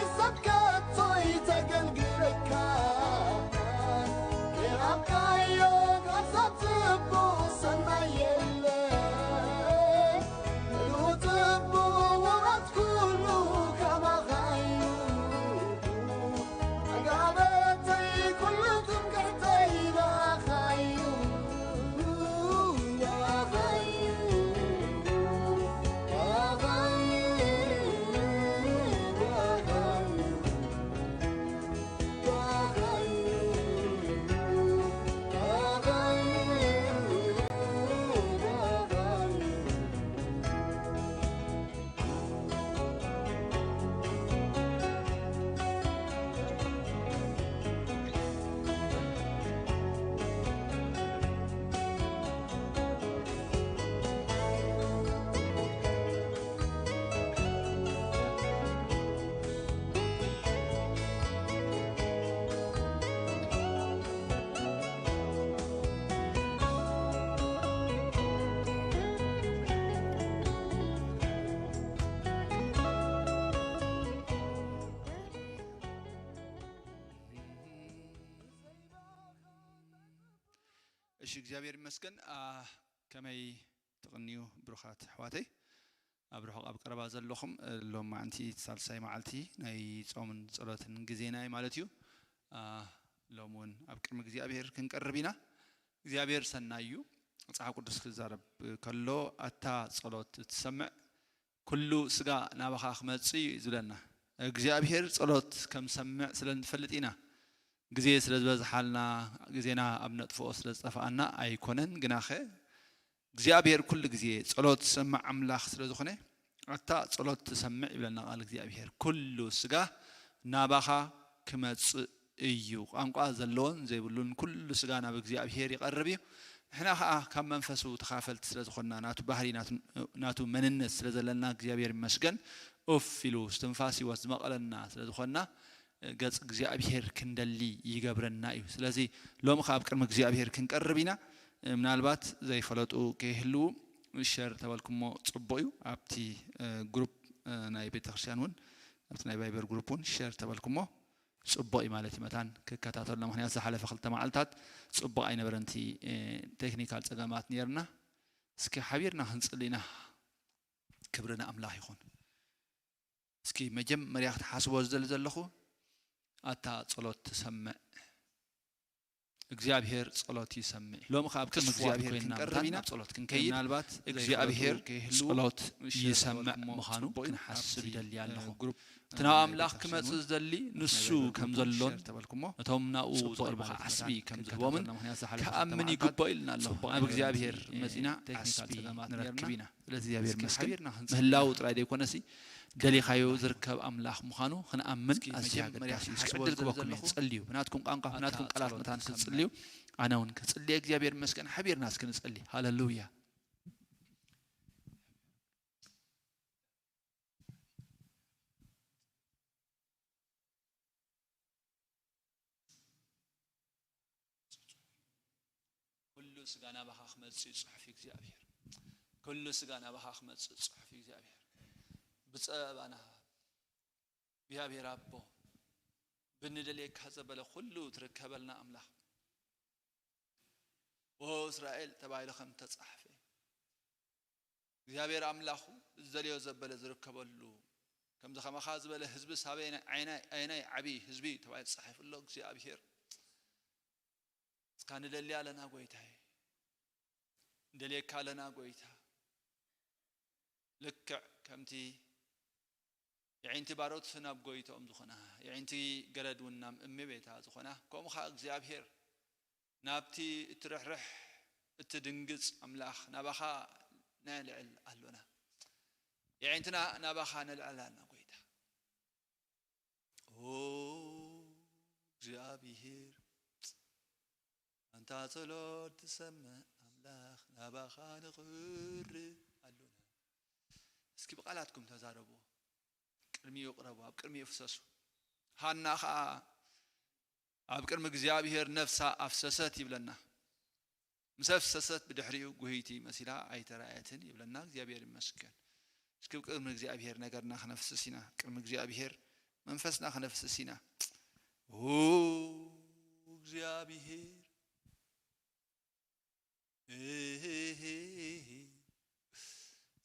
ኢሰብከቶይ ተገልግለካ የሃብካዮ ካብዛ ጽቡቕ ሰናይ የለን። ምሉእ ጽቡቕ ወራት ኩሉ ካባኻዩ። ዓጋበተይ ኩሉ ትምክሕተይ ባኻዩ። እሺ እግዚኣብሔር ይመስገን። ከመይ ትቕንዩ ብሩኻት ኣሕዋተይ? ኣብ ርሑቕ ኣብ ቀረባ ዘለኹም፣ ሎም መዓንቲ ሳልሳይ መዓልቲ ናይ ጾምን ጸሎትን ግዜና እዩ ማለት እዩ። ሎም እውን ኣብ ቅድሚ እግዚኣብሔር ክንቀርብ ኢና። እግዚኣብሔር ሰናይ እዩ። መጽሓፍ ቅዱስ ክዛረብ ከሎ ኣታ ጸሎት እትሰምዕ ኩሉ ስጋ ናባኻ ክመጽእ እዩ ዝብለና። እግዚኣብሔር ጸሎት ከም ዝሰምዕ ስለ ንፈልጥ ኢና። ግዜ ስለ ዝበዝሓልና፣ ግዜና ኣብ ነጥፍኦ ስለ ዝጠፍኣና ኣይኮነን። ግናኸ እግዚኣብሔር ኩሉ ግዜ ጸሎት ዝሰምዕ ኣምላኽ ስለ ዝኾነ ኣታ ጸሎት ትሰምዕ ይብለና ቃል እግዚኣብሔር። ኩሉ ስጋ ናባኻ ክመጽእ እዩ። ቋንቋ ዘለዎን ዘይብሉን ኩሉ ስጋ ናብ እግዚኣብሔር ይቐርብ እዩ። ንሕና ኸኣ ካብ መንፈሱ ተኻፈልቲ ስለ ዝኾንና፣ ናቱ ባህሪ፣ ናቱ መንነት ስለ ዘለና እግዚኣብሔር ይመስገን። ኡፍ ኢሉ እስትንፋስ ህይወት ዝመቐለና ስለ ዝኾንና ገጽ እግዚኣብሔር ክንደሊ ይገብረና እዩ። ስለዚ ሎሚ ከኣ ኣብ ቅድሚ እግዚኣብሔር ክንቀርብ ኢና። ምናልባት ዘይፈለጡ ከይህልዉ ሸር ተበልኩሞ ጽቡቕ እዩ። ኣብቲ ግሩፕ ናይ ቤተክርስትያን እውን ኣብቲ ናይ ቫይበር ግሩፕ እውን ሸር ተበልኩሞ ጽቡቕ እዩ ማለት እዩ። መታን ክከታተሉና፣ ምክንያቱ ዝሓለፈ ክልተ መዓልታት ጽቡቕ ኣይነበረን፣ እቲ ቴክኒካል ጸገማት ነይርና። እስኪ ሓቢርና ክንጽሊ ኢና። ክብሪ ንኣምላኽ ይኹን። እስኪ መጀመርያ ክትሓስቦ ዝደሊ ዘለኹ ኣታ ጸሎት ትሰምዕ። እግዚኣብሔር ጸሎት ይሰምዕ። ሎሚ ከኣ ኣብ ቅድሚ እግዚኣብሔር ክንቀርብ ኢና። ናብ ጸሎት ክንከይድ ምናልባት እግዚኣብሔር ጸሎት ይሰምዕ ምዃኑ ክንሓስብ ይደሊ ኣለኹ። እቲ ናብ ኣምላኽ ክመጽእ ዝደሊ ንሱ ከም ዘሎን ነቶም ናብኡ ዝቐርቡ ከኣ ዓስቢ ከም ዝህቦምን ክኣምን ይግብኦ ኢልና ኣለኹ። ናብ እግዚኣብሔር መጺና ዓስቢ ንረክብ ኢና። ስለዚ እግዚኣብሔር ይመስገን። ምህላው ጥራይ ዘይኮነሲ ደሊኻዮ ዝርከብ ኣምላኽ ምዃኑ ክንኣምን ኣዝዩ ኣገዳሲ እዩ። እስኪ ዕድል ክበኩም እየ። ጸልዩ። ብናትኩም ቋንቋ፣ ብናትኩም ቃላት መታን ክትጽልዩ ኣነ እውን ክጽልየ። እግዚኣብሔር ይመስገን። ሓቢርና እስኪ ንጸሊ። ሃለሉያ። ኩሉ ስጋ ናባኻ ክመጽእ እዩ ጽሑፍ እግዚኣብሔር። ኩሉ ስጋ ናባኻ ክመጽእ ጽሑፍ እግዚኣብሔር። ብጸባና እግዚኣብሔር ኣቦ ብንደልየካ ዘበለ ኩሉ ትርከበልና ኣምላኽ። ኦ እስራኤል ተባሂሉ ከም ተጻሕፈ እግዚኣብሔር ኣምላኹ ዝደልዮ ዘበለ ዝርከበሉ፣ ከምዚ ከማኻ ዝበለ ህዝቢ ሳበይ ኣየናይ ዓብዪ ህዝቢ ተባሂሉ ተጻሒፉ ኣሎ። እግዚኣብሔር እስካ ንደሊ ኣለና ጎይታዬ፣ ንደልየካ ኣለና ጎይታ። ልክዕ ከምቲ የዒንቲ ባሮት ናብ ጎይትኦም ዝኾና፣ የዒንቲ ገረድ እውን ናብ እመቤታ ዝኾና፣ ከምኡ ኸዓ እግዚኣብሔር ናብቲ እትርሕርሕ እትድንግጽ ኣምላኽ ናባኻ ነልዕል ኣሎና። የዒንትና ናባኻ ነልዕል ኣሎና ጎይታ። ኦ እግዚኣብሔር ኣንታ ጸሎት ትሰምዕ ኣምላኽ ናባኻ ንቕርብ ኣሎና። እስኪ ብቓላትኩም ተዛረቡ። ቅድሚኡ ቅረቡ፣ ኣብ ቅድሚኡ ፍሰሱ። ሃና ኸኣ ኣብ ቅድሚ እግዚኣብሔር ነፍሳ ኣፍሰሰት ይብለና። ምስ ኣፍሰሰት ብድሕሪኡ ጉህይቲ መሲላ ኣይተራእየትን ይብለና። እግዚኣብሔር ይመስገን። እስኪ ኣብ ቅድሚ እግዚኣብሔር ነገርና ክነፍስስ ኢና። ቅድሚ እግዚኣብሔር መንፈስና ክነፍስስ ኢና። ኦ እግዚኣብሔር፣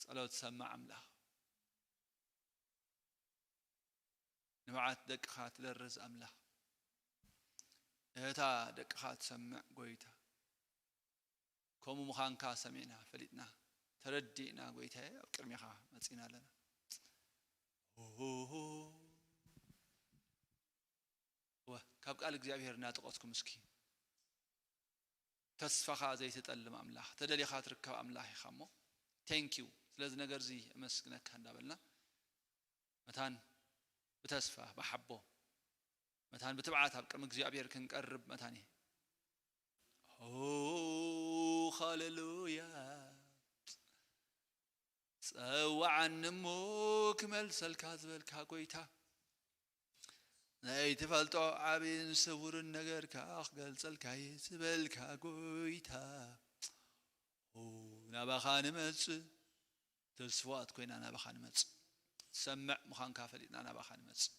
ጸሎት ሰማዕ ኣምላኽ፣ ንብዓት ደቅኻ ትደርዝ ኣምላኽ፣ እህታ ደቅኻ ትሰምዕ ጎይታ፣ ከምኡ ምዃንካ ሰሚዕና ፈሊጥና ተረዲእና፣ ጎይታዬ፣ ኣብ ቅድሜኻ መጺና ኣለና። ወ-፣ ካብ ቃል እግዚኣብሔር እናጠቐስኩም እስኪ፣ ተስፋኻ ዘይትጠልም ኣምላኽ፣ ተደሊኻ ትርከብ ኣምላኽ ኢኻ እሞ፣ ቴንኪዩ ስለዚ ነገር እዚ እመስግነካ እንዳበልና፣ መታን ብተስፋ ብሓቦ፣ መታን ብትብዓት ኣብ ቅድሚ እግዚኣብሔር ክንቀርብ መታን እዩ። ኦ፣ ሃሌሉያ። ጸዋዓኒ እሞ ክመልሰልካ ዝበልካ ጎይታ፣ ዘይትፈልጦ ዓብይን ስውርን ነገር ከኣ ክገልጸልካ እየ ዝበልካ ጎይታ፣ ኦ፣ ናባኻ ንመጽእ። ተስፋዋት ኮይና ናባኻ ንመጽእ። ትሰምዕ ምዃንካ ፈሊጥና ናባኻ ንመጽእ።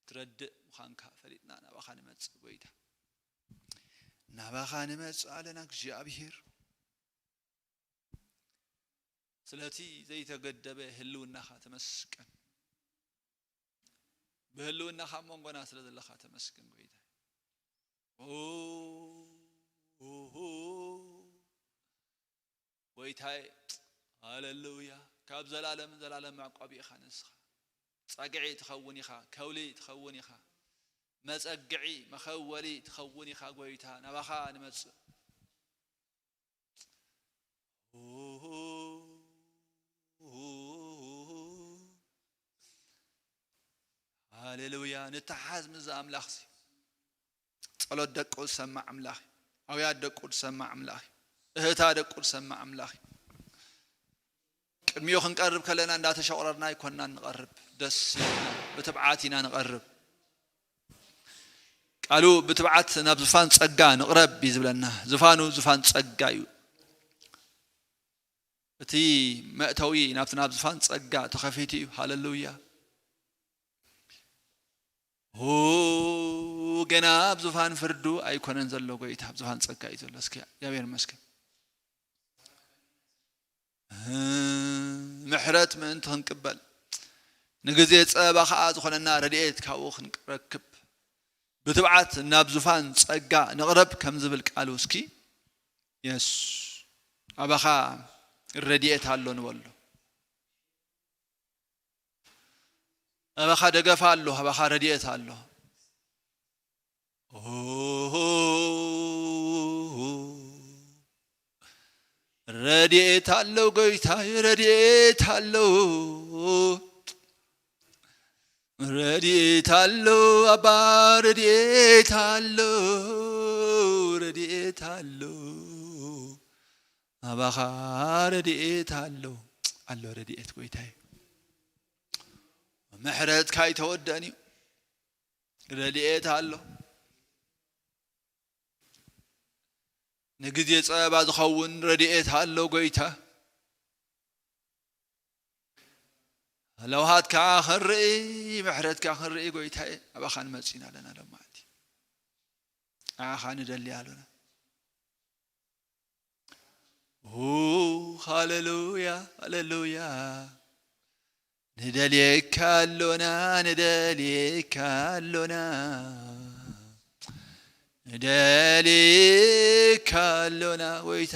ትረድእ ምዃንካ ፈሊጥና ናባኻ ንመጽእ ጎይታ። ናባኻ ንመጽእ ኣለና እግዚኣብሔር። ስለቲ ዘይተገደበ ህልውናኻ ተመስገን። ብህልውናኻ ኣብ መንጎና ስለ ዘለኻ ተመስገን ጎይታይ። ኦ፣ ኦ፣ ኦ። ጎይታይ፣ ሃሌሉያ። ካብ ዘላለም ዘላለም መዕቆቢ ኢኻ ንስኻ። ጸግዒ ትኸውን ኢኻ፣ ከውሊ ትኸውን ኢኻ፣ መጸግዒ መኸወሊ ትኸውን ኢኻ ጎይታ። ናባኻ ንመጽእ። ሃሌሉያ። ንተሓዝ ምስ ኣምላኽ ሲ ጸሎት ደቁ ዝሰማዕ ኣምላኽ እዩ። ኣውያት ደቁ ዝሰማዕ ኣምላኽ እዩ። እህታ ደቁ ዝሰማዕ ኣምላኽ እዩ። ቅድሚኡ ክንቀርብ ከለና እንዳተሸቑረርና ኣይኮንና ንቐርብ። ደስ ኢልና ብትብዓት ኢና ንቐርብ። ቃሉ ብትብዓት ናብ ዝፋን ጸጋ ንቕረብ እዩ ዝብለና። ዝፋኑ ዝፋን ጸጋ እዩ። እቲ መእተዊ ናብቲ ናብ ዝፋን ጸጋ ተኸፊቱ እዩ። ሃሌሉያ። ሁ ገና ኣብ ዝፋን ፍርዱ ኣይኮነን ዘሎ፣ ጎይታ ኣብ ዝፋን ጸጋ እዩ ዘሎ። እስኪ እግዚኣብሔር ይመስገን። ምሕረት ምእንቲ ክንቅበል፣ ንግዜ ጸባ ኸኣ ዝኾነና ረድኤት ካብኡ ክንረክብ፣ ብትብዓት ናብ ዙፋን ጸጋ ንቕረብ ከም ዝብል ቃሉ። እስኪ የስ፣ ኣባኻ ረድኤት ኣሎ ንበሎ። ኣባኻ ደገፍ ኣሎ፣ ኣባኻ ረድኤት ኣሎ። ረድኤት ኣሎ ጎይታይ፣ ረድኤት ኣሎ። ረድኤት ኣሎ ኣባ፣ ረድኤት ኣሎ፣ ረድኤት ኣሎ። ኣባኻ ረድኤት ኣሎ፣ ኣሎ ረድኤት ጎይታይ። ምሕረትካ ኣይተወደእን እዩ። ረድኤት ኣሎ። ንግዜ ጸበባ ዝኸውን ረድኤት ኣሎ ጎይታ። ለውሃትካ ክንርኢ፣ ምሕረትካ ክንርኢ ጎይታዬ፣ ኣባኻ ንመጽእ ኢና ኣለና ሎማዓንቲ። ንዓኻ ንደሊ ኣሎና። ኡ፣ ሃሌሉያ፣ ሃሌሉያ። ንደልየካ ኣሎና፣ ንደልየካ ኣሎና፣ ንደልየካ ኣሎና ጎይታ።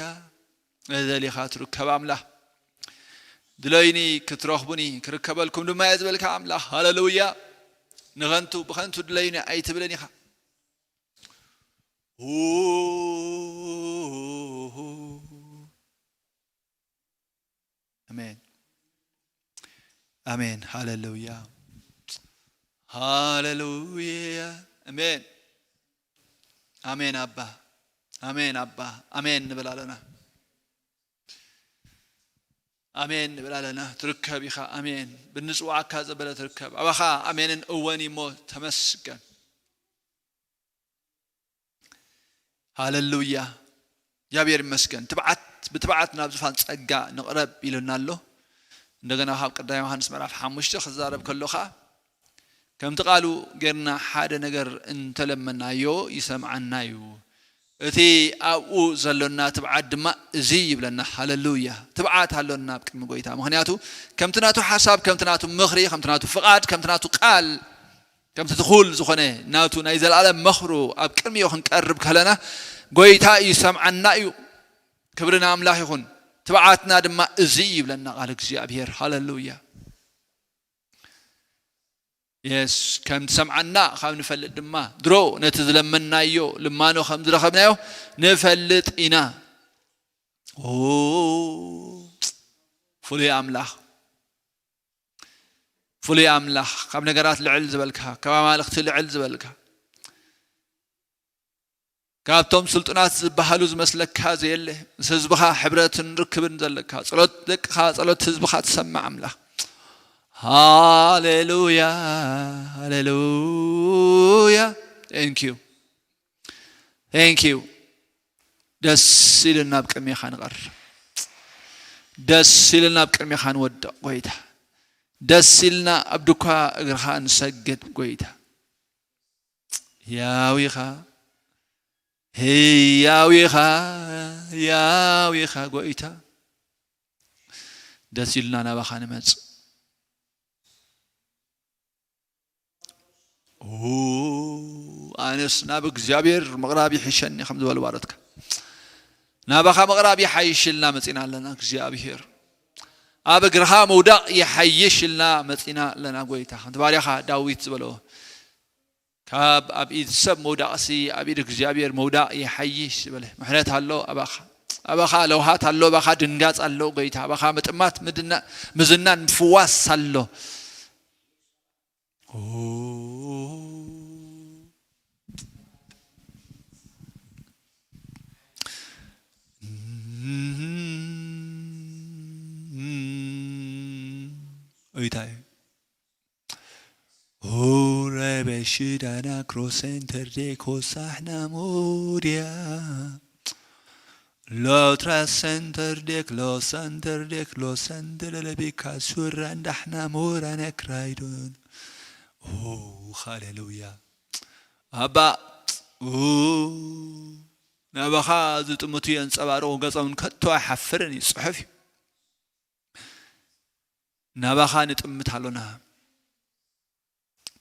ንደሊኻ ትርከብ ኣምላኽ። ድለዩኒ ክትረኽቡኒ፣ ክርከበልኩም ድማ እየ ዝበልካ ኣምላኽ። ሃሌሉያ። ንኸንቱ፣ ብኸንቱ ድለዩኒ ኣይትብልን ኢኻ። ኣሜን። ኣሜን። ሃሌሉያ። ሃሌሉያ። ኣሜን። ኣሜን ኣባ። ኣሜን ኣባ። ኣሜን ንብል ኣለና። ኣሜን ንብል ኣለና። ትርከብ ኢኻ። ኣሜን። ብንጽዋዓካ ዘበለ ትርከብ። ኣባኻ ኣሜንን እወን እሞ ተመስገን። ሃሌሉያ። እግዚኣብሔር ይመስገን። ትብዓት፣ ብትብዓት ናብ ዙፋን ጸጋ ንቕረብ ኢሉና ኣሎ። እንደገና ካብ ቀዳማይ ዮሃንስ ምዕራፍ ሓሙሽተ ክዛረብ ከሎ ኸኣ፣ ከምቲ ቃሉ ጌርና ሓደ ነገር እንተለመናዮ ይሰምዓና እዩ። እቲ ኣብኡ ዘሎና ትብዓት ድማ እዚ ይብለና። ሃሌሉያ! ትብዓት ኣሎና ኣብ ቅድሚ ጎይታ። ምኽንያቱ ከምቲ ናቱ ሓሳብ፣ ከምቲ ናቱ ምኽሪ፣ ከምቲ ናቱ ፍቓድ፣ ከምቲ ናቱ ቃል፣ ከምቲ ትኹል ዝኾነ ናቱ ናይ ዘለኣለም መኽሩ ኣብ ቅድሚኡ ክንቀርብ ከለና ጎይታ ይሰምዓና እዩ። ክብሪ ንኣምላኽ ይኹን። ትብዓትና ድማ እዚ ይብለና ቃል እግዚኣብሔር። ሃሌሉያ! የስ ከም ትሰምዓና ካብ ንፈልጥ ድማ ድሮ ነቲ ዝለመናዮ ልማኖ ከም ዝረኸብናዮ ንፈልጥ ኢና። ኦ ፍሉይ ኣምላኽ፣ ፍሉይ ኣምላኽ፣ ካብ ነገራት ልዕል ዝበልካ፣ ካብ ኣማልኽቲ ልዕል ዝበልካ፣ ካብቶም ስልጡናት ዝበሃሉ ዝመስለካ ዘየለ፣ ምስ ህዝብኻ ሕብረትን ርክብን ዘለካ፣ ጸሎት ደቅኻ፣ ጸሎት ህዝብኻ ትሰምዕ ኣምላኽ። ሃሌሉያ፣ ሃሌሉያ። Thank you፣ thank you። ደስ ኢልና ኣብ ቅድሜኻ ንቐርብ። ደስ ኢልና ኣብ ቅድሜኻ ንወድቕ ጎይታ። ደስ ኢልና ኣብ ድኳ እግርኻ ንሰግድ ጎይታ። ያው ኢኻ፣ ህያው ኢኻ፣ ያው ኢኻ ጎይታ። ደስ ኢልና ናባኻ ንመጽእ። ኡ፣ ኣነስ ናብ እግዚኣብሔር ምቕራብ ይሕሸኒ ከም ዝበሉ ባሮትካ። ናባኻ ምቕራብ ይሓይሽ ኢልና መጺና ኣለና እግዚኣብሔር። ኣብ እግርኻ ምውዳቕ ይሓይሽ ኢልና መጺና ኣለና ጎይታ። ከምቲ ባርያኻ ዳዊት ዝበሎ፣ ካብ ኣብ ኢድ ሰብ ምውዳቕሲ ኣብ ኢድ እግዚኣብሔር ምውዳቕ ይሓይሽ ዝበለ። ምሕረት ኣሎ ኣባኻ። ኣባኻ ለውሃት ኣሎ፣ ኣባኻ ድንጋጽ ኣሎ ጎይታ። ኣባኻ ምጥማት ምድና-፣ ምዝናን ምፍዋስ ኣሎ። ኦ። ኦይታይ። ኦረበ ሽዳና ክሮሰንተር ዴኮ ሳሕና ሞድያ። ሎትራ ሰንተር ዴክ ሎ ሰንተር ዴክ ሎ ሰንተር ለለቢካ ሱራ እንዳሕና ሞራ ነክራይዶን። ኦ፣ ሃሌሉያ። ኣባ፣ ኡ፣ ናባኻ ዝጥምቱ የንጸባርቑ፣ ገጾም ከቶ ኣይሓፍርን እዩ፣ ጽሑፍ እዩ። ናባኻ ንጥምት ኣሎና።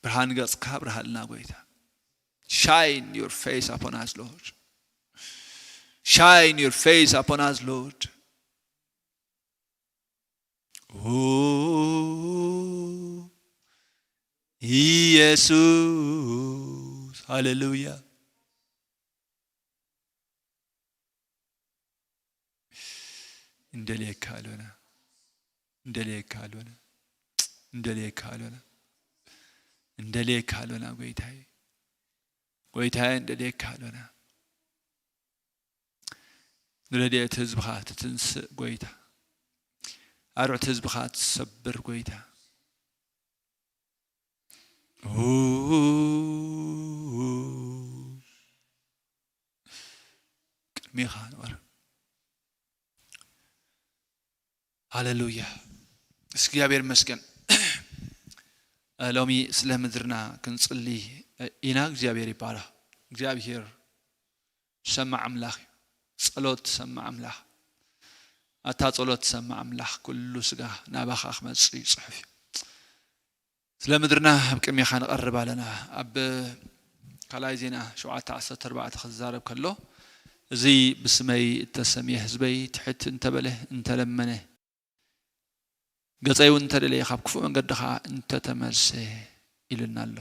ብርሃን ገጽካ ኣብርሃልና ጎይታ። Shine your face upon us, Lord. Shine your face upon us, Lord. ኦ፣ ኢየሱስ፣ ሃሌሉያ። እንደልየካ ኣሎና፣ እንደልየካ ኣሎና፣ እንደልየካ ኣሎና፣ እንደልየካ ኣሎና ጎይታዬ፣ ጎይታዬ እንደልየካ ኣሎና። ንረድኤት ህዝብኻ ትትንስእ ጎይታ፣ ኣርዑት ህዝብኻ ትሰብር ጎይታ። ቅድሜኻ ንቐርብ። ሃሌሉያ። እግዚኣብሔር ይመስገን። ሎሚ ስለ ምድርና ክንጽሊ ኢና። እግዚኣብሔር ይባረኽ። እግዚኣብሔር ዝሰማዕ ኣምላኽ እዩ። ጸሎት ዝሰማዕ ኣምላኽ። ኣታ ጸሎት ዝሰማዕ ኣምላኽ፣ ኩሉ ስጋ ናባኻ ክመጽእ እዩ ጽሑፍ እዩ። ስለ ምድርና ኣብ ቅድሜኻ ንቐርብ ኣለና። ኣብ ካልኣይ ዜና ሸውዓተ ዓሰርተ ኣርባዕተ ክዛረብ ከሎ፣ እዚ ብስመይ እተሰምየ ህዝበይ ትሕት እንተበለ፣ እንተለመነ፣ ገጸይ እውን እንተደለየ፣ ካብ ክፉእ መንገዲ ኸዓ እንተተመልሰ ኢሉና ኣሎ።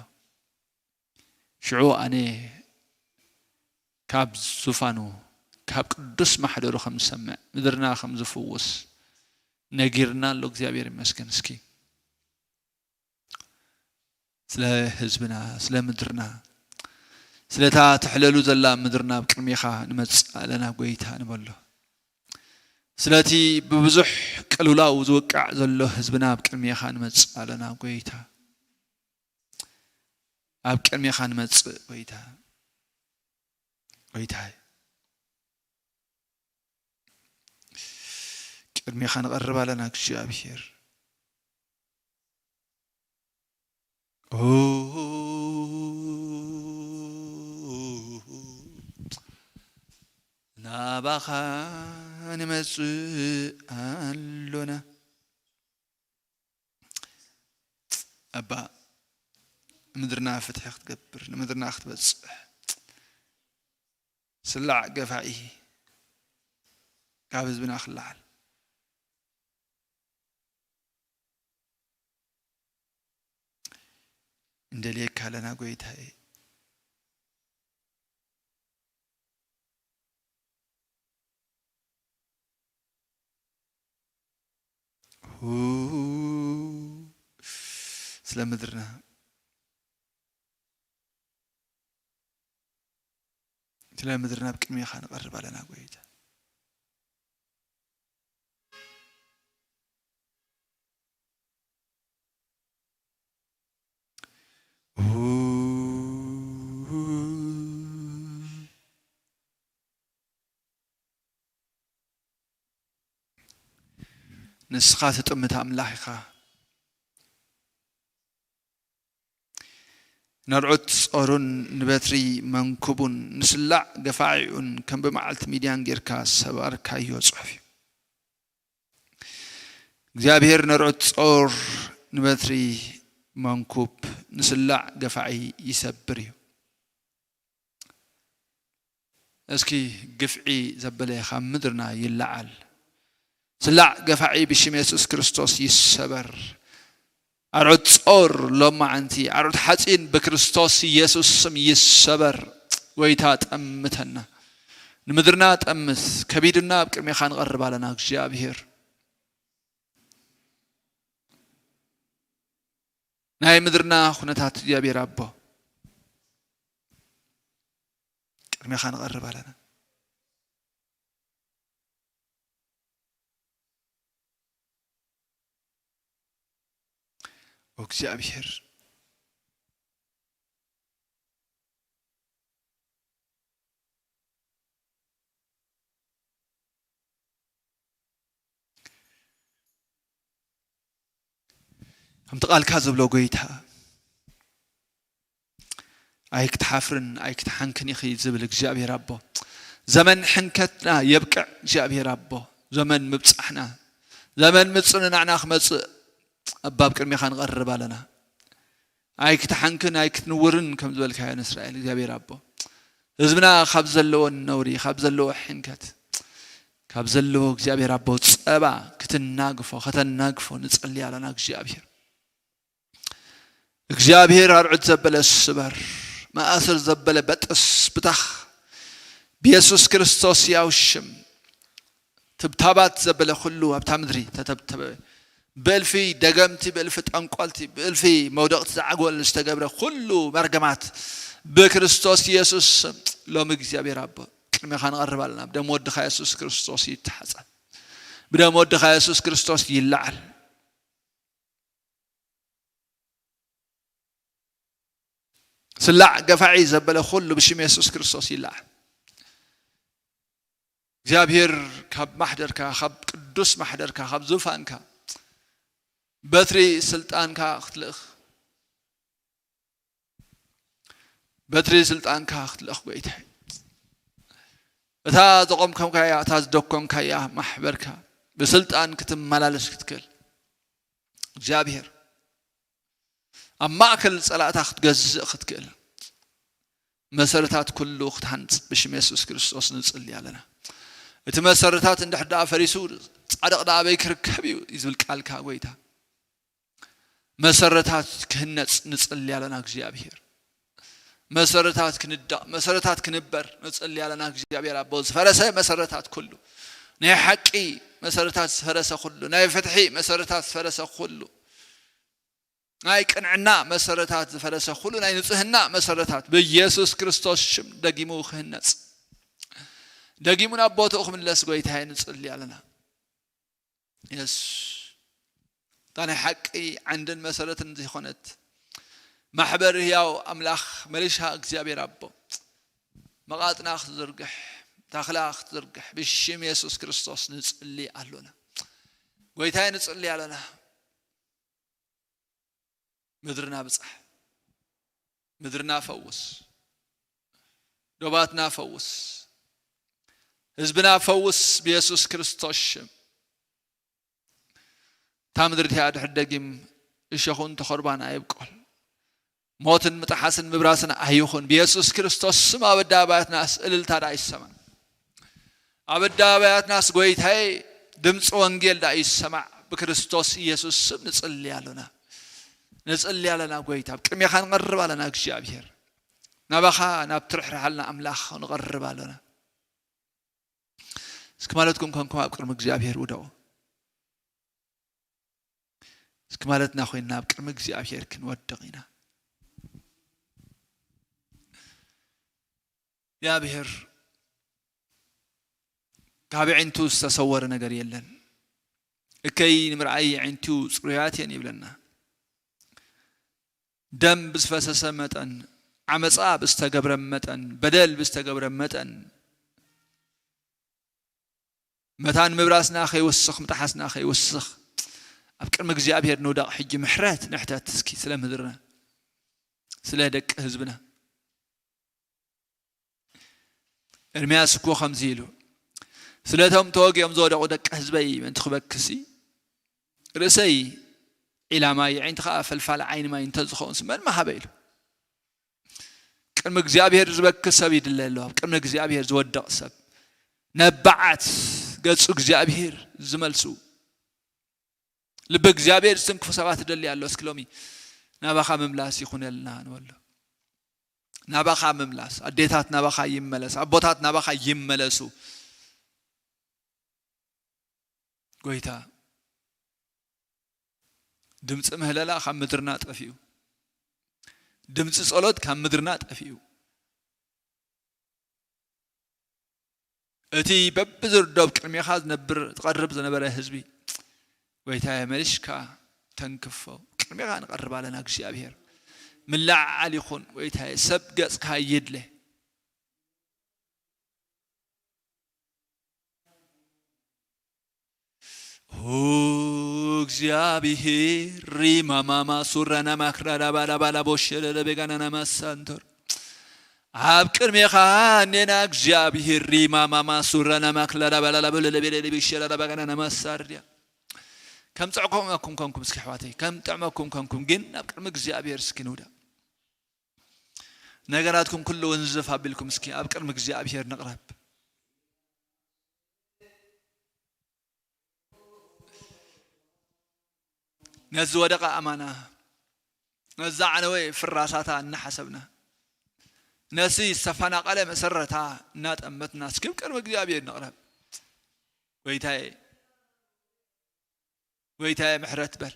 ሽዑ ኣነ ካብ ዙፋኑ፣ ካብ ቅዱስ ማሕደሩ ከም ዝሰምዕ፣ ምድርና ከም ዝፍውስ ነጊርና ኣሎ። እግዚኣብሔር ይመስገን። እስኪ ስለ ህዝብና፣ ስለ ምድርና፣ ስለታ ትሕለሉ ዘላ ምድርና ኣብ ቅድሜኻ ንመጽእ ኣለና ጎይታ ንበሎ። ስለቲ ብብዙሕ ቅልውላው ዝውቃዕ ዘሎ ህዝብና ኣብ ቅድሜኻ ንመጽእ ኣለና ጎይታ። ኣብ ቅድሜኻ ንመጽእ ጎይታ። ጎይታይ፣ ቅድሜኻ ንቐርብ ኣለና እግዚኣብሔር። ኦ፣ ንመጽእ ኣሎና። ኣባ፣ ምድርና ፍትሒ ክትገብር፣ ንምድርና ክትበጽሕ፣ ስላዕ ገፋዒ ካብ ህዝብና ክለዓል እንደልየካ ኣለና ጎይታዬ። ሁ፣ ስለ ምድርና፣ ስለ ምድርና ኣብ ቅድሜኻ ንቐርብ ኣለና ጎይታ። ንስኻ ትጥምት ኣምላኽ ኢኻ። ነርዑት ጾሩን ንበትሪ መንኩቡን ንስላዕ ገፋዒኡን ከም ብመዓልቲ ሚድያን ጌርካ ሰባርካዮ ጽሑፍ እዩ። እግዚኣብሔር ነርዑት ጾር ንበትሪ መንኩብ ንስላዕ ገፋዒ ይሰብር እዩ። እስኪ ግፍዒ ዘበለ ካብ ምድርና ይለዓል። ስላዕ ገፋዒ ብሽም የሱስ ክርስቶስ ይሰበር። ኣርዑት ጾር ሎማዓንቲ፣ ኣርዑት ሓጺን ብክርስቶስ ኢየሱስ ስም ይሰበር። ጎይታ ጠምተና፣ ንምድርና ጠምት። ከቢድና ኣብ ቅድሜኻ ንቐርብ ኣለና እግዚኣብሔር። ናይ ምድርና ኩነታት እግዚኣብሔር ኣቦ ቅድሜኻ ንቐርብ ኣለና። ኦ እግዚኣብሔር፣ ከምቲ ቃልካ ዝብሎ ጎይታ፣ ኣይክትሓፍርን ኣይክትሓንክን ኢኺ ዝብል እግዚኣብሔር ኣቦ፣ ዘመን ሕንከትና የብቅዕ እግዚኣብሔር ኣቦ፣ ዘመን ምብጻሕና፣ ዘመን ምጽንናዕና ክመጽእ ኣባ ኣብ ቅድሜኻ ንቐርብ ኣለና። ኣይክትሓንክን ኣይክትንውርን ከም ዝበልካዮ ንእስራኤል እግዚኣብሔር ኣቦ፣ ህዝብና ካብ ዘለዎ ነውሪ፣ ካብ ዘለዎ ሕንከት፣ ካብ ዘለዎ እግዚኣብሔር ኣቦ ጸባ ክትናግፎ፣ ከተናግፎ ንጸሊ ኣለና እግዚኣብሔር። እግዚኣብሔር ኣርዑት ዘበለ ስበር፣ መኣስር ዘበለ በጥስ ብታኽ፣ ብየሱስ ክርስቶስ ያው ሽም። ትብታባት ዘበለ ኩሉ ኣብታ ምድሪ ተተብተበ። ብእልፊ ደገምቲ፣ ብእልፊ ጠንቆልቲ፣ ብእልፊ መውደቕቲ ዝዓግበሉ ዝተገብረ ኩሉ መርገማት ብክርስቶስ ኢየሱስ ስም ሎሚ እግዚኣብሔር ኣቦ ቅድሜኻ ንቐርብ ኣለና። ብደም ወድኻ የሱስ ክርስቶስ ይተሓጸብ። ብደም ወድኻ የሱስ ክርስቶስ ይለዓል። ስላዕ ገፋዒ ዘበለ ኩሉ ብሽም የሱስ ክርስቶስ ይለዓል። እግዚኣብሔር ካብ ማሕደርካ፣ ካብ ቅዱስ ማሕደርካ፣ ካብ ዙፋንካ በትሪ ስልጣንካ ክትልእኽ፣ በትሪ ስልጣንካ ክትልእኽ ጎይታይ፣ እታ ዘቆምከምካያ፣ እታ ዝደኮንካያ ማሕበርካ ብስልጣን ክትመላለስ ክትክእል እግዚኣብሔር ኣብ ማእከል ጸላእታ ክትገዝእ ክትክእል፣ መሰረታት ኩሉ ክትሃንጽ ብሽም የሱስ ክርስቶስ ንጽሊ ኣለና። እቲ መሰረታት እንድሕር ደኣ ፈሪሱ፣ ጻድቕ ደኣ ኣበይ ክርከብ እዩ እዩ ዝብል ቃልካ ጎይታ። መሰረታት ክህነጽ ንጽሊ ኣለና እግዚኣብሔር። መሰረታት ክንዳቕ፣ መሰረታት ክንበር ንጽሊ ኣለና እግዚኣብሔር ኣቦ። ዝፈረሰ መሰረታት ኩሉ፣ ናይ ሓቂ መሰረታት ዝፈረሰ ኩሉ፣ ናይ ፍትሒ መሰረታት ዝፈረሰ ኩሉ፣ ናይ ቅንዕና መሰረታት ዝፈረሰ ኩሉ፣ ናይ ንጽህና መሰረታት ብኢየሱስ ክርስቶስ ሽም ደጊሙ ክህነጽ፣ ደጊሙ ናብ ቦትኡ ክምለስ ጎይታዬ ንጽሊ ኣለና። የስ፣ እታ ናይ ሓቂ ዓንድን መሰረትን ዝኾነት ማሕበር ህያው ኣምላኽ መሊሻ እግዚኣብሔር ኣቦ መቓጥና ክትዝርግሕ፣ ታኽላ ክትዝርግሕ ብሽም የሱስ ክርስቶስ ንጽሊ ኣሎና። ጎይታዬ ንጽሊ ኣለና። ምድርና ብጻሕ፣ ምድርና ፈውስ፣ ዶባትና ፈውስ፣ ህዝብና ፈውስ ብየሱስ ክርስቶስ ሽም። እታ ምድሪ እቲኣ ድሕር ደጊም እሾኹን ተኾርባን ኣይብቆል። ሞትን ምጥሓስን ምብራስን ኣይኹን። ብየሱስ ክርስቶስ ስም ኣብ ኣደባባያትናስ እልልታ ደኣ ይሰማዕ። ኣብ ኣደባባያትናስ ጎይታዬ ድምፂ ወንጌል ደኣ ይሰማዕ። ብክርስቶስ ኢየሱስ ስም ንጽሊ ኣሎና። ንጽሊ ኣለና ጎይታ። ኣብ ቅድሜኻ ንቐርብ ኣለና እግዚኣብሔር። ናባኻ ናብ ትርሕርሓልና ኣምላኽ ንቐርብ ኣሎና። እስኪ ማለትኩም ኮንኩም ኣብ ቅድሚ እግዚኣብሔር ውደቑ። እስኪ ማለትና ኮይንና ኣብ ቅድሚ እግዚኣብሔር ክንወድቕ ኢና። እግዚኣብሔር ካብ ኣዒንቱ ዝተሰወረ ነገር የለን። እከይ ንምርኣይ ኣዒንቱ ጽሩያት እየን ይብለና። ደም ብዝፈሰሰ መጠን፣ ዓመጻ ብዝተገብረ መጠን፣ በደል ብዝተገብረ መጠን፣ መታን ምብራስና ከይወስኽ፣ ምጥሓስና ከይወስኽ፣ ኣብ ቅድሚ እግዚኣብሔር ንውደቕ። ሕጂ ምሕረት ንሕተት እስኪ ስለ ምድርና፣ ስለ ደቂ ህዝብና። ኤርምያስ እኮ ከምዚ ኢሉ፣ "ስለቶም ተወጊኦም ዝወደቑ ደቂ ህዝበይ ምእንቲ ክበክሲ፣ ርእሰይ ዒላ ማይ፣ ኣዒንቲ ኸኣ ፈልፋሊ ዓይኒ ማይ እንተዝኸውንስ መን ምሃበ?" ኢሉ። ቅድሚ እግዚኣብሔር ዝበኪ ሰብ ይድለ ኣሎ። ኣብ ቅድሚ እግዚኣብሔር ዝወድቕ ሰብ፣ ነባዓት፣ ገጹ እግዚኣብሔር ዝመልሱ፣ ልቢ እግዚኣብሔር ዝትንክፉ ሰባት ይደሊ ኣሎ። እስኪ ሎሚ ናባኻ ምምላስ ይኹነልና ንበሎ። ናባኻ ምምላስ፣ ኣዴታት ናባኻ ይመለስ፣ ኣቦታት ናባኻ ይመለሱ። ጎይታ፣ ድምፂ ምህለላ ካብ ምድርና ጠፊኡ፣ ድምፂ ጸሎት ካብ ምድርና ጠፊኡ። እቲ በብዝርዶ ኣብ ቅድሜኻ ዝነብር፣ ዝቐርብ ዝነበረ ህዝቢ፣ ጎይታዬ፣ መሊስካ ተንክፎ። ቅድሜኻ ንቐርብ ኣለና እግዚኣብሔር። ምልዕዓል ይኹን ጎይታዬ፣ ሰብ ገጽካ ይድለ። ኦ እግዚኣብሔር፣ ሪማማማ ሱራና ማክራዳ ባላ ባላ ቦሸለለ ቤጋናና ማሳንቶር። ኣብ ቅድሜኻ እኔና እግዚኣብሔር፣ ሪማማማ ሱራና ማክላዳ ባላላ በለለ ቤለለ ቢሸላላ ባጋናና ማሳርድያ። ከም ጥዕመኩም ኮንኩም እስኪ ኣሕዋተይ፣ ከም ጥዕመኩም ኮንኩም ግን ኣብ ቅድሚ እግዚኣብሔር እስኪ ንውዳእ። ነገራትኩም ኩሉ ውንዝፍ ኣቢልኩም እስኪ ኣብ ቅድሚ እግዚኣብሔር ንቕረብ። ነዚ ወደቐ ኣማና፣ ነዛ ዓነወ ፍራሳታ እናሓሰብና፣ ነዚ ዝተፈናቐለ መሰረታ እናጠመትና፣ እስኪ ኣብ ቅድሚ እግዚኣብሔር ንቕረብ። ጎይታዬ፣ ጎይታዬ ምሕረት በል።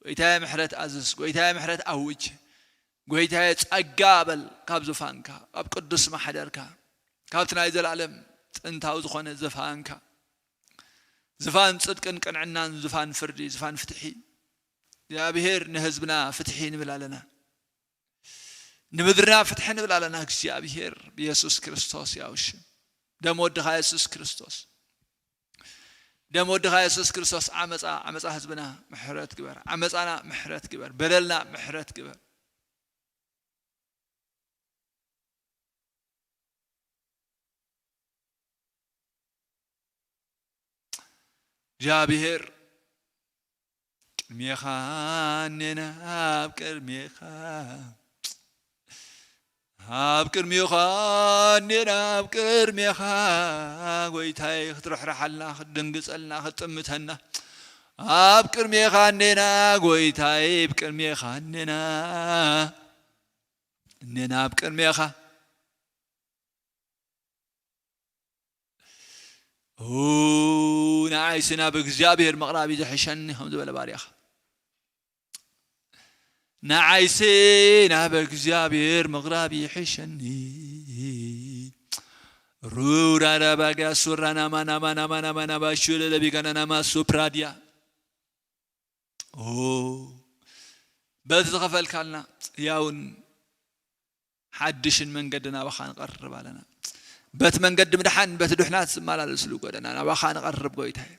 ጎይታዬ ምሕረት ኣዝዝ። ጎይታዬ ምሕረት ኣውጅ። ጎይታዬ ጸጋ በል ካብ ዙፋንካ፣ ካብ ቅዱስ ማሕደርካ፣ ካብቲ ናይ ዘላለም ጥንታዊ ዝኾነ ዙፋንካ። ዝፋን ጽድቅን ቅንዕናን፣ ዝፋን ፍርዲ፣ ዝፋን ፍትሒ። እግዚኣብሔር ንህዝብና ፍትሒ ንብል ኣለና። ንምድርና ፍትሒ ንብል ኣለና። እግዚኣብሔር ብየሱስ ክርስቶስ ያው ሽም። ደም ወድኻ የሱስ ክርስቶስ። ደም ወድኻ የሱስ ክርስቶስ ዓመፃ፣ ዓመፃ ህዝብና ምሕረት ግበር። ዓመፃና ምሕረት ግበር። በደልና ምሕረት ግበር። እግዚኣብሔር ቅድሜኻ እኔና ኣብ ቅድሜኻ፣ ኣብ ቅድሜኻ እኔና ኣብ ቅድሜኻ፣ ጎይታይ ክትርሕርሓልና፣ ክትድንግጸልና፣ ክትጥምተና፣ ኣብ ቅድሜኻ እኔና ጎይታይ፣ ኣብ ቅድሜኻ እኔና፣ እኔና ኣብ ቅድሜኻ። ኡ፣ ንዓይሲ ናብ እግዚኣብሔር ምቕራብ እዩ ዝሕሸኒ፣ ከም ዝበለ ባርያኻ። ንዓይሲ ናብ እግዚኣብሔር ምቕራብ ይሕሸኒ። ሩራዳ ባጋ ሱራ ናማ ናማ ናማ ናማ ናማ ሹለ ለቢጋና ናማ ሱፕራድያ። ኦ፣ በቲ ዝኸፈልካልና ያውን ሓድሽን መንገዲ ናባኻ ንቐርብ ኣለና። በቲ መንገዲ ምድሓን፣ በቲ ድሕናት ዝመላለስሉ ጎደና ናባኻ ንቐርብ ጎይታዬ።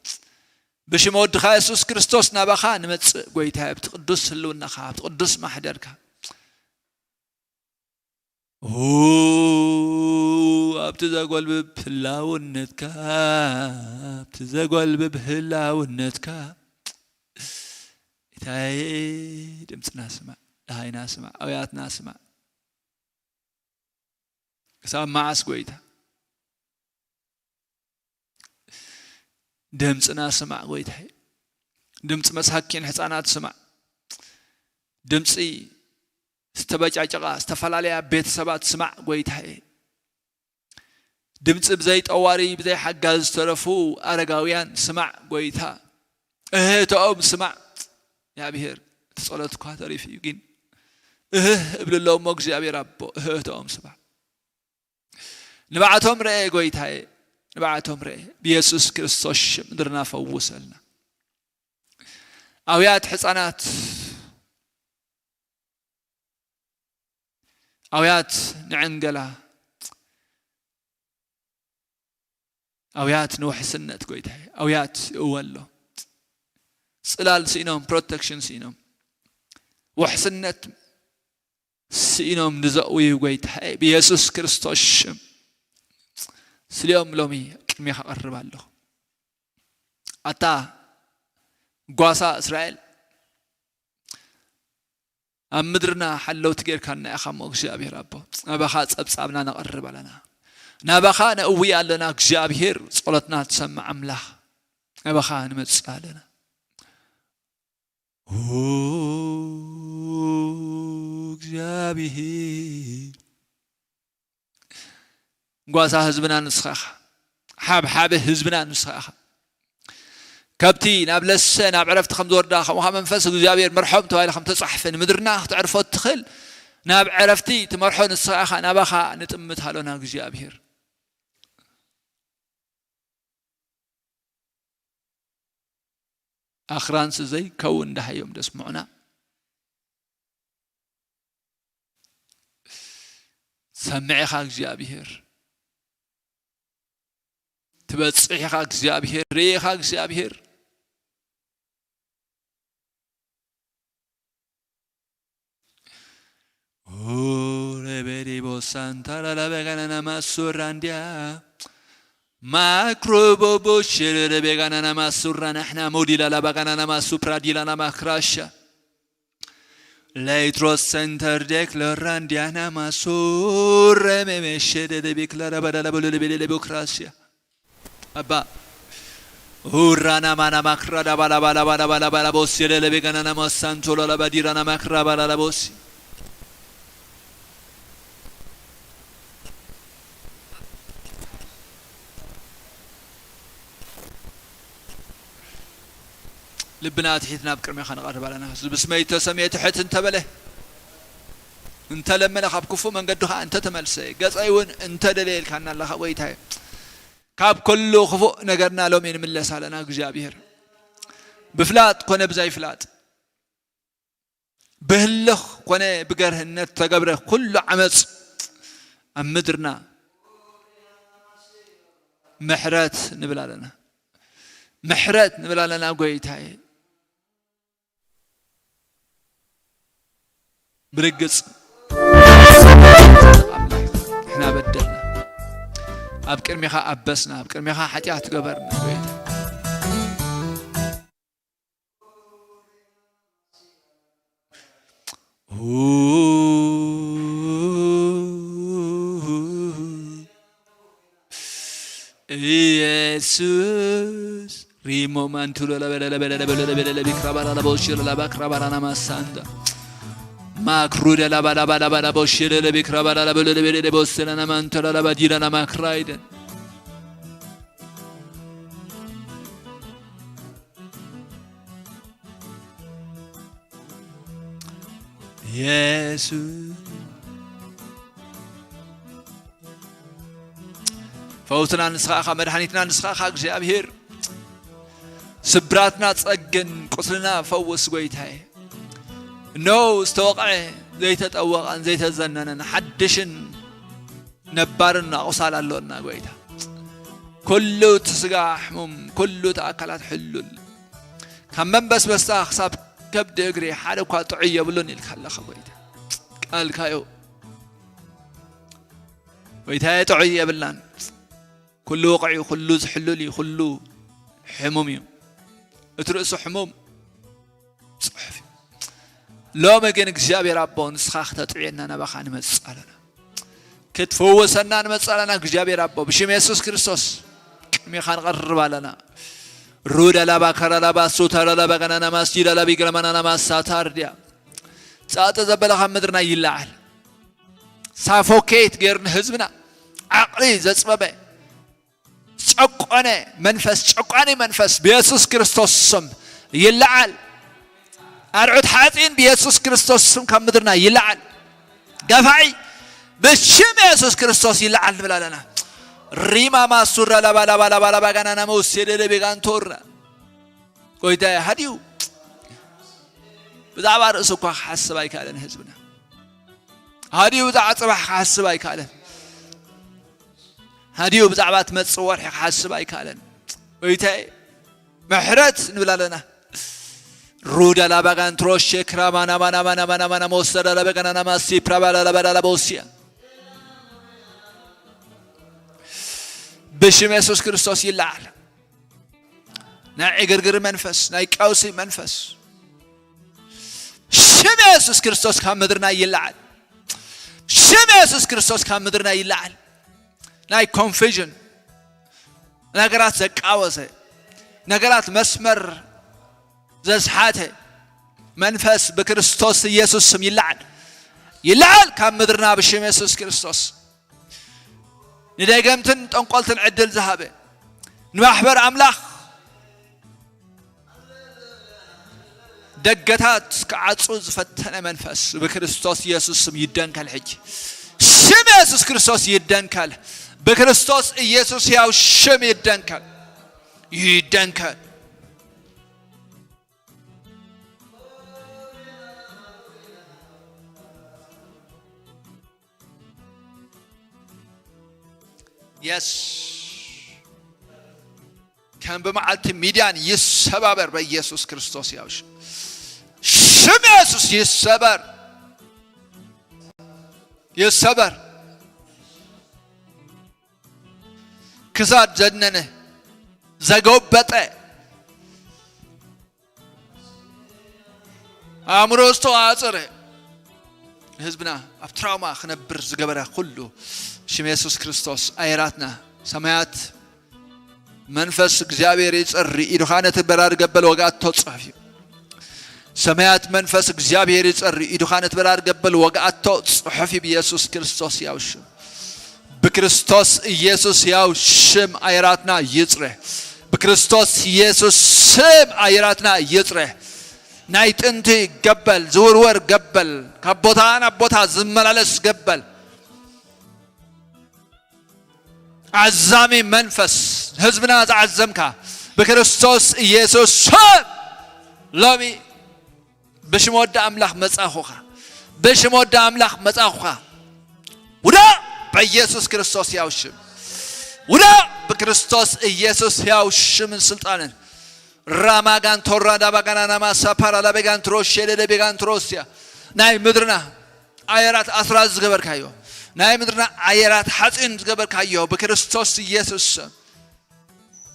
ብሽም ወድኻ የሱስ ክርስቶስ ናባኻ ንመጽእ ጎይታዬ፣ ኣብቲ ቅዱስ ህልውናኻ፣ ኣብቲ ቅዱስ ማሕደርካ። ኦ፣ ኣብቲ ዘጎልብብ ህላውነትካ፣ ኣብቲ ዘጎልብብ ህላውነትካ፣ ኢታይ ድምፅና ስማዕ፣ ደሃይና ስማዕ፣ ኣውያትና ስማዕ። ክሳብ መዓስ ጎይታ? ድምፅና ስማዕ ጎይታዬ። ድምፂ መሳኪን ህፃናት ስማዕ። ድምፂ ዝተበጫጨቓ ዝተፈላለያ ቤተሰባት ስማዕ ጎይታዬ። ድምፂ ብዘይ ጠዋሪ ብዘይ ሓጋዝ ዝተረፉ ኣረጋውያን ስማዕ ጎይታ። እህህተኦም ስማዕ እግዚኣብሔር። እቲ ጸሎት እኳ ተሪፉ እዩ፣ ግን እህህ እብልሎም እሞ እግዚኣብሔር ኣቦ እህህተኦም ስማዕ። ንብዓቶም ረኤ ጎይታዬ፣ ንብዓቶም ረኤ። ብየሱስ ክርስቶስ ሽም ምድርና ፈውሰልና። ኣውያት ሕፃናት፣ ኣውያት ንዕንገላ፣ ኣውያት ንውሕስነት ጎይታዬ፣ ኣውያት እወ ኣሎ። ጽላል ስኢኖም፣ ፕሮቴክሽን ስኢኖም፣ ውሕስነት ስኢኖም ንዘእውዩ ጎይታዬ፣ ብየሱስ ክርስቶስ ሽም ስሊኦም ሎሚ ቅድሜኻ ቀርብ ኣለኹ። ኣታ ጓሳ እስራኤል፣ ኣብ ምድርና ሓለውቲ ጌርካና ኢኻ እሞ እግዚኣብሔር ኣቦ፣ ናባኻ ጸብጻብና ነቐርብ ኣለና። ናባኻ ነእዊ ኣለና እግዚኣብሔር፣ ጸሎትና ትሰምዕ ኣምላኽ፣ ናባኻ ንመጽእ ኣለና። ኦ እግዚኣብሔር፣ ጓሳ ህዝብና ንስኻ ኢኻ። ሓብሓቢ ህዝብና ንስኻ ኢኻ። ከብቲ ናብ ለሰ ናብ ዕረፍቲ ከም ዝወርዳ፣ ከምኡ ኸዓ መንፈስ እግዚኣብሔር መርሖም ተባሂሉ ከም ተጻሕፈ፣ ንምድርና ክትዕርፎ እትኽእል ናብ ዕረፍቲ ትመርሖ ንስኻ ኢኻ። ናባኻ ንጥምት ኣሎና እግዚኣብሔር። ኣኽራንስ ዘይከውን ደሃዮም ደስምዑና። ሰምዕ ኢኻ እግዚኣብሔር። ትበጽሕ ኢኻ እግዚኣብሔር። ርኢ ኢኻ እግዚኣብሔር። ኦረበዴ ቦሳንታ ላላበጋናና ማሱራ እንዲያ ማክሮቦቦ ሸረረበጋናና ማሱራ ናሕና ሞዲላ ላባጋናና ማሱፕራ ዲላና ማክራሻ ለይትሮስ ሰንተር ዴክለራ እንዲያና ማሱረ ሜሜሸደ ደቤክለረ በደለ በሎ ለቤደ ለቤክራሲያ። ኣባ ሁራና ማና ማክራ ዳባላ ባላ ባላ ባላ ባላ ቦሲ ለለቤ ጋናና ማሳንቶ ላላ ባዲራና ማክራ ባላ ላቦሲ። ልብና ኣትሒትና ኣብ ቅድሜኻ ንቐርብ ኣለና። እዚ ብስመይ እተሰምየ ትሕት እንተበለ፣ እንተለመነ፣ ካብ ክፉእ መንገዱ ኸዓ እንተተመልሰ፣ ገጸይ እውን እንተደለየ ኢልካና ኣለኻ ጐይታየ። ካብ ኩሉ ክፉእ ነገርና ሎሚ ንምለስ ኣለና እግዚኣብሔር። ብፍላጥ ኮነ ብዘይፍላጥ፣ ብህልኽ ኮነ ብገርህነት ተገብረ ኩሉ ዓመፅ ኣብ ምድርና ምሕረት ንብል ኣለና። ምሕረት ንብል ኣለና ጐይታየ። ብርግጽ ኣምላኽ ንሕና በደልና፣ ኣብ ቅድሜኻ ኣበስና፣ ኣብ ቅድሜኻ ሓጢኣት ገበርና ጐይታ። ኢየሱስ ሪሞ ማንቱሎ ለበለለበለለበለለበለለ ቢክራባራ ለቦሽዮ ለባክራባራና ማሳንዳ ማክሩደ ላባላባላባላ ቦሽዮ ለለቢክራባራ ለበለለበለለ ቦስለና ማንቶላ ለባዲራና ማክራይደ የሱስ ፈውስና ንስኻ ኢኻ፣ መድሓኒትና ንስኻ ኢኻ እግዚኣብሔር። ስብራትና ጸግን፣ ቁስልና ፈውስ ጐይታየ። እነሆ ዝተወቕዐ ዘይተጠወቐን ዘይተዘነነን ሓድሽን ነባርን ኣቑሳል ኣሎና ጐይታ። ኩሉ እቲ ስጋ ሕሙም፣ ኩሉ እቲ ኣካላት ሕሉል። ካብ መንበስበስታ ክሳብ ከብዲ እግሪ ሓደ እኳ ጥዑይ የብሉን ኢልካ ኣለኻ ጐይታ። ቃልካዮ ጎይታየ ጥዑይ የብልናን። ኩሉ ውቕዕ እዩ፣ ኩሉ ዝሕሉል እዩ፣ ኩሉ ሕሙም እዩ። እቲ ርእሱ ሕሙም ጽሑፍ እዩ። ሎሚ ግን እግዚኣብሔር ኣቦ ንስኻ ክተጥዕየና ናባኻ ንመጽእ ኣለና። ክትፍውሰና ንመጽእ ኣለና እግዚኣብሔር ኣቦ ብሽም የሱስ ክርስቶስ ቅድሜኻ ንቐርብ ኣለና። ሩዳ ላባ ካራ ላባ ሱታ ላባ ጋናና ማስጂዳ ላቢ ግረማናና ማሳታር ድያ ጻጠ ዘበለ ካብ ምድርና ይለዓል። ሳፎኬት ገይሩ ንህዝብና ዓቕሊ ዘጽበበ ጨቆነ መንፈስ ጨቋኒ መንፈስ ብየሱስ ክርስቶስ ስም ይለዓል። ኣርዑት ሓፂን ብየሱስ ክርስቶስ ስም ካብ ምድርና ይለዓል። ገፋዒ ብሽም የሱስ ክርስቶስ ይለዓል ንብል ኣለና። ሪማ ማሱራ ላባ ላባ ላባ ላባ ጋናና መውሴ ደደ ቤጋንቶራ ጎይታ ሃዲዩ ብዛዕባ ርእሱ እኳ ክሓስብ ኣይከኣለን ህዝብና። ሃዲኡ ብዛዕባ ጽባሕ ክሓስብ ኣይከኣለን። ሃዲኡ ብዛዕባ ትመጽእ ወርሒ ክሓስብ ኣይከኣለን። ጎይታዬ ምሕረት ንብል ኣለና። ሩዳ ላባጋን ትሮሼ ክራማናማናማናማናማና መወሰዳ ላበጋናናማ ሲፕራባላ ላባዳ ላበውስያ ብሽም የሱስ ክርስቶስ ይለዓል። ናይ ዕግርግር መንፈስ፣ ናይ ቀውሲ መንፈስ ሽም የሱስ ክርስቶስ ካብ ምድርና ይለዓል። ሽም የሱስ ክርስቶስ ካብ ምድርና ይለዓል። ናይ ኮንፊዥን ነገራት ዘቃወሰ ነገራት መስመር ዘስሓተ መንፈስ ብክርስቶስ ኢየሱስ ስም ይለዓል። ይለዓል ካብ ምድርና ብሽም የሱስ ክርስቶስ። ንደገምትን ጠንቆልትን ዕድል ዝሃበ ንማሕበር ኣምላኽ ደገታት ክዓጹ ዝፈተነ መንፈስ ብክርስቶስ ኢየሱስ ስም ይደንከል። ሕጂ ሽም የሱስ ክርስቶስ ይደንከል። ብክርስቶስ ኢየሱስ ያው ሽም ይደንከል። ይደንከል። የስ ከም ብመዓልቲ ሚድያን ይሰባበር በኢየሱስ ክርስቶስ ያው ሽም። ሽም የሱስ ይሰበር። ይሰበር። ክሳድ ዘነነ ዘጎበጠ ኣእምሮ ዝተዋጽረ ህዝብና ኣብ ትራውማ ክነብር ዝገበረ ኩሉ ሽም የሱስ ክርስቶስ ኣየራትና ሰማያት መንፈስ እግዚኣብሔር ይጸሪ ኢዱኻ ነቲ በራድ ገበል ወግኣቶ ጽሑፍ እዩ። ሰማያት መንፈስ እግዚኣብሔር ይጸሪ ኢዱኻ ነቲ በራድ ገበል ወግኣቶ ጽሑፍ እዩ። ብየሱስ ክርስቶስ ያው ሽም ብክርስቶስ ኢየሱስ ያው ሽም ኣየራትና ይጽረ። ብክርስቶስ ኢየሱስ ስም ኣየራትና ይጽረ። ናይ ጥንቲ ገበል ዝውርወር ገበል ካብ ቦታ ናብ ቦታ ዝመላለስ ገበል ዓዛሚ መንፈስ ህዝብና ዝዓዘምካ ብክርስቶስ ኢየሱስ ስም ሎሚ ብሽም ወዲ ኣምላኽ መጻኹኻ። ብሽም ወዲ ኣምላኽ መጻኹኻ። ውዳእ በኢየሱስ ክርስቶስ ያው ሽም። ውዳእ ብክርስቶስ ኢየሱስ ያው ሽምን ስልጣንን። ራማጋን ቶራ ዳባጋና ናማ ሳፓራ ላቤጋን ትሮሼ ለደቤጋን ትሮስያ ናይ ምድርና ኣየራት ኣስራት ዝገበርካዮ ናይ ምድርና ኣየራት ሓፂን ዝገበርካዮ ብክርስቶስ ኢየሱስ ስም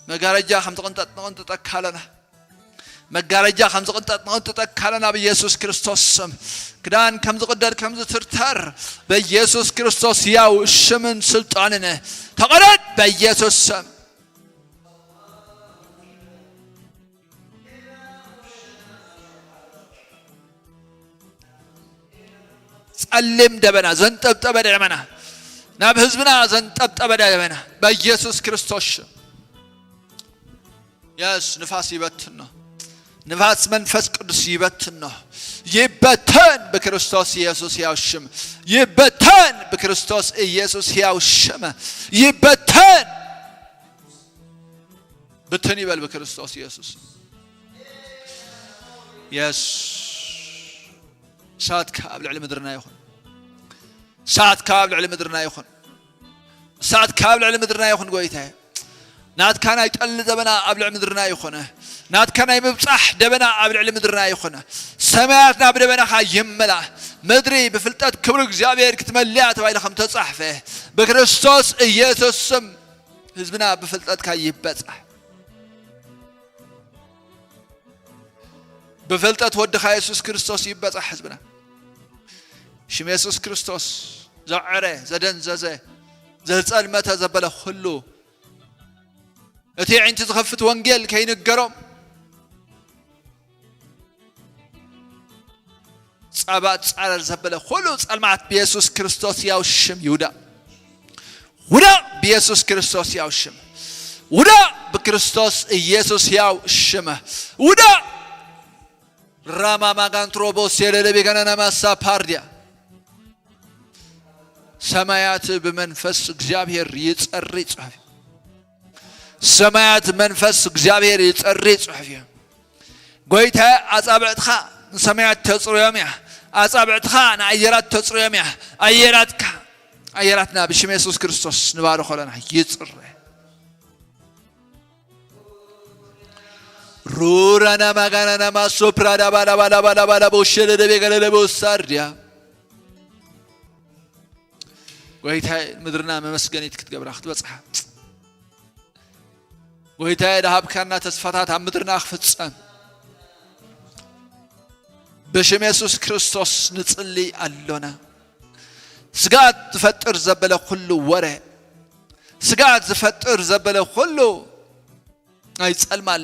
መጋረጃ ከም ዝቕንጠጥ ንቕንጥጠካ ኣለና። መጋረጃ ከም ዝቕንጠጥ ንቕንጥጠካ ኣለና ብኢየሱስ ክርስቶስ ስም። ክዳን ከም ዝቕደድ ከም ዝትርተር በኢየሱስ ክርስቶስ ያው ሽምን ስልጣንን ተቐደድ በኢየሱስ ስም። ጸሊም ደበና ዘንጠብጠበ ደበና ናብ ህዝብና ዘንጠብጠበ ደበና በኢየሱስ ክርስቶስ ሽም። የስ ንፋስ ይበትኖ። ንፋስ መንፈስ ቅዱስ ይበትኖ። ይበተን ብክርስቶስ ኢየሱስ ያው ሽም። ይበተን ብክርስቶስ ኢየሱስ ያው ሽም። ይበተን ብትን ይበል ብክርስቶስ ኢየሱስ። የስ እሳትካ ኣብ ልዕሊ ምድርና ይኹን። እሳትካ ኣብ ልዕሊ ምድርና ይኹን። እሳትካ ኣብ ልዕሊ ምድርና ይኹን ጎይታየ። ናትካ ናይ ጠሊ ደበና ኣብ ልዕሊ ምድርና ይኹን። ናትካ ናይ ምብጻሕ ደበና ኣብ ልዕሊ ምድርና ይኹን። ሰማያትና ብደበናኻ ይመላ። ምድሪ ብፍልጠት ክብሪ እግዚኣብሔር ክትመልያ ተባሂሉ ከም ተጻሕፈ፣ ብክርስቶስ ኢየሱስ ስም ህዝብና ብፍልጠትካ ይበጻሕ። ብፍልጠት ወድኻ የሱስ ክርስቶስ ይበጻሕ ህዝብና። ሽም የሱስ ክርስቶስ ዘዐረ፣ ዘደንዘዘ፣ ዘጸልመተ ዘበለ ኩሉ፣ እቲ ኣዒንቲ ዝኸፍት ወንጌል ከይንገሮም፣ ጸባ ጻረር ዘበለ ኩሉ ጸልማት ብየሱስ ክርስቶስ ያው ሽም ይውዳእ። ውዳእ ብየሱስ ክርስቶስ ያው ሽም። ውዳእ ብክርስቶስ ኢየሱስ ያው ሽም። ውዳእ ራማ ማጋንትሮቦስ የለለቤ ገናና ማሳ ፓርዲያ። ሰማያት ብመንፈስ እግዚኣብሔር ይጸሪ ጽሑፍ። ሰማያት መንፈስ እግዚኣብሔር ይጸሪ ጽሑፍ እዩ። ጎይታ ኣጻብዕትኻ ንሰማያት ተጽርዮም እያ። ኣጻብዕትኻ ንኣየራት ተጽርዮም እያ። ኣየራትካ፣ ኣየራትና ብሽም የሱስ ክርስቶስ ንባርኾ ኣለና። ይጽረ። ሩራና ማጋናና ማሶፕራዳ ባላ ባላ ባላ ባላ ቦሸለ ደቤ ገለለ ቦሳርዲያ። ጎይታይ ምድርና መመስገኒት ክትገብራ ክትበጽሓ። ጎይታይ ደሃብካና ተስፋታት ኣብ ምድርና ክፍጸም ብሽም የሱስ ክርስቶስ ንጽሊ ኣሎና። ስግኣት ዝፈጥር ዘበለ ኩሉ ወረ፣ ስግኣት ዝፈጥር ዘበለ ኩሉ ናይ ጸልማል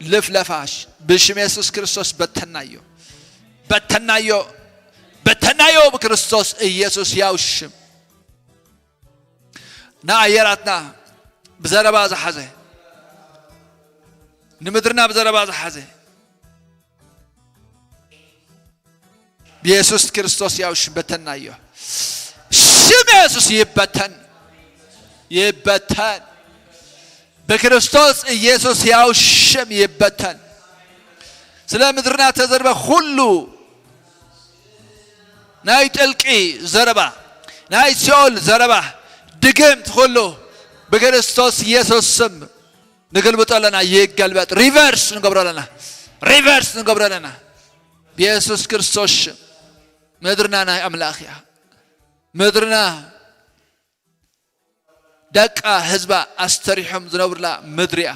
ልፍለፋሽ ብሽም የሱስ ክርስቶስ በተናዮ፣ በተናዮ፣ በተናዮ ብክርስቶስ ኢየሱስ ያው ሽም። ንኣየራትና ብዘረባ ዝሓዘ፣ ንምድርና ብዘረባ ዝሓዘ፣ ብየሱስ ክርስቶስ ያው ሽም በተናዮ። ሽም የሱስ ይበተን፣ ይበተን። ብክርስቶስ ኢየሱስ ያው ሽም ይበተን። ስለ ምድርና ተዘርበ ኩሉ ናይ ጥልቂ ዘረባ፣ ናይ ሲኦል ዘረባ፣ ድግምት ኩሉ ብክርስቶስ ኢየሱስ ስም ንገልብጦ ኣለና። ይገልበጥ፣ ሪቨርስ ንገብሮ ኣለና፣ ሪቨርስ ንገብሮ ኣለና። ብየሱስ ክርስቶስ ሽም። ምድርና ናይ ኣምላኽ እያ። ምድርና ደቃ ህዝባ ኣስተሪሖም ዝነብርላ ምድሪ እያ።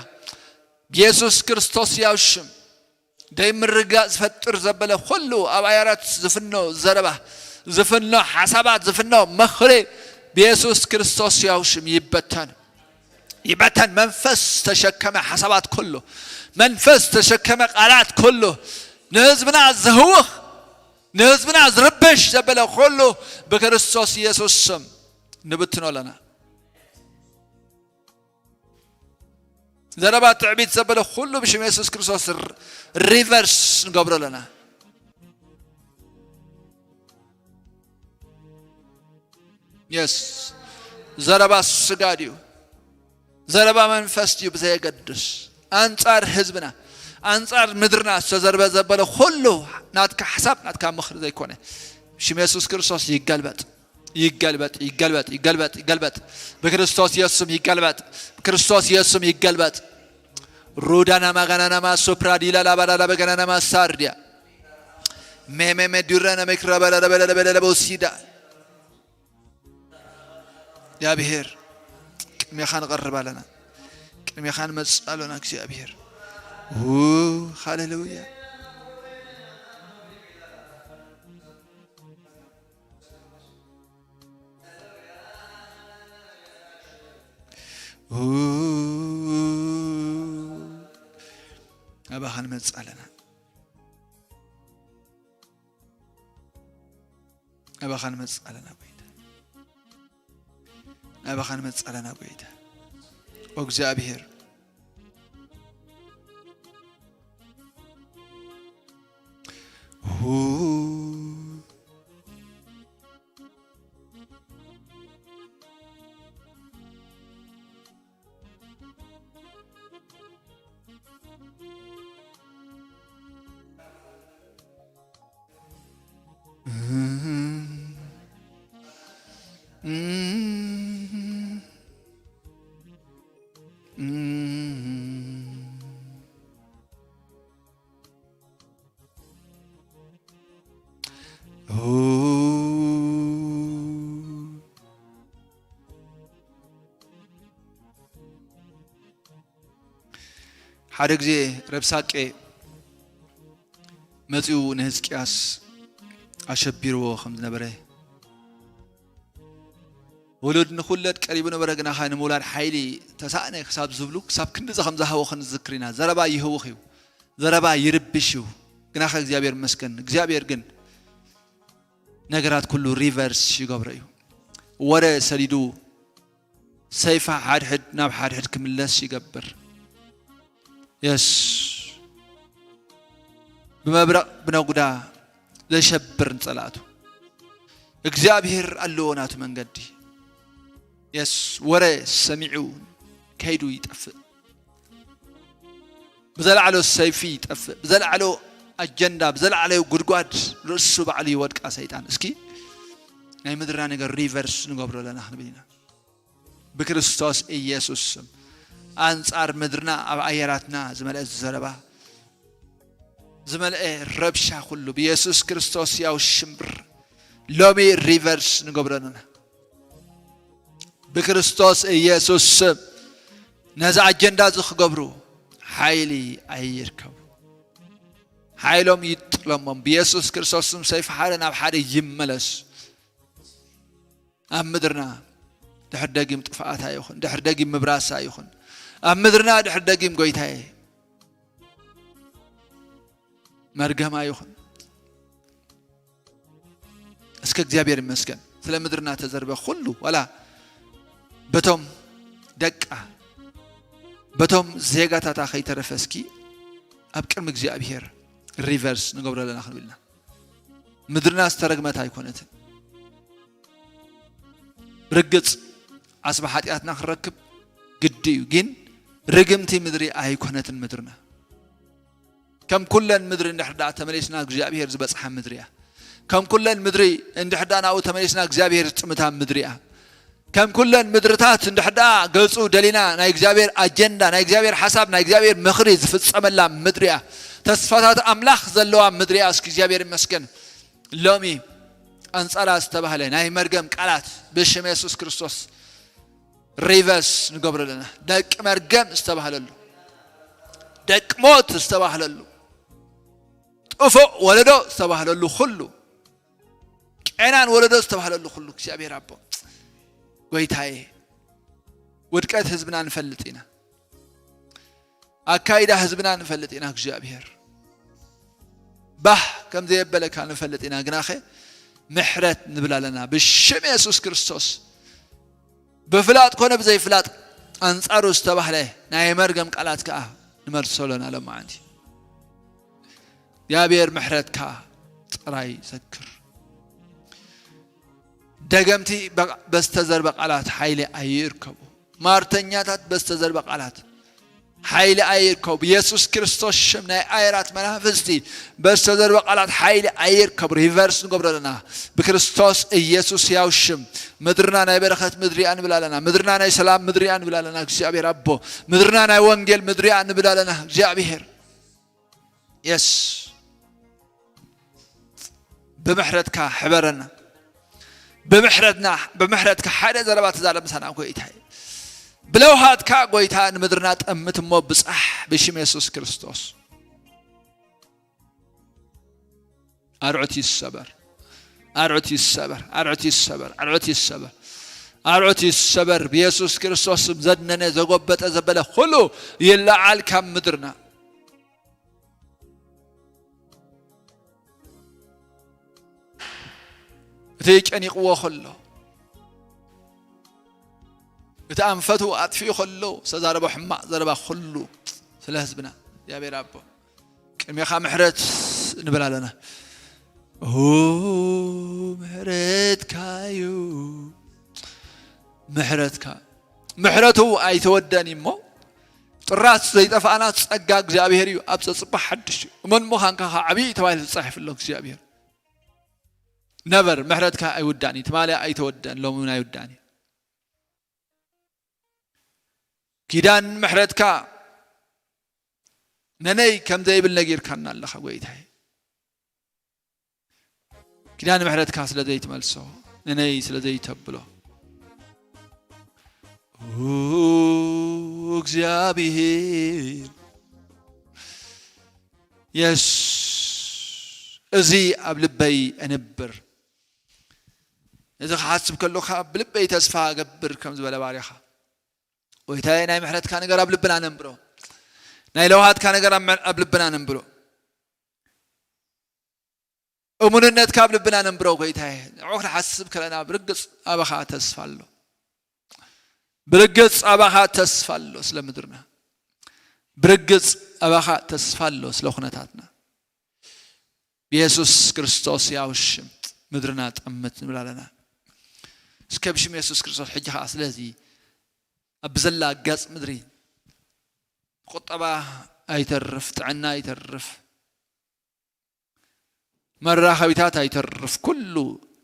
ብየሱስ ክርስቶስ ያው ሽም ደይ ምርጋእ ዝፈጥር ዘበለ ኩሉ ኣብ ኣያራት ዝፍኖ ዘረባ፣ ዝፍኖ ሓሳባት፣ ዝፍኖ ምኽሪ ብየሱስ ክርስቶስ ያው ሽም ይበተን። ይበተን። መንፈስ ተሸከመ ሓሳባት ኩሉ፣ መንፈስ ተሸከመ ቃላት ኩሉ፣ ንህዝብና ዝህውኽ፣ ንህዝብና ዝርብሽ ዘበለ ኩሉ ብክርስቶስ ኢየሱስ ስም ንብትኖ ኣለና። ዘረባ ትዕቢት ዘበለ ኩሉ ብሽም የሱስ ክርስቶስ ር-፣ ሪቨርስ ንገብሮ ኣለና። የስ፣ ዘረባ ስጋ ድዩ? ዘረባ መንፈስ ድዩ? ብዘየገድስ፣ ኣንጻር ህዝብና፣ ኣንጻር ምድርና ዝተዘርበ ዘበለ ኩሉ ናትካ ሓሳብ፣ ናትካ ምኽሪ ዘይኮነ፣ ብሽም የሱስ ክርስቶስ ይገልበጥ፣ ይገልበጥ፣ ይገልበጥ፣ ይገልበጥ፣ ይገልበጥ። ብክርስቶስ የሱስ ስም ይገልበጥ፣ ብክርስቶስ የሱስ ስም ይገልበጥ። ሩዳና ማጋናና ማሶፕራ ዲላ ላባላላ በገናና ማሳርዲያ ሜሜሜ ዱረነ መክረበለለበለለበለለበውሲዳ። እግዚኣብሔር፣ ቅድሜኻ ንቐርብ ኣለና፣ ቅድሜኻ ንመጽእ ኣሎና እግዚኣብሔር። ው፣ ሃሌሉያ። ው፣ ኣባኻ ንመጽእ ኣለና። ናባኻ ንመጽእ ኣለና ጎይታ። ናባኻ ንመጽእ ኣለና ጎይታ። ኦ እግዚኣብሔር። ሁ። ሓደ ግዜ ረብሳቄ መጺኡ ንህዝቅያስ ኣሸቢርዎ ከም ዝነበረ፣ ወሉድ ንኽውለድ ቀሪቡ ነበረ፣ ግናኸ ንምውላድ ሓይሊ ተሳእነ ክሳብ ዝብሉ፣ ክሳብ ክንድዚ ከም ዝሃቦ ክንዝክር ኢና። ዘረባ ይህውኽ እዩ፣ ዘረባ ይርብሽ እዩ። ግናኸ እግዚኣብሔር ይመስገን፣ እግዚኣብሔር ግን ነገራት ኩሉ ሪቨርስ ይገብሮ እዩ። ወረ ሰዲዱ ሰይፋ ሓድሕድ ናብ ሓድሕድ ክምለስ ይገብር። የስ ብመብረቕ ብነጉዳ ዘሸብር ንጸላእቱ እግዚኣብሔር ኣለዎ ናቱ መንገዲ። የስ ወረ ሰሚዑ ከይዱ ይጠፍእ። ብዘለዓሎ ሰይፊ ይጠፍእ። ብዘለዓሎ ኣጀንዳ፣ ብዘለዓሎ ጉድጓድ ርእሱ ባዕሉ ይወድቃ ሰይጣን። እስኪ ናይ ምድርና ነገር ሪቨርስ ንገብሮ ኣለና ክንብል ኢና። ብክርስቶስ ኢየሱስ ስም ኣንጻር ምድርና ኣብ ኣየራትና ዝመልአ ዘረባ፣ ዝመልአ ረብሻ ኩሉ ብኢየሱስ ክርስቶስ ያው ሽምብር ሎሚ ሪቨርስ ንገብሮ ኣለና። ብክርስቶስ ኢየሱስ ስም ነዚ ኣጀንዳ እዚ ክገብሩ ሓይሊ ኣይርከቡ። ሓይሎም ይጥለሞም። ብኢየሱስ ክርስቶስ ስም ሰይፊ ሓደ ናብ ሓደ ይመለስ። ኣብ ምድርና ድሕር ደጊም ጥፍኣት ኣይኹን፣ ድሕር ደጊም ምብራስ ኣይኹን። ኣብ ምድርና ድሕር ደጊም ጎይታዬ መርገም ኣይኹን። እስከ እግዚኣብሔር ይመስገን ስለ ምድርና ተዘርበ ኩሉ፣ ዋላ በቶም ደቃ በቶም ዜጋታታ ከይተረፈ እስኪ ኣብ ቅድሚ እግዚኣብሔር ሪቨርስ ንገብሮ ኣለና ክንብልና። ምድርና ዝተረግመት ኣይኮነትን። ርግጽ ዓስቢ ሓጢኣትና ክንረክብ ግዲ እዩ፣ ግን ርግምቲ ምድሪ ኣይኮነትን ምድርና። ከም ኩለን ምድሪ እንድሕር ደኣ ተመሊስና እግዚኣብሔር ዝበጽሓ ምድሪ እያ። ከም ኩለን ምድሪ እንድሕር ደኣ ናብኡ ተመሊስና እግዚኣብሔር ዝጥምታ ምድሪ እያ። ከም ኩለን ምድርታት እንድሕር ደኣ ገጹ ደሊና ናይ እግዚኣብሔር ኣጀንዳ፣ ናይ እግዚኣብሔር ሓሳብ፣ ናይ እግዚኣብሔር ምኽሪ ዝፍጸመላ ምድሪ እያ። ተስፋታት ኣምላኽ ዘለዋ ምድሪ እያ። እስኪ እግዚኣብሔር ይመስገን። ሎሚ ኣንጻራ ዝተባህለ ናይ መርገም ቃላት ብሽም የሱስ ክርስቶስ ሪቨርስ ንገብሮ ኣለና። ደቂ መርገም ዝተባህለሉ፣ ደቂ ሞት ዝተባህለሉ፣ ጥፉእ ወለዶ ዝተባህለሉ ኩሉ፣ ቄናን ወለዶ ዝተባህለሉ ኩሉ እግዚኣብሔር ኣቦ ጎይታዬ፣ ውድቀት ህዝብና ንፈልጥ ኢና። ኣካይዳ ህዝብና ንፈልጥ ኢና እግዚኣብሔር። ባህ ከም ዘየበለካ ንፈልጥ ኢና፣ ግናኸ ምሕረት ንብል ኣለና ብሽም የሱስ ክርስቶስ። ብፍላጥ ኮነ ብዘይፍላጥ ኣንጻሩ ዝተባህለ ናይ መርገም ቃላት ከኣ ንመልሶ ኣለና ሎማዓንቲ። እግዚኣብሔር ምሕረትካ ጥራይ ዘክር። ደገምቲ በ-፣ በዝተዘርበ ቃላት ሓይሊ ኣይርከቡ። ማርተኛታት በዝተዘርበ ቃላት ሓይሊ ኣይርከቡ። ብየሱስ ክርስቶስ ሽም ናይ ኣየራት መናፍስቲ በዝተዘርበ ቃላት ሓይሊ ኣይርከቡ። ሪቨርስ ንገብሮ ኣለና ብክርስቶስ ኢየሱስ ያው ሽም። ምድርና ናይ በረኸት ምድሪ እያ ንብል ኣለና። ምድርና ናይ ሰላም ምድሪ እያ ንብል ኣለና። እግዚኣብሔር ኣቦ፣ ምድርና ናይ ወንጌል ምድሪ እያ ንብል ኣለና። እግዚኣብሔር የስ ብምሕረትካ ሕበረና። ብምሕረትና፣ ብምሕረትካ ሓደ ዘረባ ተዛረብ ምሳና ጎይታይ። ብለውሃትካ ጎይታ ንምድርና ጠምት እሞ ብጻሕ ብሽም የሱስ ክርስቶስ። ኣርዑት ይሰበር። ኣርዑት ይሰበር። ኣርዑት ይሰበር። ኣርዑት ይሰበር። ኣርዑት ይሰበር። ብየሱስ ክርስቶስ ስም ዘድነነ፣ ዘጎበጠ፣ ዘበለ ኩሉ ይለዓል ካብ ምድርና። እቲ ጨኒቕዎ ከሎ፣ እቲ ኣንፈቱ ኣጥፊኡ ከሎ ዝተዛረቦ ሕማቕ ዘረባ ኩሉ ስለ ህዝብና እግዚኣብሔር ኣቦ ቅድሜኻ ምሕረት ንብል ኣለና። ኦ ምሕረትካ እዩ፣ ምሕረትካ፣ ምሕረቱ ኣይተወደን እሞ ጥራስ ዘይጠፋእና ጸጋ እግዚኣብሔር እዩ። ኣብ ጸጽባ ሓድሽ እዩ። እመን ምዃንካ ኸዓ ዓብዪ ተባሂሉ ተጻሒፉ ኣሎ። እግዚኣብሔር ነበር ምሕረትካ ኣይውዳእን እዩ። ትማሊ ኣይተወደን፣ ሎሚ እውን ኣይውዳእን እዩ። ኪዳን ምሕረትካ ነነይ ከም ዘይብል ነጊርካና ኣለኻ ጎይታይ። ኪዳን ምሕረትካ ስለ ዘይትመልሶ፣ ነነይ ስለ ዘይተብሎ። ኦ እግዚኣብሔር፣ የስ እዚ ኣብ ልበይ እንብር። እዚ ክሓስብ ከለኻ ብልበይ ተስፋ እገብር ከም ዝበለ ባሪኻ። ጎይታዬ ናይ ምሕረትካ ነገር ኣብ ልብና ነንብሮ። ናይ ለውሃትካ ነገር ኣብ ምዕ-፣ ኣብ ልብና ነንብሮ። እሙንነትካ ኣብ ልብና ነንብሮ ጎይታዬ። ንዑ ክንሓስብ ከለና ብርግጽ ኣባኻ ተስፋ ኣሎ። ብርግጽ ኣባኻ ተስፋ ኣሎ ስለ ምድርና። ብርግጽ ኣባኻ ተስፋ ኣሎ ስለ ኩነታትና። ብየሱስ ክርስቶስ ያው ሽም ምድርና ጠምት ንብል ኣለና። እስከ ብሽም የሱስ ክርስቶስ ሕጂ ኸዓ ስለዚ ኣብ ብዘላ ገጽ ምድሪ ቁጠባ ኣይተርፍ፣ ጥዕና ኣይተርፍ፣ መራኸቢታት ኣይተርፍ፣ ኩሉ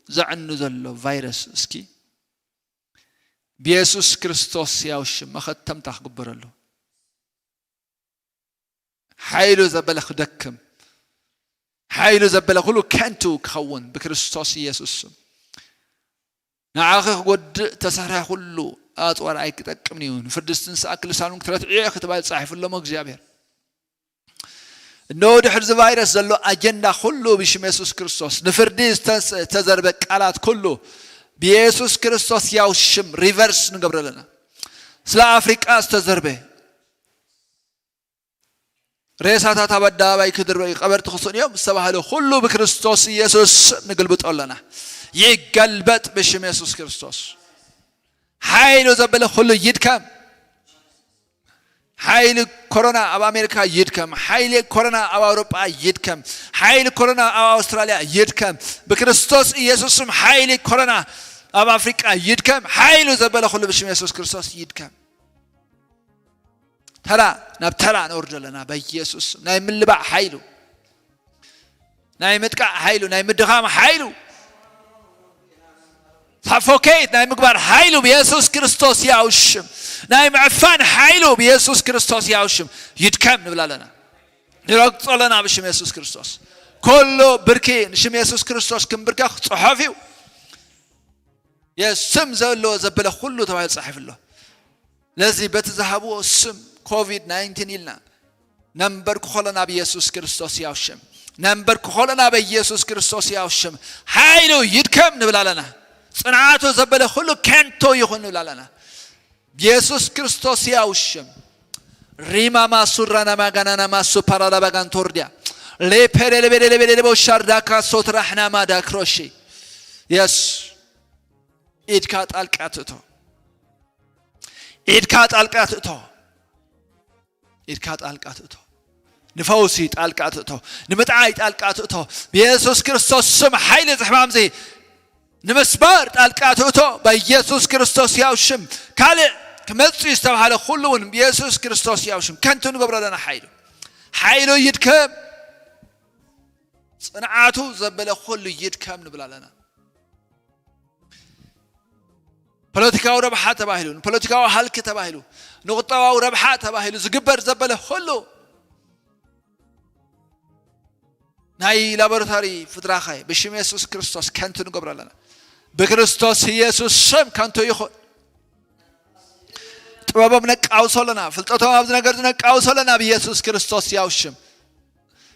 ዘዕኑ ዘሎ ቫይረስ እስኪ ብየሱስ ክርስቶስ ያው ሽም መኸተምታ ክግበረሉ። ሓይሉ ዘበለ ክደክም፣ ሓይሉ ዘበለ ኩሉ ከንቱ ክኸውን ብክርስቶስ ኢየሱስ ስም። ንዓኺ ክጎድእ ተሰርሐ ኩሉ ኣጽዋር ኣይክጠቅምን እዩ። ንፍርዲ ዝትንስኣ ክልሳኑን ክትረትዕዮ ክትባል ጻሒፉ ኣለሞ እግዚኣብሔር። እነሆ ድሕሪ እዚ ቫይረስ ዘሎ ኣጀንዳ ኩሉ ብሽም የሱስ ክርስቶስ፣ ንፍርዲ ዝተስ-፣ ዝተዘርበ ቃላት ኩሉ ብየሱስ ክርስቶስ ያው ሽም ሪቨርስ ንገብሮ ኣለና። ስለ ኣፍሪቃ ዝተዘርበ ሬሳታት ኣብ ኣደባባይ ክድርበዩ፣ ቀበርቲ ክስእኑ እዮም ዝተባህለ ኩሉ ብክርስቶስ ኢየሱስ ንግልብጦ ኣለና። ይገልበጥ ብሽም የሱስ ክርስቶስ። ሓይሉ ዘበለ ኩሉ ይድከም። ሓይሊ ኮሮና ኣብ ኣሜሪካ ይድከም። ሓይሊ ኮሮና ኣብ ኣውሮጳ ይድከም። ሓይሊ ኮሮና ኣብ ኣውስትራልያ ይድከም። ብክርስቶስ ኢየሱስ ስም ሓይሊ ኮሮና ኣብ ኣፍሪቃ ይድከም። ሓይሉ ዘበለ ኩሉ ብሽም የሱስ ክርስቶስ ይድከም። ተራ ናብ ተራ ነውርዶ ኣለና በኢየሱስ ስም። ናይ ምልባዕ ሓይሉ፣ ናይ ምጥቃዕ ሓይሉ፣ ናይ ምድኻም ሓይሉ፣ ሳፎኬት ናይ ምግባር ሓይሉ ብየሱስ ክርስቶስ ያው ሽም፣ ናይ ምዕፋን ሓይሉ ብየሱስ ክርስቶስ ያው ሽም ይድከም ንብል ኣለና። ንረግጾ ኣለና ብሽም የሱስ ክርስቶስ። ኩሉ ብርኪ ንሽም የሱስ ክርስቶስ ክንብርከኽ ጽሑፍ እዩ። የስ ስም ዘለዎ ዘበለ ኩሉ ተባሂሉ ጻሒፉ ኣሎ። ለዚ በቲ ዝሃብዎ ስም ኮቪድ ናይንቲን ኢልና ነንበርክኾ ኣለና ብየሱስ ክርስቶስ ያው ሽም። ነንበርክኾ ኣለና በኢየሱስ ክርስቶስ ያው ሽም። ሓይሉ ይድከም ንብል ኣለና። ጽንዓቱ ዘበለ ኩሉ ከንቶ ይኹን ንብል ኣለና። ብየሱስ ክርስቶስ ያው ሽም። ሪማ ማሱራ ናማጋናና ማሱ ፓራላባጋን ቶርዲያ ሌፔሌሌቤሌቤሌቦ ሻርዳካ ሶትራሕና ማዳክሮሺ። የስ ኢድካ ጣልቃ ትእቶ። ኢድካ ጣልቃ ትእቶ። ኢድካ ጣልቃ ትእቶ። ንፈውሲ ጣልቃ ትእቶ። ንምጥዓይ ጣልቃ ትእቶ። ብየሱስ ክርስቶስ ስም ሓይሊ እዚ ሕማም እዚ ንምስባር ጣልቃ ትእቶ። በኢየሱስ ክርስቶስ ያው ሽም። ካልእ ክመጽእ እዩ ዝተባህለ ኩሉ እውን ብየሱስ ክርስቶስ ያው ሽም ከንቱ ንገብሮ ኣለና። ሓይሉ፣ ሓይሉ ይድከም። ጽንዓቱ ዘበለ ኩሉ ይድከም ንብል ኣለና። ፖለቲካዊ ረብሓ ተባሂሉ፣ ንፖለቲካዊ ሃልኪ ተባሂሉ፣ ንቁጠባዊ ረብሓ ተባሂሉ ዝግበር ዘበለ ኩሉ ናይ ላቦራቶሪ ፍጥራኸ ብሽም የሱስ ክርስቶስ ከንቱ ንገብሮ ኣለና። ብክርስቶስ ኢየሱስ ስም ከንቱ ይኹን። ጥበቦም ነቃውሶ ኣለና፣ ፍልጠቶም ኣብዚ ነገር እዚ ነቃውሶ ኣለና ብኢየሱስ ክርስቶስ ያው ሽም።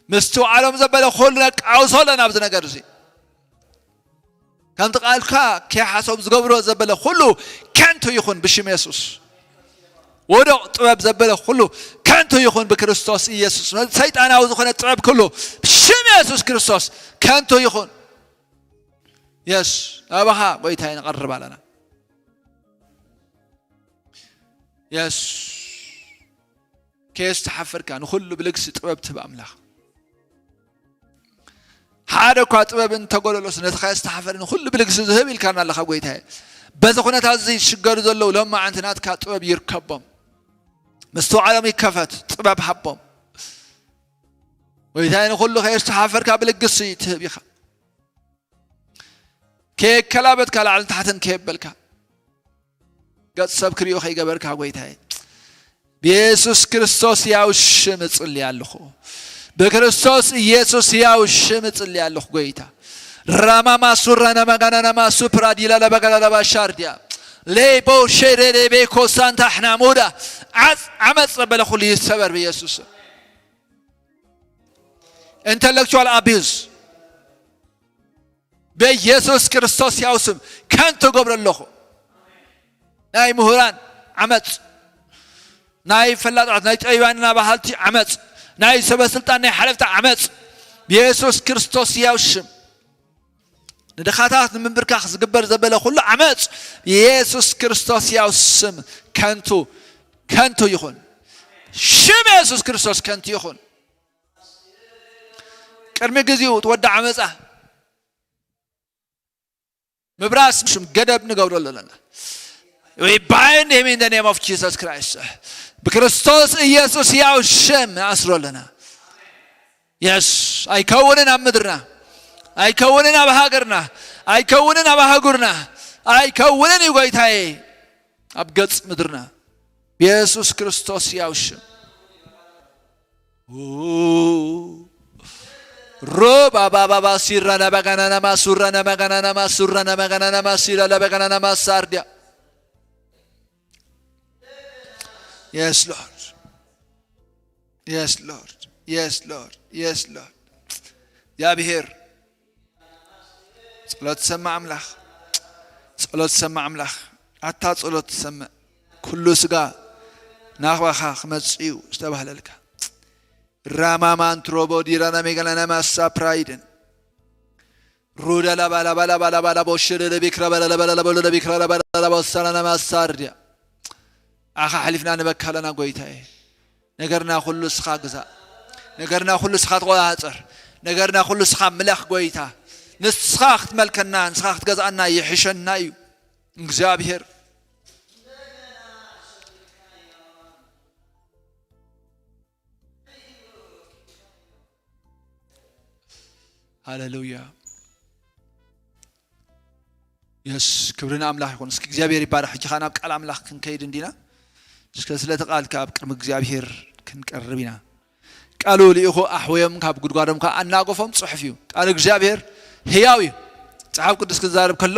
ምስትውዓሎም ዘበለ ኩሉ ነቃውሶ ኣለና ኣብዚ ነገር እዚ። ከምቲ ቃልካ ከይሓሰቡ ዝገብሮ ዘበለ ኩሉ ከንቱ ይኹን ብሽም የሱስ። ወደቕ ጥበብ ዘበለ ኩሉ ከንቱ ይኹን ብክርስቶስ ኢየሱስ። ሰይጣናዊ ዝኾነ ጥበብ ኩሉ ብሽም የሱስ ክርስቶስ ከንቱ ይኹን። የስ ኣባኻ ጎይታይ ንቐርብ ኣለና። የስ ከየስተሓፈርካ ንኹሉ ብልግሲ ጥበብ ትህብ ኣምላኽ። ሓደ እኳ ጥበብ እንተጎደሎስ ነቲ ከየስተሓፈረ ንኹሉ ብልግሲ ዝህብ ኢልካና ኣለኻ ጎይታዬ። በዚ ኩነታት እዚ ዝሽገሩ ዘለዉ ሎማዓንቲ ናትካ ጥበብ ይርከቦም። ምስትውዓሎም ይከፈት፣ ጥበብ ሃቦም። ጎይታዬ ንኹሉ ከየስተሓፈርካ ብልግሲ ትህብ ኢኻ። ከየከላበትካ ላዕልን ታሕትን ከየበልካ ገጽ ሰብ ክሪኦ ከይገበርካ ጎይታዬ ብየሱስ ክርስቶስ ያው ሽም እጽሊ ኣለኹ። ብክርስቶስ ኢየሱስ ያው ሽም እጽሊ ኣለኹ ጎይታ። ራማማ ሱራና ማጋናና ማሱ ፕራዲላ ለበጋላ ለባሻርዲያ ሌቦ ሼሬ ሌቤ ኮሳንታ ሕናሙዳ ዓጽ-፣ ዓመጽ ዘበለ ኩሉ ይሰበር ብየሱስ ስም። Intellectual abuse በኢየሱስ ክርስቶስ ያው ስም ከንቱ ገብረ ኣለኹ። ናይ ምሁራን ዓመፅ፣ ናይ ፈላጣት፣ ናይ ጠቢባንና ባህልቲ ዓመፅ፣ ናይ ሰበ ስልጣን፣ ናይ ሓለፍቲ ዓመፅ፣ ብኢየሱስ ክርስቶስ ያው ሽም ንድኻታት ንምንብርካኽ ዝግበር ዘበለ ኩሉ ዓመፅ፣ ኢየሱስ ክርስቶስ ያው ስም ከንቱ፣ ከንቱ ይኹን። ሽም ኢየሱስ ክርስቶስ ከንቱ ይኹን። ቅድሚ ግዚኡ ትወዲ ዓመፃ ምብራስ ሽም ገደብ ንገብረሉ ኣለና። We bind him in the name of Jesus Christ. ብክርስቶስ ኢየሱስ ያው ሽም ንኣስሮ ኣለና። የስ ኣይከውንን ኣብ ምድርና፣ ኣይከውንን ኣብ ሃገርና፣ ኣይከውንን ኣብ ኣህጉርና፣ ኣይከውንን እዩ ጎይታዬ ኣብ ገጽ ምድርና። ብኢየሱስ ክርስቶስ ያው ሽም። ሮባ ባባባ ሲራ ለበገናና ማሱራ ለበገናና ማሱራ ለበገናና ማሲራ ለበገናና ማሳርዲያ። Yes Lord. Yes Lord. Yes Lord. Yes Lord. እግዚኣብሔር ጸሎት ትሰምዕ ኣምላኽ፣ ጸሎት ትሰምዕ ኣምላኽ፣ ኣታ ጸሎት ትሰምዕ። ኩሉ ስጋ ናባኻ ክመጽእ እዩ ዝተባህለልካ። ራማማን ትሮቦ ዲራና ሜጋላና ማሳ ፕራይድን ሩዳ ላባ ላባ ላባ ላባ ላባ ወሸደ ለቢክራ ባላ ላባ ላባ ላባ ላባ ላባ ወሰራና ማሳርድያ። ኣኻ ሓሊፍና ንበካ ኣለና ጎይታዬ። ነገርና ኩሉ እስኻ ግዛእ። ነገርና ኩሉ እስኻ ተቆጻጸር። ነገርና ኩሉ እስኻ ምለኽ ጎይታ። ንስኻ ክትመልከና፣ ንስኻ ክትገዝኣና ይሕሸና እዩ እግዚኣብሔር። ሃሌሉያ። የስ ክብሪ ንኣምላኽ ይኹን። እስኪ እግዚኣብሔር ይባረኽ። ሕጂ ኸዓ ናብ ቃል ኣምላኽ ክንከይድ እንዲና። እስከ ስለቲ ቃል ከኣ ኣብ ቅድሚ እግዚኣብሔር ክንቀርብ ኢና። ቃሉ ልኢኹ ኣሕወዮም ካብ ጉድጓዶም ከኣ ኣናገፎም ጽሑፍ እዩ። ቃል እግዚኣብሔር ህያው እዩ። መጽሓፍ ቅዱስ ክዛረብ ከሎ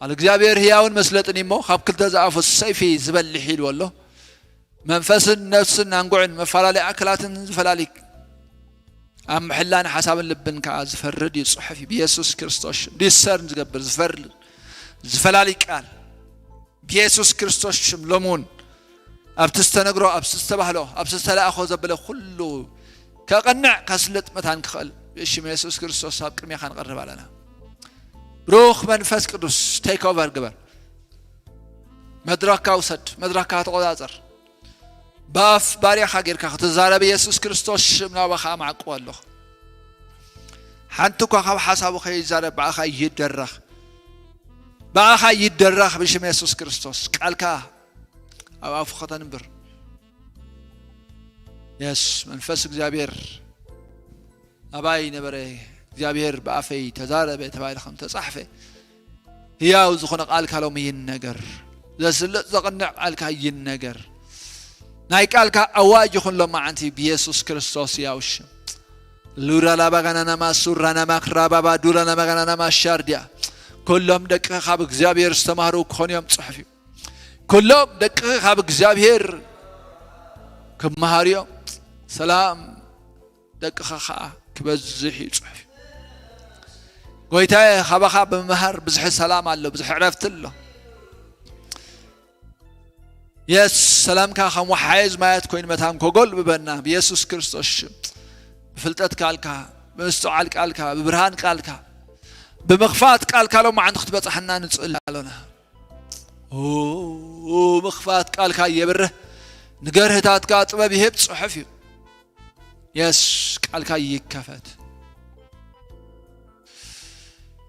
ቃል እግዚኣብሔር ህያውን መስለጥን እዩ እሞ ካብ ክልተ ዝኣፉ ሰይፊ ዝበልሕ ኢልዎ ኣሎ። መንፈስን ነፍስን ኣንጉዕን መፈላለይ ኣክላትን ዝፈላሊ ኣብ ምሕላን ሓሳብን ልብን ከኣ ዝፈርድ እዩ ጽሑፍ እዩ። ብየሱስ ክርስቶስ ሽም ዲሰርን ዝገብር ዝፈርድ ዝፈላሊ ቃል ብየሱስ ክርስቶስ ሽም ሎሚ እውን ኣብቲ ዝተነግሮ፣ ኣብቲ ዝተባህሎ፣ ኣብቲ ዝተላእኾ ዘበለ ኩሉ ከቐንዕ ከስልጥ መታን ክኽእል ብሽም የሱስ ክርስቶስ ኣብ ቅድሜኻ ንቐርብ ኣለና። ብሩኽ መንፈስ ቅዱስ ቴክ ኦቨር ግበር። መድረክካ ውሰድ፣ መድረክካ ተቆጻጸር። ብኣፍ ባርያኻ ጌርካ ክትዛረብ የሱስ ክርስቶስ ሽም ናባኻ ኣማዕቅቦ ኣለኹ። ሓንቲ እኳ ካብ ሓሳቡ ከይዛረብ ብኣኻ ይደረኽ፣ ብኣኻ ይደረኽ ብሽም የሱስ ክርስቶስ። ቃልካ ኣብ ኣፉ ከተንብር። የስ መንፈስ እግዚኣብሔር ኣባይ ነበረ፣ እግዚኣብሔር ብኣፈይ ተዛረበ ተባሂሉ ከም ተጻሕፈ፣ ህያው ዝኾነ ቃልካ ሎሚ ይነገር። ዘስልጥ ዘቕንዕ ቃልካ ይነገር። ናይ ቃልካ ኣዋጅ ይኹን ሎማዓንቲ ብየሱስ ክርስቶስ ህያው ሽም። ሉራ ላባጋናና ማሱራና ማክራባባ ዱራና ማጋናና ማሻርድያ። ኩሎም ደቅኻ ካብ እግዚኣብሔር ዝተማህሩ ክኾኑ እዮም ጽሑፍ እዩ። ኩሎም ደቅኻ ካብ እግዚኣብሔር ክመሃሩ እዮም። ሰላም ደቅኻ ኸዓ ክበዝሕ እዩ ጽሑፍ። ጎይታዬ፣ ካባኻ ብምምሃር ብዝሒ ሰላም ኣሎ፣ ብዝሒ ዕረፍቲ ኣሎ። የስ ሰላምካ ከም ወሓይዝ ማያት ኮይኑ መታን ከጎልብበና ብየሱስ ክርስቶስ ሽም። ብፍልጠት ቃልካ፣ ብምስትውዓል ቃልካ፣ ብብርሃን ቃልካ፣ ብምኽፋት ቃልካ ሎማዓንቲ ክትበጽሓና ንጽሊ ኣሎና። ኦ፣ ምኽፋት ቃልካ የብርህ፣ ንገርህታትካ ጥበብ ይህብ ጽሑፍ እዩ። የስ ቃልካ ይከፈት።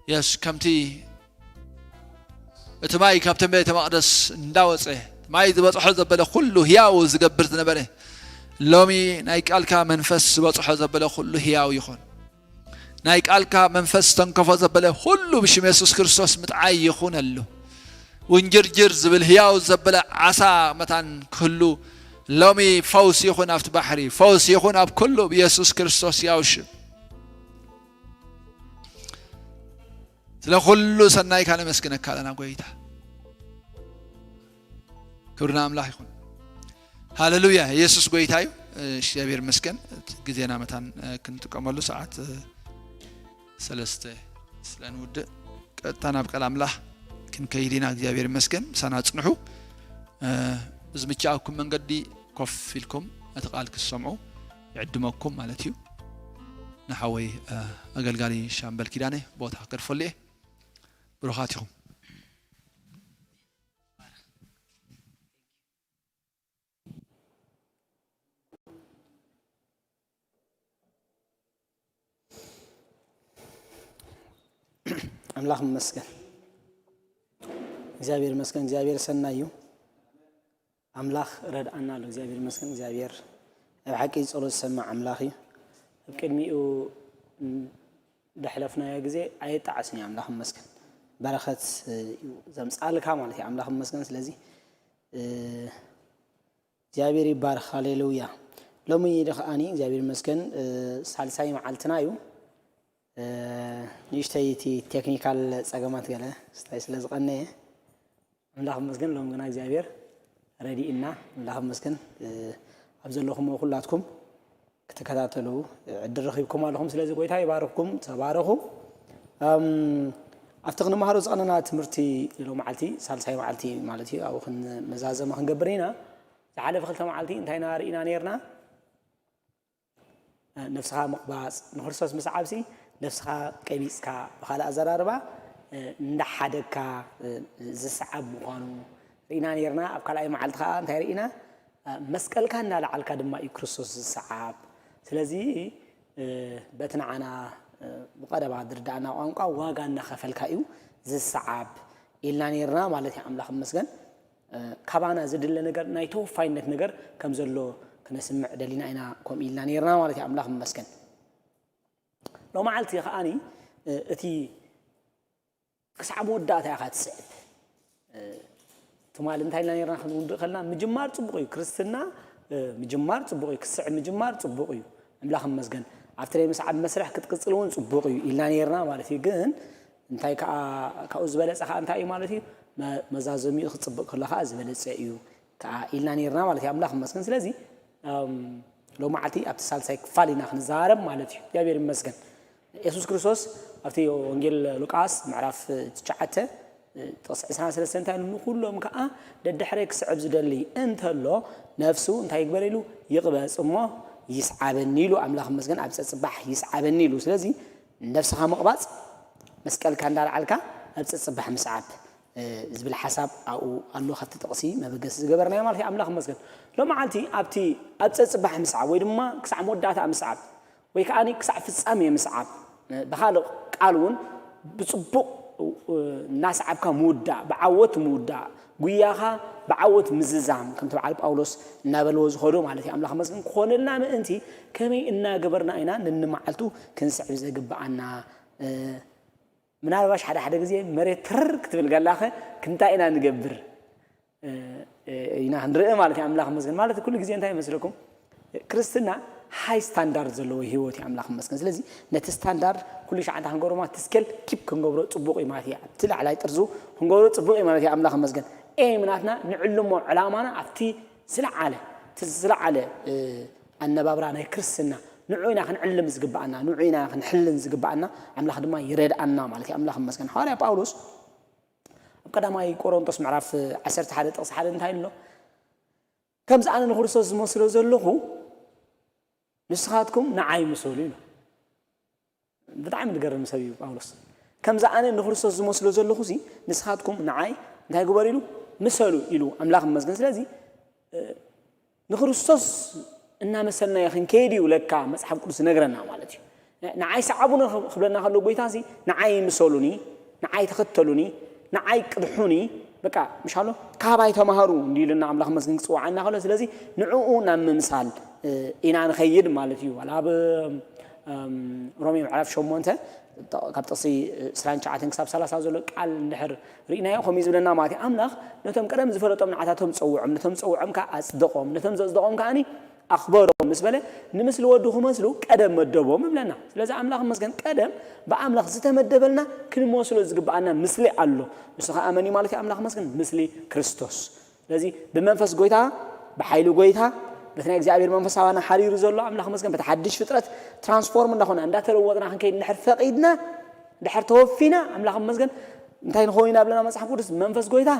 የስ ከምቲ እቲ ማይ ካብተን ቤተ መቕደስ እንዳወፀ እቲ ማይ ዝበፅሖ ዘበለ ኩሉ ህያው ዝገብር ዝነበረ ሎሚ ናይ ቃልካ መንፈስ ዝበፅሖ ዘበለ ኩሉ ህያው ይኹን። ናይ ቃልካ መንፈስ ዝተንከፎ ዘበለ ኩሉ ብሽም የሱስ ክርስቶስ ምጥዓይ ይኹነሉ። ውንጅርጅር ዝብል ህያው ዘበለ ዓሳ መታን ክህሉ ሎሚ ፈውስ ይኹን ኣብቲ ባሕሪ፣ ፈውስ ይኹን ኣብ ኩሉ ብየሱስ ክርስቶስ ያው ሽም። ስለ ኩሉ ሰናይካ ነመስግነካ ኣለና ጎይታ። ክብሪ ንኣምላኽ ይኹን። ሃሌሉያ። የሱስ ጎይታ እዩ። እግዚኣብሔር ይመስገን። ግዜና መታን ክንጥቀመሉ ሰዓት ሰለስተ ስለ ንውድእ ቀጥታ ናብ ቃል ኣምላኽ ክንከይድ ኢና። እግዚኣብሔር ይመስገን። ምሳና ጽንሑ። እዚ ምችኣኩም መንገዲ ኮፍ ኢልኩም ነቲ ቃል ክትሰምዑ ይዕድመኩም ማለት እዩ። ንሓወይ ኣገልጋሊ ሻምበል ኪዳነ ቦታ ክገድፈሉ እየ። ብሩኻት ኢኹም። ኣምላኽ ይመስገን። እግዚኣብሔር ይመስገን። እግዚኣብሔር ሰናይ እዩ። ኣምላኽ ረድኣና ኣሎ። እግዚኣብሔር ይመስገን። እግዚኣብሔር ኣብ ሓቂ ጸሎት ዝሰምዕ ኣምላኽ እዩ። ኣብ ቅድሚኡ ደሕለፍናዮ ግዜ ኣየጣዕስን እዩ። ኣምላኽ ይመስገን። በረኸት እዩ ዘምጻልካ ማለት እዩ። ኣምላኽ ይመስገን። ስለዚ እግዚኣብሔር ይባርኽ። ሃሌሉያ። ሎሚ ዶ ከዓኒ እግዚኣብሔር ይመስገን ሳልሳይ መዓልትና እዩ። ንእሽተይ እቲ ቴክኒካል ጸገማት ገለ ስታይ ስለ ዝቐነየ ኣምላኽ ይመስገን። ሎም ግና እግዚኣብሔር ረዲእና ኣምላኽ ይመስገን። ኣብ ዘለኹም ኩላትኩም ክትከታተሉ ዕድል ረኺብኩም ኣለኹም። ስለዚ ጎይታ ይባርኽኩም። ተባረኹ። ኣብቲ ክንመሃሮ ዝቐነና ትምህርቲ ሎ መዓልቲ ሳልሳይ መዓልቲ ማለት እዩ። ኣብኡ ክንመዛዘመ ክንገብር ኢና። ዝሓለፈ ክልተ መዓልቲ እንታይ ኢና ርኢና ነርና? ነፍስኻ ምቕባፅ ንክርስቶስ ምስዓብሲ ነፍስኻ ቀቢፅካ ብካልእ ኣዘራርባ እንዳሓደግካ ዝሰዓብ ምዃኑ ርኢና ነርና። ኣብ ካልኣይ መዓልቲ ከዓ እንታይ ርኢና? መስቀልካ እንዳለዓልካ ድማ እዩ ክርስቶስ ዝሰዓብ። ስለዚ በቲ ንዓና ብቐረባ ዝርዳእና ቋንቋ ዋጋ እናኸፈልካ እዩ ዝሰዓብ ኢልና ነርና ማለት እዩ። ኣምላኽ ይመስገን። ካባና ዝድለ ነገር ናይ ተወፋይነት ነገር ከም ዘሎ ክነስምዕ ደሊና ኢና ከምኡ ኢልና ነርና ማለት እዩ። ኣምላኽ ይመስገን። ሎመዓልቲ ከዓኒ እቲ ክሳዕ መወዳእታ ኢኻ ትስዕብ። ትማል እንታይ ኢልና ነርና ክንውድእ ከልና ምጅማር ፅቡቕ እዩ። ክርስትና ምጅማር ፅቡቕ እዩ። ክስዕብ ምጅማር ፅቡቕ እዩ። ኣምላኽ ይመስገን። ኣብቲ ናይ ምስዓብ መስርሕ ክትቅፅል እውን ፅቡቕ እዩ ኢልና ነርና ማለት እዩ። ግን እንታይ ከዓ ካብኡ ዝበለፀ ከዓ እንታይ እዩ ማለት እዩ? መዛዘሚኡ ክፅብቕ ከሎ ከዓ ዝበለፀ እዩ ከዓ ኢልና ነርና ማለት እዩ። ኣምላኽ ይመስገን። ስለዚ ሎም መዓልቲ ኣብቲ ሳልሳይ ክፋል ኢና ክንዛረብ ማለት እዩ። እግዚኣብሔር ይመስገን። የሱስ ክርስቶስ ኣብቲ ወንጌል ሉቃስ ምዕራፍ ትሽዓተ ጥቕሲ ዕስራን ሰለስተን እንታይ ኢሉ? ንኩሎም ከዓ ደድሕረይ ክስዕብ ዝደሊ እንተሎ ነፍሱ እንታይ ይግበር ኢሉ? ይቕበጽ እሞ ይስዓበኒ ኢሉ። ኣምላኽ ይመስገን። ኣብ ጸጽባሕ ይስዓበኒ ኢሉ። ስለዚ ነፍስኻ ምቕባጽ መስቀልካ እንዳልዓልካ ኣብ ጸጽባሕ ምስዓብ ዝብል ሓሳብ ኣብኡ ኣሎ። ካብቲ ጥቕሲ መበገሲ ዝገበርናዮ ማለት እዩ። ኣምላኽ ይመስገን። ሎመዓልቲ ኣብቲ ኣብ ጸጽባሕ ምስዓብ ወይ ድማ ክሳዕ መወዳእታ ምስዓብ ወይ ከዓ ክሳዕ ፍጻሜ ምስዓብ፣ ብኻልእ ቃል እውን ብፅቡቕ እናሰዓብካ ምውዳእ፣ ብዓወት ምውዳእ፣ ጉያኻ ብዓወት ምዝዛም ከምቲ በዓል ጳውሎስ እናበልዎ ዝኸዶ ማለት እዩ። ኣምላኽ መስገን ክኾነልና ምእንቲ ከመይ እናገበርና ኢና ነንመዓልቱ ክንስዕብ ዘግብኣና? ምናልባሽ ሓደ ሓደ ግዜ መሬት ትርር ክትብል ገላኸ ክንታይ ኢና ንገብር? ኢና ክንርኢ ማለት እዩ። ኣምላኽ መስገን ማለት ኩሉ ግዜ እንታይ ይመስለኩም? ክርስትና ሃይ ስታንዳርድ ዘለዎ ህይወት እዩ። ኣምላኽ መስገን። ስለዚ ነቲ ስታንዳርድ ኩሉ ሻዕ እንታይ ክንገብሮ ማለት እቲ ስኬል ኪፕ ክንገብሮ ጽቡቕ እዩ ማለት እዩ። ኣብቲ ላዕላይ ጥርዙ ክንገብሮ ጽቡቕ እዩ ማለት እዩ። ኣምላኽ መስገን። ኤም ናትና ንዕልሞ ዕላማና ኣብቲ ዝለዓለ እቲ ዝለዓለ ኣነባብራ ናይ ክርስትና ንዑ ኢና ክንዕልም ዝግብኣና፣ ንዑ ኢና ክንሕልን ዝግብኣና። ኣምላኽ ድማ ይረድኣና ማለት እዩ። ኣምላኽ መስገን። ሓዋርያ ጳውሎስ ኣብ ቀዳማይ ቆሮንቶስ ምዕራፍ ዓሰርተ ሓደ ጥቕሲ ሓደ እንታይ ኣሎ? ከምዚ ኣነ ንክርስቶስ ዝመስሎ ዘለኹ ንስኻትኩም ንዓይ ምሰሉ ኢሉ። ብጣዕሚ ዝገርም ሰብ እዩ ጳውሎስ። ከምዚ ኣነ ንክርስቶስ ዝመስሎ ዘለኹ ሲ ንስኻትኩም ንዓይ እንታይ ግበሩ ኢሉ? ምሰሉ ኢሉ። ኣምላኽ ይመስገን። ስለዚ ንክርስቶስ እናመሰልናዮ ክንከይድ እዩ ለካ መፅሓፍ ቅዱስ ዝነግረና ማለት እዩ። ንዓይ ሰዓቡኒ ክብለና ከሎ ጎይታ ሲ ንዓይ ምሰሉኒ፣ ንዓይ ተኸተሉኒ፣ ንዓይ ቅድሑኒ፣ በቃ ምሻሎ ካባይ ተማሃሩ እንዲሉና ኣምላኽ መስግን ክፅውዓና ከሎ ስለዚ ንዕኡ ናብ ምምሳል ኢና ንኸይድ ማለት እዩ። ዋላ ኣብ ሮሜ ምዕራፍ ሸሞንተ ካብ ጥቕሲ ዕስራን ትሽዓተን ክሳብ ሰላሳ ዘሎ ቃል እንድሕር ርኢናዮ ከምኡ እዩ ዝብለና ማለት እዩ። ኣምላኽ ነቶም ቀደም ዝፈለጦም ንዓታቶም ጸውዖም፣ ነቶም ዝጸውዖም ከኣ ኣጽደቖም፣ ነቶም ዘጽደቖም ከኣኒ ኣኽበሮም ምስ በለ ንምስሊ ወዱ ክመስሉ ቀደም መደቦም ይብለና። ስለዚ ኣምላኽ ይመስገን ቀደም ብኣምላኽ ዝተመደበልና ክንመስሎ ዝግብኣና ምስሊ ኣሎ። ንሱ ከኣ መን እዩ ማለት እዩ? ኣምላኽ ይመስገን ምስሊ ክርስቶስ። ስለዚ ብመንፈስ ጎይታ ብሓይሊ ጎይታ በቲ ናይ እግዚኣብሔር መንፈሳውያን ሓሪሩ ዘሎ ኣምላኽ መስገን በቲ ሓድሽ ፍጥረት ትራንስፎርም እንዳኾና እንዳተለወጥና ክንከይድ እንድሕር ፈቒድና እንድሕር ተወፊና ኣምላኽ መስገን እንታይ ንኸውን ኢና ብለና መፅሓፍ ቅዱስ መንፈስ ጎይታ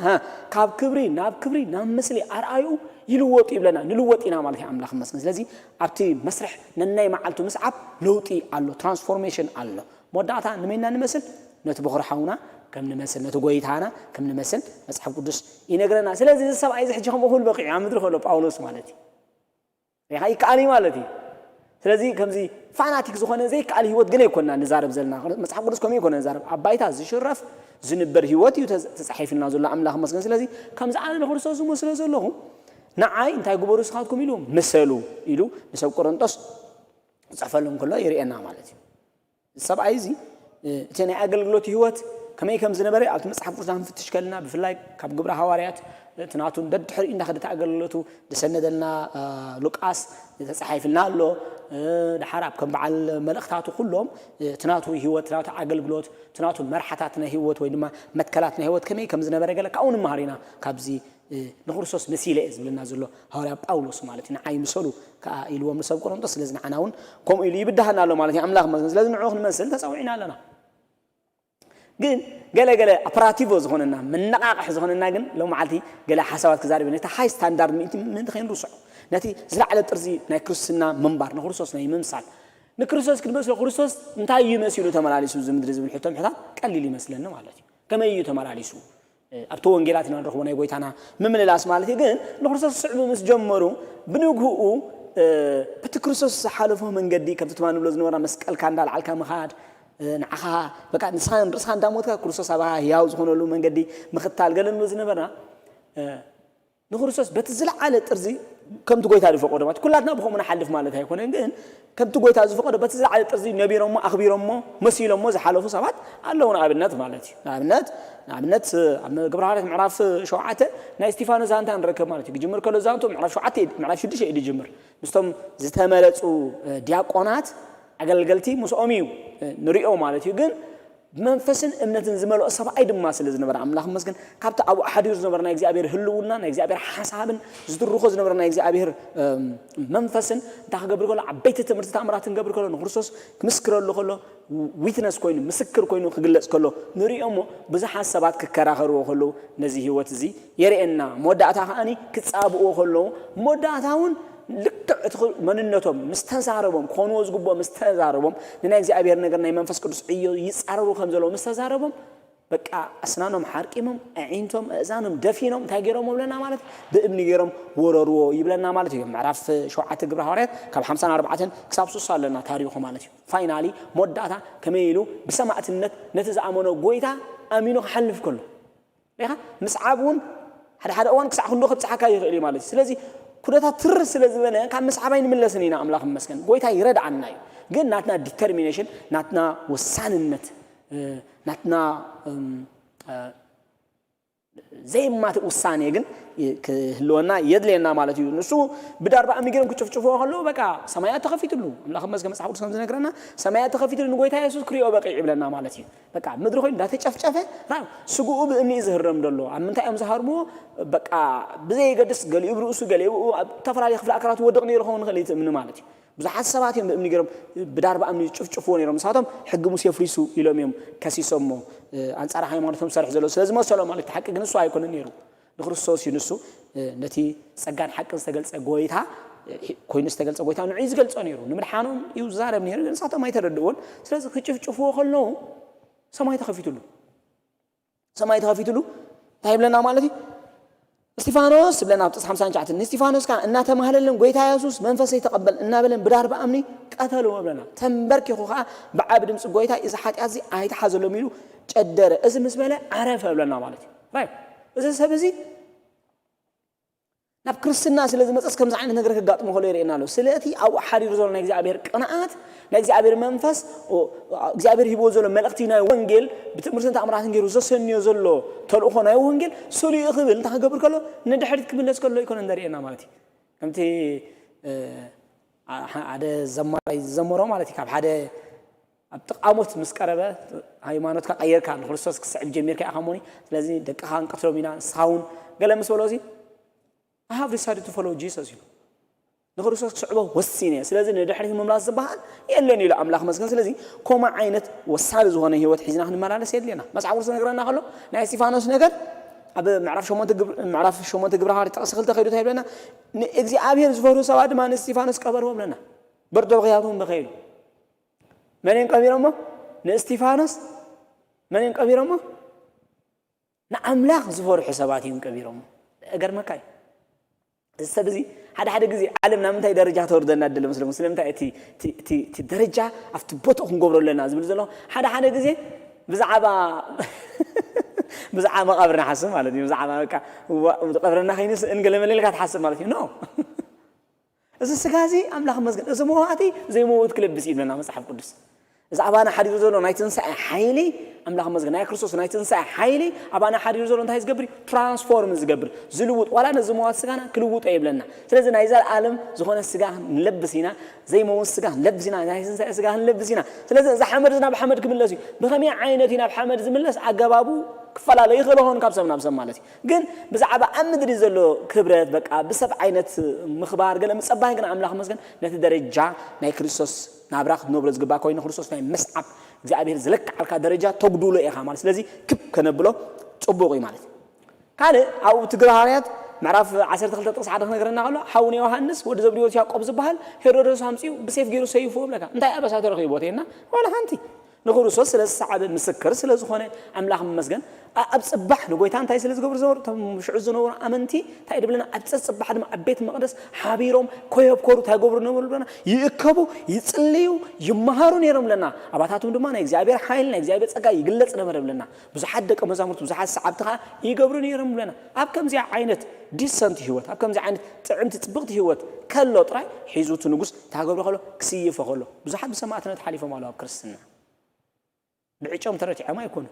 ካብ ክብሪ ናብ ክብሪ ናብ ምስሊ ኣርኣዩ ይልወጡ ይብለና ንልወጥ ኢና ማለት እዩ ኣምላኽ መስገን ስለዚ ኣብቲ መስርሕ ነናይ መዓልቱ ምስዓብ ለውጢ ኣሎ ትራንስፎርሜሽን ኣሎ መወዳእታ ንመና ንመስል ነቲ በኹሪ ሓውና ከም ንመስል ነቲ ጎይታና ከም ንመስል መፅሓፍ ቅዱስ ይነግረና ስለዚ እዚ ሰብኣይ እዚ ሕጂ ከምኡ ክብል በቂዑ ኣብ ምድሪ ከሎ ጳውሎስ ማለት እዩ ሪኻ ይከኣል እዩ ማለት እዩ ስለዚ ከምዚ ፋናቲክ ዝኾነ ዘይከኣል ህይወት ግን ኣይኮና ንዛረብ ዘለና መፅሓፍ ቅዱስ ከምኡ ይኮነ ንዛረብ ኣብ ባይታ ዝሽረፍ ዝንበር ህይወት እዩ ተፃሒፍልና ዘሎ ኣምላኽ መስገን ስለዚ ከምዚ ኣነ ንክርስቶስ ዝመስሎ ዘለኹ ንዓይ እንታይ ግበሩ ስኻትኩም ኢሉ ምሰሉ ኢሉ ንሰብ ቆረንጦስ ዝፅሕፈሎም ከሎ ይርእየና ማለት እዩ ሰብኣይ እዚ እቲ ናይ ኣገልግሎት ህይወት ከመይ ከም ዝነበረ ኣብቲ መፅሓፍ ቅዱስና ክንፍትሽ ከለና ብፍላይ ካብ ግብረ ሃዋርያት እቲ ናቱ ደድሕሪኡ እንዳኸደ እቲ ኣገልግሎቱ ዝሰነደልና ሉቃስ ተፃሒፍልና ኣሎ ድሓር ኣብ ከም በዓል መልእኽታቱ ኩሎም እቲ ናቱ ህይወት ናቱ ኣገልግሎት እቲ ናቱ መርሓታት ናይ ህይወት ወይ ድማ መትከላት ናይ ህይወት ከመይ ከም ዝነበረ ገለ ካብኡ ንመሃር ኢና ካብዚ ንክርስቶስ መሲለ እየ ዝብለና ዘሎ ሃዋርያ ጳውሎስ ማለት እዩ ንዓይ ምሰሉ ከዓ ኢልዎም ንሰብ ቆሮንቶስ ስለዚ ንዓና እውን ከምኡ ኢሉ ይብድሃና ኣሎ ማለት እዩ ኣምላኽ መስገን ስለዚ ንዑ ክንመስል ተፀዊዕና ኣለና ግን ገለገለ ኣፕራቲቮ ዝኾነና መነቃቕሒ ዝኾነና ግን ሎም መዓልቲ ገለ ሓሳባት ክዛርብ ነቲ ሃይ ስታንዳርድ ምእንቲ ምእንቲ ከይንርስዖ ነቲ ዝለዓለ ጥርዚ ናይ ክርስትና ምንባር ንክርስቶስ ናይ ምምሳል ንክርስቶስ ክንመስሎ ክርስቶስ እንታይ እዩ መሲሉ ተመላሊሱ እዚ ምድሪ ዝብል ሕቶ ምሕታት ቀሊል ይመስለኒ ማለት እዩ ከመይ እዩ ተመላሊሱ ኣብቲ ወንጌላት ኢና ንረኽቦ ናይ ጎይታና ምምልላስ ማለት እዩ ግን ንክርስቶስ ስዕቡ ምስ ጀመሩ ብንግህኡ በቲ ክርስቶስ ዝሓለፎ መንገዲ ከምቲ ትማ ንብሎ ዝነበርና መስቀልካ እንዳልዓልካ ምኻድ ንዓኻ በቃ ንስኻ ርእስኻ እንዳሞትካ ክርስቶስ ኣባኻ ህያው ዝኾነሉ መንገዲ ምኽታል ገለ ንብሎ ዝነበርና ንክርስቶስ በቲ ዝለዓለ ጥርዚ ከምቲ ጎይታ ዝፈቀዶ ማለት ኩላትና ብኸምኡ ንሓልፍ ማለት ኣይኮነን ግን ከምቲ ጎይታ ዝፈቀዶ በቲ ዝለዓለ ጥርዚ ነቢሮሞ ኣኽቢሮሞ መሲሎሞ ዝሓለፉ ሰባት ኣለዉ ንኣብነት ማለት እዩ ንኣብነት ንኣብነት ኣብ ግብረ ሃዋርያት ምዕራፍ ሸውዓተ ናይ እስቲፋኖስ ዛንታ ንረከብ ማለት እዩ ክጅምር ከሎ ዛንቱ ምዕራፍ ሸውዓተ ምዕራፍ ሽዱሽተ እዩ ዝጅምር ምስቶም ዝተመረፁ ዲያቆናት ኣገልገልቲ ምስኦም እዩ ንሪኦ ማለት እዩ ግን ብመንፈስን እምነትን ዝመልኦ ሰብኣይ ድማ ስለ ዝነበረ ኣምላኽ መስገን ካብቲ ኣብኡ ሓዲሩ ዝነበረ ናይ እግዚኣብሔር ህልውና ናይ እግዚኣብሔር ሓሳብን ዝትርኾ ዝነበረ ናይ እግዚኣብሔር መንፈስን እንታይ ክገብር ከሎ ዓበይቲ ትምህርቲ ተኣምራት ክንገብር ከሎ ንክርስቶስ ክምስክረሉ ከሎ ዊትነስ ኮይኑ ምስክር ኮይኑ ክግለጽ ከሎ ንሪኦ እሞ ብዙሓት ሰባት ክከራኸርዎ ከለዉ ነዚ ህይወት እዚ የርእየና መወዳእታ ከዓኒ ክጻብእዎ ከለዉ መወዳእታ እውን ልክዕ እቲ መንነቶም ምስ ተዛረቦም ክኾንዎ ዝግብኦ ምስ ተዛረቦም ንናይ እግዚኣብሔር ነገር ናይ መንፈስ ቅዱስ ዕዮ ይጻረሩ ከም ዘለዉ ምስ ተዛረቦም በቃ ኣስናኖም ሓርቂሞም ኣዒንቶም ኣእዛኖም ደፊኖም እንታይ ገይሮም ብለና ማለት ብእምኒ ገይሮም ወረርዎ ይብለና ማለት እዩ ምዕራፍ ሸውዓተ ግብረ ሃዋርያት ካብ ሓምሳን ኣርባዕተን ክሳብ ስሳ ኣለና ታሪኹ ማለት እዩ ፋይናሊ መወዳእታ ከመይ ኢሉ ብሰማእትነት ነቲ ዝኣመኖ ጎይታ ኣሚኑ ክሓልፍ ከሎ ሪኻ ምስዓብ እውን ሓደ ሓደ እዋን ክሳዕ ክንዶ ክብፅሓካ ይኽእል እዩ ማለት እዩ ስለዚ ኩነታት ትር ስለ ዝበለ ካብ ምስዓብ ኣይንምለስን ኢና ኣምላኽ መስገን ጎይታ ይረድዓና እዩ ግን ናትና ዲተርሚኔሽን ናትና ወሳንነት ናትና ዘይማትእ ውሳኔ ግን ክህልወና የድልየና ማለት እዩ ንሱ ብዳርባ እምኒ ገይሮም ክጭፍጭፍዎ ከለዉ በቃ ሰማያት ተኸፊትሉ ኣምላኽ መስገን መፅሓፍ ቅዱስ ከም ዝነግረና ሰማያት ተኸፊትሉ ንጎይታ የሱስ ክሪኦ በቂዕ ይብለና ማለት እዩ በቃ ምድሪ ኮይኑ እንዳተጨፍጨፈ ራብ ስግኡ ብእምኒ ዝህረም ደሎ ኣብ ምንታይ እዮም ዝሃርምዎ በቃ ብዘየገድስ ገሊኡ ብርእሱ ገሊኡ ብኡ ኣብ ዝተፈላለዩ ክፍለ ኣካላት ወድቕ ነይሩ ኸውን ንኽእል እቲ እምኒ ማለት እዩ ብዙሓት ሰባት እዮም ብእምኒ ገይሮም ብዳርባ እምኒ ዝጭፍጭፍዎ ነይሮም ንሳቶም ሕጊ ሙሴ ፍሪሱ ኢሎም እዮም ከሲሶሞ ኣንጻር ሃይማኖቶም ዝሰርሕ ዘሎ ስለ ዝመሰሎ ማለት ሓቂ ግን እሱ ኣይኮነን ነይሩ ንክርስቶስ እዩ ንሱ ነቲ ጸጋን ሓቅን ዝተገልጸ ጎይታ ኮይኑ ዝተገልጸ ጎይታ ንዑ ዝገልጾ ነይሩ ንምድሓኖም እዩ ዝዛረብ ነይሩ ንሳቶም ኣይተረድእዎን ስለዚ ክጭፍጭፍዎ ከለዉ ሰማይ ተኸፊትሉ ሰማይ ተኸፊትሉ እንታይ ይብለና ማለት እዩ እስጢፋኖስ ብለና ኣብ ጥቅስ ሓምሳን ትሽዓተን ንእስጢፋኖስ ከዓ እናተማህለለን ጎይታ የሱስ መንፈሰይ ተቐበል እናበለን ብዳርባ እምኒ ቀተልዎ ብለና ተንበርኪኹ ከዓ ብዓቢ ድምፂ ጎይታ እዚ ሓጢኣት እዚ ኣይትሓዘሎም ኢሉ ጨደረ እዚ ምስ በለ ዓረፈ ብለና ማለት እዩ ራይ እዚ ሰብ እዚ ናብ ክርስትና ስለ ዝመፀስ ከምዚ ዓይነት ነገር ክጋጥሞ ከሎ ይርእየና ኣሎ ስለ እቲ ኣብኡ ሓዲሩ ዘሎ ናይ እግዚኣብሔር ቅንኣት ናይ እግዚኣብሔር መንፈስ እግዚኣብሔር ሂብዎ ዘሎ መልእኽቲ ናይ ወንጌል ብትምህርትን ተኣምራትን ገይሩ ዘሰንዮ ዘሎ ተልእኾ ናይ ወንጌል ስሉኡ ክብል እንታይ ክገብር ከሎ ንድሕሪት ክምለስ ከሎ ይኮነ እንደርእየና ማለት እዩ ከምቲ ሓደ ዘማራይ ዝዘመሮ ማለት እዩ ካብ ሓደ ኣብ ጥቓሞት ምስ ቀረበ ሃይማኖትካ ቀየርካ ንክርስቶስ ክስዕብ ጀሚርካ ኢኻ ሞኒ ስለዚ ደቅኻ ንቀትሎም ኢና ንስኻ እውን ገለ ምስ በሎ እዚ I have decided to follow Jesus ኢሉ ንክርስቶስ ክስዕቦ ወሲነ እየ። ስለዚ ንድሕሪት ምምላስ ዝበሃል የለን ኢሉ ኣምላኽ መስገን። ስለዚ ከምኡ ዓይነት ወሳኒ ዝኾነ ህይወት ሒዝና ክንመላለስ የድልየና። መጽሓፍ ቅዱስ ነገረና ከሎ ናይ እስጢፋኖስ ነገር ኣብ ምዕራፍ ሸሞንተ ግብሪ ጥቕሲ ክልተ ከይዱ እንታይ ይብለና? ንእግዚኣብሔር ዝፈርሁ ሰባት ድማ ንእስጢፋኖስ ቀበርዎ ብለና። በርዶ ብኽያቶም በኸይሉ መን እዮም ቀቢሮሞ? ንእስጢፋኖስ መን እዮም ቀቢሮሞ? ንኣምላኽ ዝፈርሑ ሰባት እዮም ቀቢሮሞ። እገርመካ እዩ። እዚ ሰብ እዚ ሓደ ሓደ ግዜ ዓለም ናብ ምንታይ ደረጃ ተወርደና ደለ መስለኩም? ስለምንታይ እቲ ደረጃ ኣብቲ ቦትኡ ክንገብሮ ኣለና ዝብል ዘሎ ሓደ ሓደ ግዜ ብዛዕባ ብዛዕባ መቓብር ንሓስብ ማለት እዩ። ብዛዕባ በቃ ቀብረና ከይንስእን ገለ መለ ኢልካ ትሓስብ ማለት እዩ። ኖ እዚ ስጋ እዚ ኣምላኽ መስገን እዚ መዋእቲ ዘይመውት ክለብስ እዩ ዝብለና መጽሓፍ ቅዱስ። እዚ ኣባና ሓዲሩ ዘሎ ናይ ትንሳኤ ሓይሊ ኣምላኽ መስገን ናይ ክርስቶስ ናይ ትንሳኤ ሓይሊ ኣባና ሓዲሩ ዘሎ እንታይ ዝገብር እዩ? ትራንስፎርም ዝገብር ዝልውጥ ዋላ ነዚ መዋት ስጋና ክልውጦ ይብለና። ስለዚ ናይ ዘለኣለም ዝኾነ ስጋ ንለብስ ኢና፣ ዘይመውት ስጋ ንለብስ ኢና፣ ናይ ትንሳኤ ስጋ ንለብስ ኢና። ስለዚ እዚ ሓመድ እዚ ናብ ሓመድ ክምለስ እዩ። ብኸመይ ዓይነት እዩ ናብ ሓመድ ዝምለስ? ኣገባቡ ክፈላለ ይኽእል ሆን ካብ ሰብ ናብ ሰብ ማለት እዩ። ግን ብዛዕባ ኣብ ምድሪ ዘሎ ክብረት በቃ ብሰብ ዓይነት ምኽባር ገለ ምጸባይ ግን ኣምላኽ መስገን ነቲ ደረጃ ናይ ክርስቶስ ናብራ ክትነብሮ ዝግባእ ኮይኑ ክርስቶስ ናይ መስዓብ እግዚኣብሔር ዝለክዓልካ ደረጃ ተጉድሎ ኢኻ ማለት ስለዚ ክብ ከነብሎ ጽቡቕ እዩ ማለት እዩ። ካልእ ኣብኡ እቲ ግብረ ሃዋርያት ምዕራፍ ዓሰርተ ክልተ ጥቕሲ ሓደ ክነግረና ከሎ ሓውነ ዮሃንስ ወዲ ዘብዴዎስ ያዕቆብ ዝበሃል ሄሮዶስ ኣምጺኡ ብሴፍ ገይሩ ሰይፍዎ ብለካ እንታይ ኣበሳ ተረኺብዎ ተይልና ዋላ ሓንቲ ንክርስቶስ ስለ ዝሰዓበ ምስክር ስለ ዝኾነ ኣምላኽ ይመስገን። ኣብ ጽባሕ ንጎይታ እንታይ ስለ ዝገብሩ ዝነበሩ እቶም ሽዑ ዝነበሩ ኣመንቲ እንታይ ድብለና ኣብ ጸጽባሕ ድማ ኣብ ቤት መቕደስ ሓቢሮም ኮየብኮሩ እንታይ ገብሩ ነበሩ ብለና ይእከቡ ይጽልዩ ይመሃሩ ነይሮም ብለና። ኣባታቶም ድማ ናይ እግዚኣብሔር ሓይል ናይ እግዚኣብሔር ጸጋ ይግለጽ ነበረ ብለና። ብዙሓት ደቀ መዛሙርት ብዙሓት ሰዓብቲ ከዓ ይገብሩ ነይሮም ብለና። ኣብ ከምዚኣ ዓይነት ዲሰንት ህይወት ኣብ ከምዚ ዓይነት ጥዕምቲ ጽብቕቲ ህይወት ከሎ ጥራይ ሒዙ እቲ ንጉስ እንታይ ገብሮ ከሎ ክስይፎ ከሎ ብዙሓት ብሰማዕትነት ሓሊፎም ኣለዉ ኣብ ክርስትና። ብዕጨም ተረቲዖም ኣይኮኑ።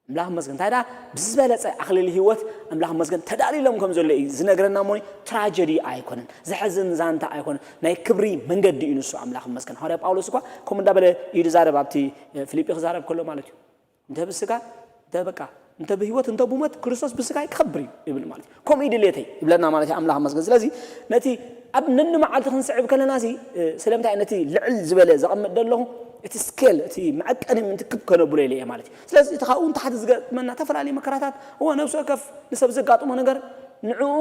ኣምላኽ መስገን እንታይ ደኣ ብዝበለጸ ኣኽሊል ህይወት ኣምላኽ መስገን ተዳሊሎም ከም ዘሎ እዩ ዝነግረና እሞ ትራጀዲ ኣይኮነን። ዘሕዝን ዛንታ ኣይኮነን። ናይ ክብሪ መንገዲ እዩ ንሱ ኣምላኽ መስገን። ሃዋርያ ጳውሎስ እኳ ከምኡ እንዳበለ እዩ ዝዛረብ ኣብቲ ፊልጲ ክዛረብ ከሎ ማለት እዩ። እንተ ብስጋ እንተ በቃ እንተ ብህይወት እንተ ብሞት ክርስቶስ ብስጋይ ክኸብር እዩ ይብል ማለት እዩ። ከምኡ እዩ ድሌተይ ይብለና ማለት እዩ ኣምላኽ መስገን። ስለዚ ነቲ ኣብ ነኒ መዓልቲ ክንስዕብ ከለና ሲ ስለምንታይ ነቲ ልዕል ዝበለ ዘቐምጥ ዘለኹ እቲ ስኬል እቲ መዐቀኒ ምንቲ ክብ ከነብሎ ኢለ እየ ማለት እዩ። ስለዚ እቲ ካብኡ ንታሕቲ ዝገጥመና ተፈላለዩ መከራታት እወ ነብሲ ወከፍ ንሰብ ዘጋጥሞ ነገር ንዕኡ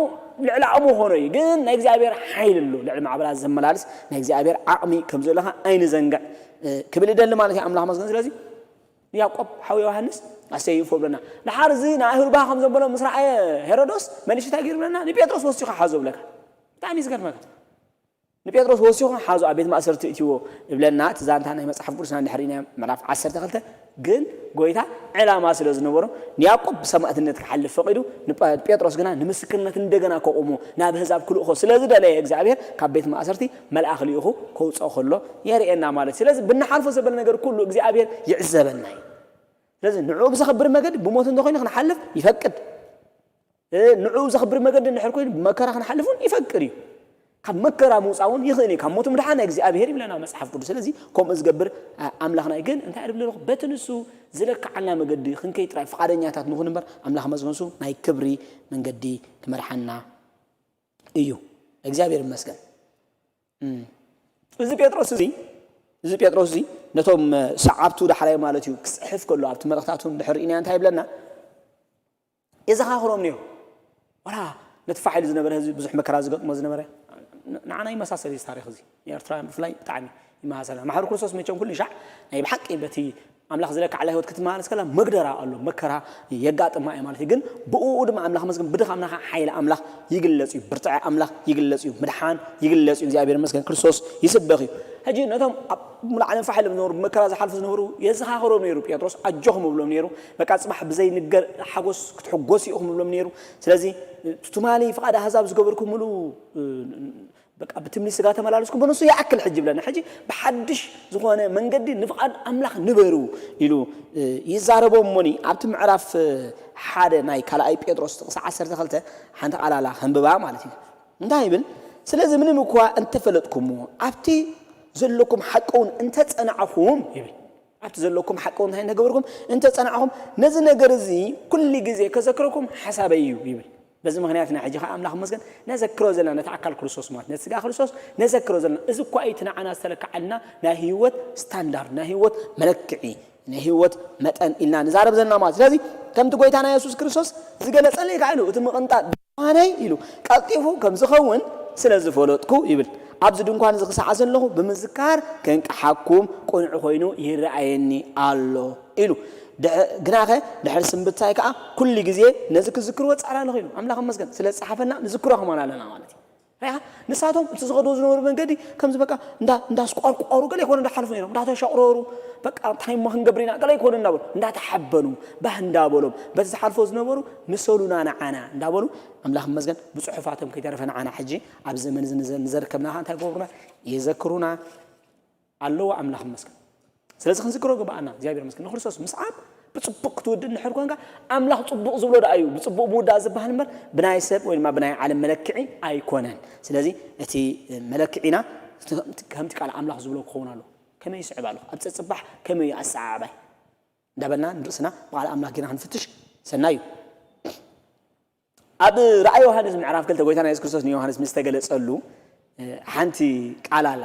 ልዕሊ ዓቕሙ ኾኖ እዩ። ግን ናይ እግዚኣብሔር ሓይል ኣሎ ልዕሊ ማዕበላት ዘመላልስ ናይ እግዚኣብሔር ዓቕሚ ከም ዘለኻ ኣይንዘንግዕ ክብል ይደሊ ማለት እዩ ኣምላኽ መስገን። ስለዚ ያዕቆብ ሓው ዮሃንስ ኣሰይፎ ብለና። ድሓር እዚ ንኣይሁድ ባህ ከም ዘበሎ ምስ ረኣየ ሄሮዶስ መሊሱ እንታይ ገይሩ ብለና? ንጴጥሮስ ወሲኹ ሓዞ ብለካ። ብጣዕሚ እዩ ዝገርመካ። ንጴጥሮስ ወሲኹ ሓዞ ኣብ ቤት ማእሰርቲ እትዎ ይብለና። እቲ ዛንታ ናይ መጽሓፍ ቅዱስና እንድሕር ኢና ምዕራፍ ዓሰርተ ክልተ ግን ጎይታ ዕላማ ስለ ዝነበሮ ንያዕቆብ ብሰማእትነት ክሓልፍ ፈቒዱ ንጴጥሮስ ግና ንምስክርነት እንደገና ከቑሞ ናብ ህዛብ ክልእኾ ስለ ዝደለየ እግዚኣብሔር ካብ ቤት ማእሰርቲ መልኣኽ ልኢኹ ከውፅኦ ከሎ የርእየና ማለት እዩ። ስለዚ ብንሓልፎ ዘበለ ነገር ኩሉ እግዚኣብሔር ይዕዘበና እዩ። ስለዚ ንዕኡ ብዘኽብር መገዲ ብሞት እንተኮይኑ ክንሓልፍ ይፈቅድ። ንዕኡ ዘኽብር መገዲ እንድሕር ኮይኑ ብመከራ ክንሓልፍ እውን ይፈቅድ እዩ። ካብ መከራ ምውፃእ እውን ይኽእል እዩ። ካብ ሞት ምድሓን ናይ እግዚኣብሔር ይብለና መፅሓፍ ቅዱስ። ስለዚ ከምኡ ዝገብር ኣምላኽና እዩ። ግን እንታይ ድብል ኣለኹ በቲ ንሱ ዝለክዓልና መገዲ ክንከይ ጥራይ ፍቓደኛታት ንኹን እምበር ኣምላኽ መዝገንሱ ናይ ክብሪ መንገዲ ክመርሓና እዩ። እግዚኣብሔር ይመስገን። እዚ ጴጥሮስ እዚ እዚ ጴጥሮስ እዚ ነቶም ሰዓብቱ ዳሕራይ ማለት እዩ ክፅሕፍ ከሎ ኣብቲ መልእኽታቱ እንድሕር ርኢና እንታይ ይብለና? የዘኻኽሮም ነይሩ። ዋላ ነቲ ፋሕ ኢሉ ዝነበረ ህዝቢ ብዙሕ መከራ ዝገጥሞ ዝነበረ ንዓና ይመሳሰል እዩ ታሪክ እዚ ንኤርትራውያን ብፍላይ ብጣዕሚ ይመሳሰልና። ማሕበር ክርስቶስ መቸም ኩሉ ሻዕ ናይ ብሓቂ በቲ ኣምላኽ ዝለካ ዓላ ህይወት ክትመላለስ ከላ መግደራ ኣሎ መከራ የጋጥማ እዩ ማለት እዩ። ግን ብኡ ድማ ኣምላኽ መስገን ብድኻምና ከዓ ሓይሊ ኣምላኽ ይግለጽ እዩ። ብርትዐ ኣምላኽ ይግለጽ እዩ። ምድሓን ይግለጽ እዩ። እግዚኣብሔር መስገን ክርስቶስ ይስበኽ እዩ። ሕጂ ነቶም ኣብ ሙሉ ዓለም ፋሕ ኢሎም ዝነበሩ ብመከራ ዝሓልፉ ዝነበሩ የዘኻኽሮም ነይሩ። ጴጥሮስ ኣጆኹም እብሎም ነይሩ። በቃ ጽባሕ ብዘይንገር ሓጎስ ክትሕጎሱ ኢኹም እብሎም ነይሩ። ስለዚ ትማሊ ፍቓድ ኣህዛብ ዝገበርኩምሉ በቃ ብትምኒ ስጋ ተመላለስኩም ብንሱ ይኣክል ሕጂ ብለና ሕጂ ብሓድሽ ዝኾነ መንገዲ ንፍቓድ ኣምላኽ ንበሩ ኢሉ ይዛረቦም እሞኒ ኣብቲ ምዕራፍ ሓደ ናይ ካልኣይ ጴጥሮስ ጥቕሲ ዓሰርተ ክልተ ሓንቲ ቃላላ ከንብባ ማለት እዩ። እንታይ ይብል? ስለዚ ምንም እኳ እንተፈለጥኩምዎ ኣብቲ ዘለኩም ሓቂ እውን እንተጸናዕኹም ይብል። ኣብቲ ዘለኩም ሓቂ እውን እንታይ እንተገበርኩም እንተጸናዕኹም ነዚ ነገር እዚ ኩሉ ግዜ ከዘክረኩም ሓሳበይ እዩ ይብል። በዚ ምኽንያት ኢና ሕጂ ከዓ ኣምላኽ መስገን ነዘክሮ ዘለና ነቲ ኣካል ክርስቶስ ማለት ነቲ ስጋ ክርስቶስ ነዘክሮ ዘለና። እዚ እኳ እዩ እቲ ንዓና ዝተለክዓልና ናይ ህይወት ስታንዳርድ፣ ናይ ህይወት መለክዒ፣ ናይ ህይወት መጠን ኢልና ንዛረብ ዘለና ማለት። ስለዚ ከምቲ ጎይታና የሱስ ክርስቶስ ዝገለጸለይ ከዓ ኢሉ እቲ ምቕንጣጥ ድንኳነይ ኢሉ ቀልጢፉ ከም ዝኸውን ስለ ዝፈለጥኩ ይብል። ኣብዚ ድንኳን እዚ ክሰዓ ዘለኹ ብምዝካር ከንቅሓኩም ቅኑዕ ኮይኑ ይረኣየኒ ኣሎ ኢሉ። ግናኸ ድሕሪ ስንብታይ ከዓ ኩሉ ግዜ ነዚ ክዝክርዎ ጻዕር ኣለኹ ኢሉ። ኣምላኽ መስገን ስለ ዝጸሓፈልና ንዝክሮ ከማን ኣለና ማለት እዩ። ሪኻ ንሳቶም እቲ ዝኸድዎ ዝነበሩ መንገዲ ከምዚ በቃ እንዳስቋርቋሩ ገለ ይኮነ እንዳሓልፉ ነሮም እንዳተሻቑረሩ በቃ እንታይ ሞ ክንገብር ኢና ገለ ይኮነ እንዳበሉ እንዳተሓበኑ ባህ እንዳበሎም በቲ ዝሓልፎ ዝነበሩ ምሰሉና ንዓና እንዳበሉ ኣምላኽ መስገን ብፅሑፋቶም ከይተረፈ ንዓና ሕጂ ኣብ ዘመን ንዘርከብና እንታይ ገብሩና የዘክሩና ኣለዎ ኣምላኽ መስገን ስለዚ ክንዝክሮ ግባኣና እግዚኣብሔር መስገን ንክርስቶስ ምስዓብ ብፅቡቅ ክትውድእ እንድሕር ኮንካ ኣምላኽ ፅቡቅ ዝብሎ ደኣ እዩ ብፅቡቅ ምውዳእ ዝበሃል እምበር ብናይ ሰብ ወይ ድማ ብናይ ዓለም መለክዒ ኣይኮነን ስለዚ እቲ መለክዒና ከምቲ ቃል ኣምላኽ ዝብሎ ክኸውን ኣሎ ከመይ ይስዕብ ኣለኹ ኣብ ፀፅባሕ ከመይ እዩ ኣሰዓዕባይ እንዳበልና ንርእስና ብቃል ኣምላኽ ጌና ክንፍትሽ ሰናይ እዩ ኣብ ራእይ ዮሃንስ ምዕራፍ ክልተ ጎይታና የሱስ ክርስቶስ ንዮሃንስ ምስ ተገለጸሉ ሓንቲ ቃል ኣላ።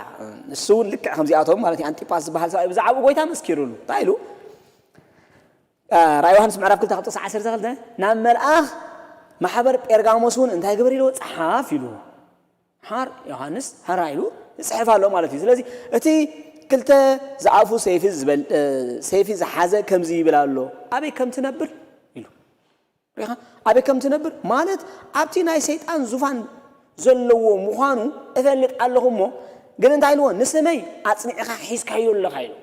ንሱ እውን ልክዕ ከምዚኣቶም ማለት እዩ ኣንጢጳስ ዝበሃል ሰብኣይ ብዛዕባኡ ጎይታ መስኪሩሉ። እንታይ ኢሉ? ራእይ ዮሃንስ ምዕራፍ ክልተ ካብ ጥቕሲ ዓሰርተ ክልተ ናብ መልኣኽ ማሕበር ጴርጋሞስ እውን እንታይ ግበር ኢልዎ? ጸሓፍ ኢሉ። ሓር ዮሃንስ ሃራ ኢሉ ይጽሕፍ ኣሎ ማለት እዩ። ስለዚ እቲ ክልተ ዝኣፉ ሰይፊ ዝበል ሰይፊ ዝሓዘ ከምዚ ይብል ኣሎ ኣበይ ከም ትነብር ኢሉ ሪኻ ኣበይ ከም ትነብር ማለት ኣብቲ ናይ ሰይጣን ዙፋን ዘለዎ ምዃኑ እፈልጥ ኣለኹ እሞ ግን እንታይ ኢልዎ ንስመይ ኣጽኒዕኻ ሒዝካዮ ኣለኻ ኢሉ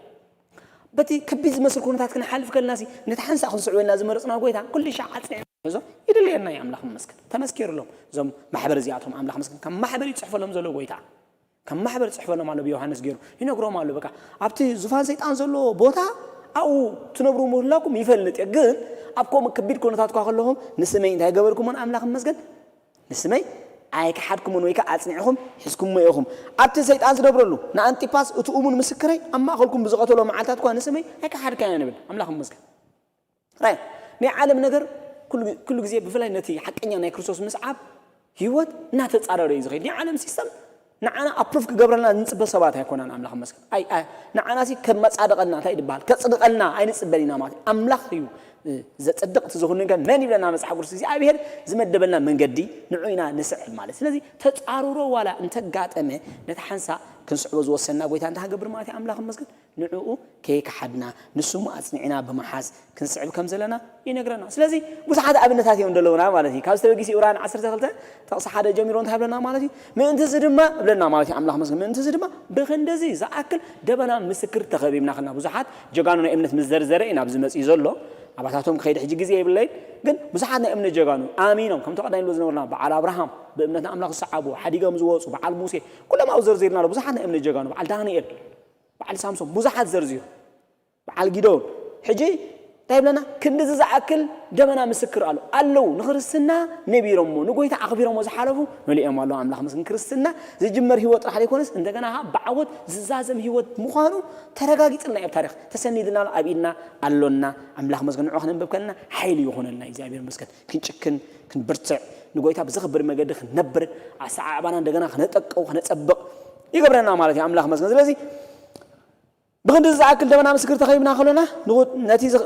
በቲ ከቢድ ዝመስል ኩነታት ክንሓልፍ ከለና ሲ ነቲ ሓንሳእ ክንስዕበልና ዝመረጽና ጎይታ ኩሉ ሻዕ ኣጽኒዕ ዞ ይድልየና እዩ ኣምላኽ መስገን ተመስኪርሎም እዞም ማሕበር እዚኣቶም ኣምላኽ መስገን ካብ ማሕበር ይጽሕፈሎም ዘሎ ጎይታ ከም ማሕበር ጽሕፈሎም ኣሎ ብዮሃንስ ገይሩ ይነግሮም ኣሎ በቃ ኣብቲ ዙፋን ሰይጣን ዘሎ ቦታ ኣብኡ ትነብሩ ምህላኩም ይፈልጥ እየ ግን ኣብ ከምኡ ከቢድ ኩነታት ኳ ከለኹም ንስመይ እንታይ ገበርኩሞን ኣምላኽ መስገን ንስመይ ኣይከሓድኩምን ወይ ከዓ ኣጽኒዕኹም ሒዝኩሞ ኢኹም ኣብቲ ሰይጣን ዝነብረሉ ንኣንጢፓስ እቲ እሙን ምስክረይ ኣብ ማእኸልኩም ብዝቐተሎ መዓልታት ኳ ንስመይ ኣይከሓድካዮ ንብል ኣምላኽ መስገን ራይ ናይ ዓለም ነገር ኩሉ ግዜ ብፍላይ ነቲ ሓቀኛ ናይ ክርስቶስ ምስዓብ ህይወት እናተፃረረ እዩ ዝኸይድ ናይ ዓለም ሲስተም ንዓና ኣፕሩፍ ክገብረልና ንፅበ ሰባት ኣይኮናን ኣምላኽ መስገን ኣይ ንዓና ሲ ከመፃደቐልና እንታይ ድበሃል ከፅድቐልና ኣይንፅበን ኢና ማለት ኣምላኽ እዩ ዘፅድቕ እቲ ዝኹን ነገር መን ይብለና መፅሓፍ ቅዱስ እግዚኣብሔር ዝመደበልና መንገዲ ንዑ ኢና ንስዕብ ማለት ስለዚ ተፃርሮ ዋላ እንተጋጠመ ነቲ ሓንሳእ ክንስዕቦ ዝወሰንና ጎይታ እንታይ ክገብር ማለት እዩ ኣምላኽ መስገን ንዕኡ ከይከሓድና ንሱ እሞ ኣጽኒዕና ብምሓዝ ክንስዕብ ከም ዘለና ይነግረና። ስለዚ ብዙሓት ኣብነታት እዮም ዘለውና ማለት እዩ። ካብ ዝተበጊስ ዕብራን ዓሰርተ ክልተ ጥቕሲ ሓደ ጀሚሩ እንታይ ይብለና ማለት እዩ። ምእንቲ እዚ ድማ እብለና ማለት እዩ ኣምላኽ መስገን። ምእንቲ እዚ ድማ ብኽንድዚ ዝኣክል ደበና ምስክር ተኸቢብና ከለና ብዙሓት ጀጋኑ ናይ እምነት ምስ ዘርዘረ ኢና ኣብዚ መጺኡ ዘሎ ኣባታቶም ክኸይድ ሕጂ ግዜ የብለይን ግን ብዙሓት ናይ እምነት ጀጋኑ ኣሚኖም ከምቲ ቀዳይ ንብሎ ዝነበርና በዓል ኣብርሃም ብእምነት ንኣምላኽ ዝሰዓቡ ሓዲጎም ዝወፁ በዓል ሙሴ ኩሎም ኣብኡ ዘርዚርና ኣሎ ብዙሓት ናይ እምነት ጀጋኑ በዓል ዳንኤል በዓል ሳምሶን ብዙሓት ዘርዚሩ በዓል ጊዶን ሕጂ እንታይ ይብለና ክንድዚ ዝኣክል ደመና ምስክር ኣሎ ኣለዉ ንክርስትና ነቢሮሞ ንጎይታ ኣኽቢሮሞ ዝሓለፉ መሊኦም ኣለዉ ኣምላኽ መስግን ክርስትና ዝጅመር ህይወት ጥራሕ ዘይኮነስ እንደገና ብዓወት ዝዛዘም ህይወት ምዃኑ ተረጋጊፅልና እዩ ኣብ ታሪክ ተሰኒድና ኣሎ ኣብ ኢድና ኣሎና ኣምላኽ መስገን ንዑ ክነንበብ ከለና ሓይሊ ይኾነልና እግዚኣብሔር መስገን ክንጭክን ክንብርትዕ ንጎይታ ብዘኽብር መገዲ ክንነብር ኣሰዓዕባና እንደገና ክነጠቅው ክነፀብቕ ይገብረና ማለት እዩ ኣምላኽ መስገን ስለዚ ብኽንዲ ዝኣክል ደመና ምስክር ተኸቢብና ከሎና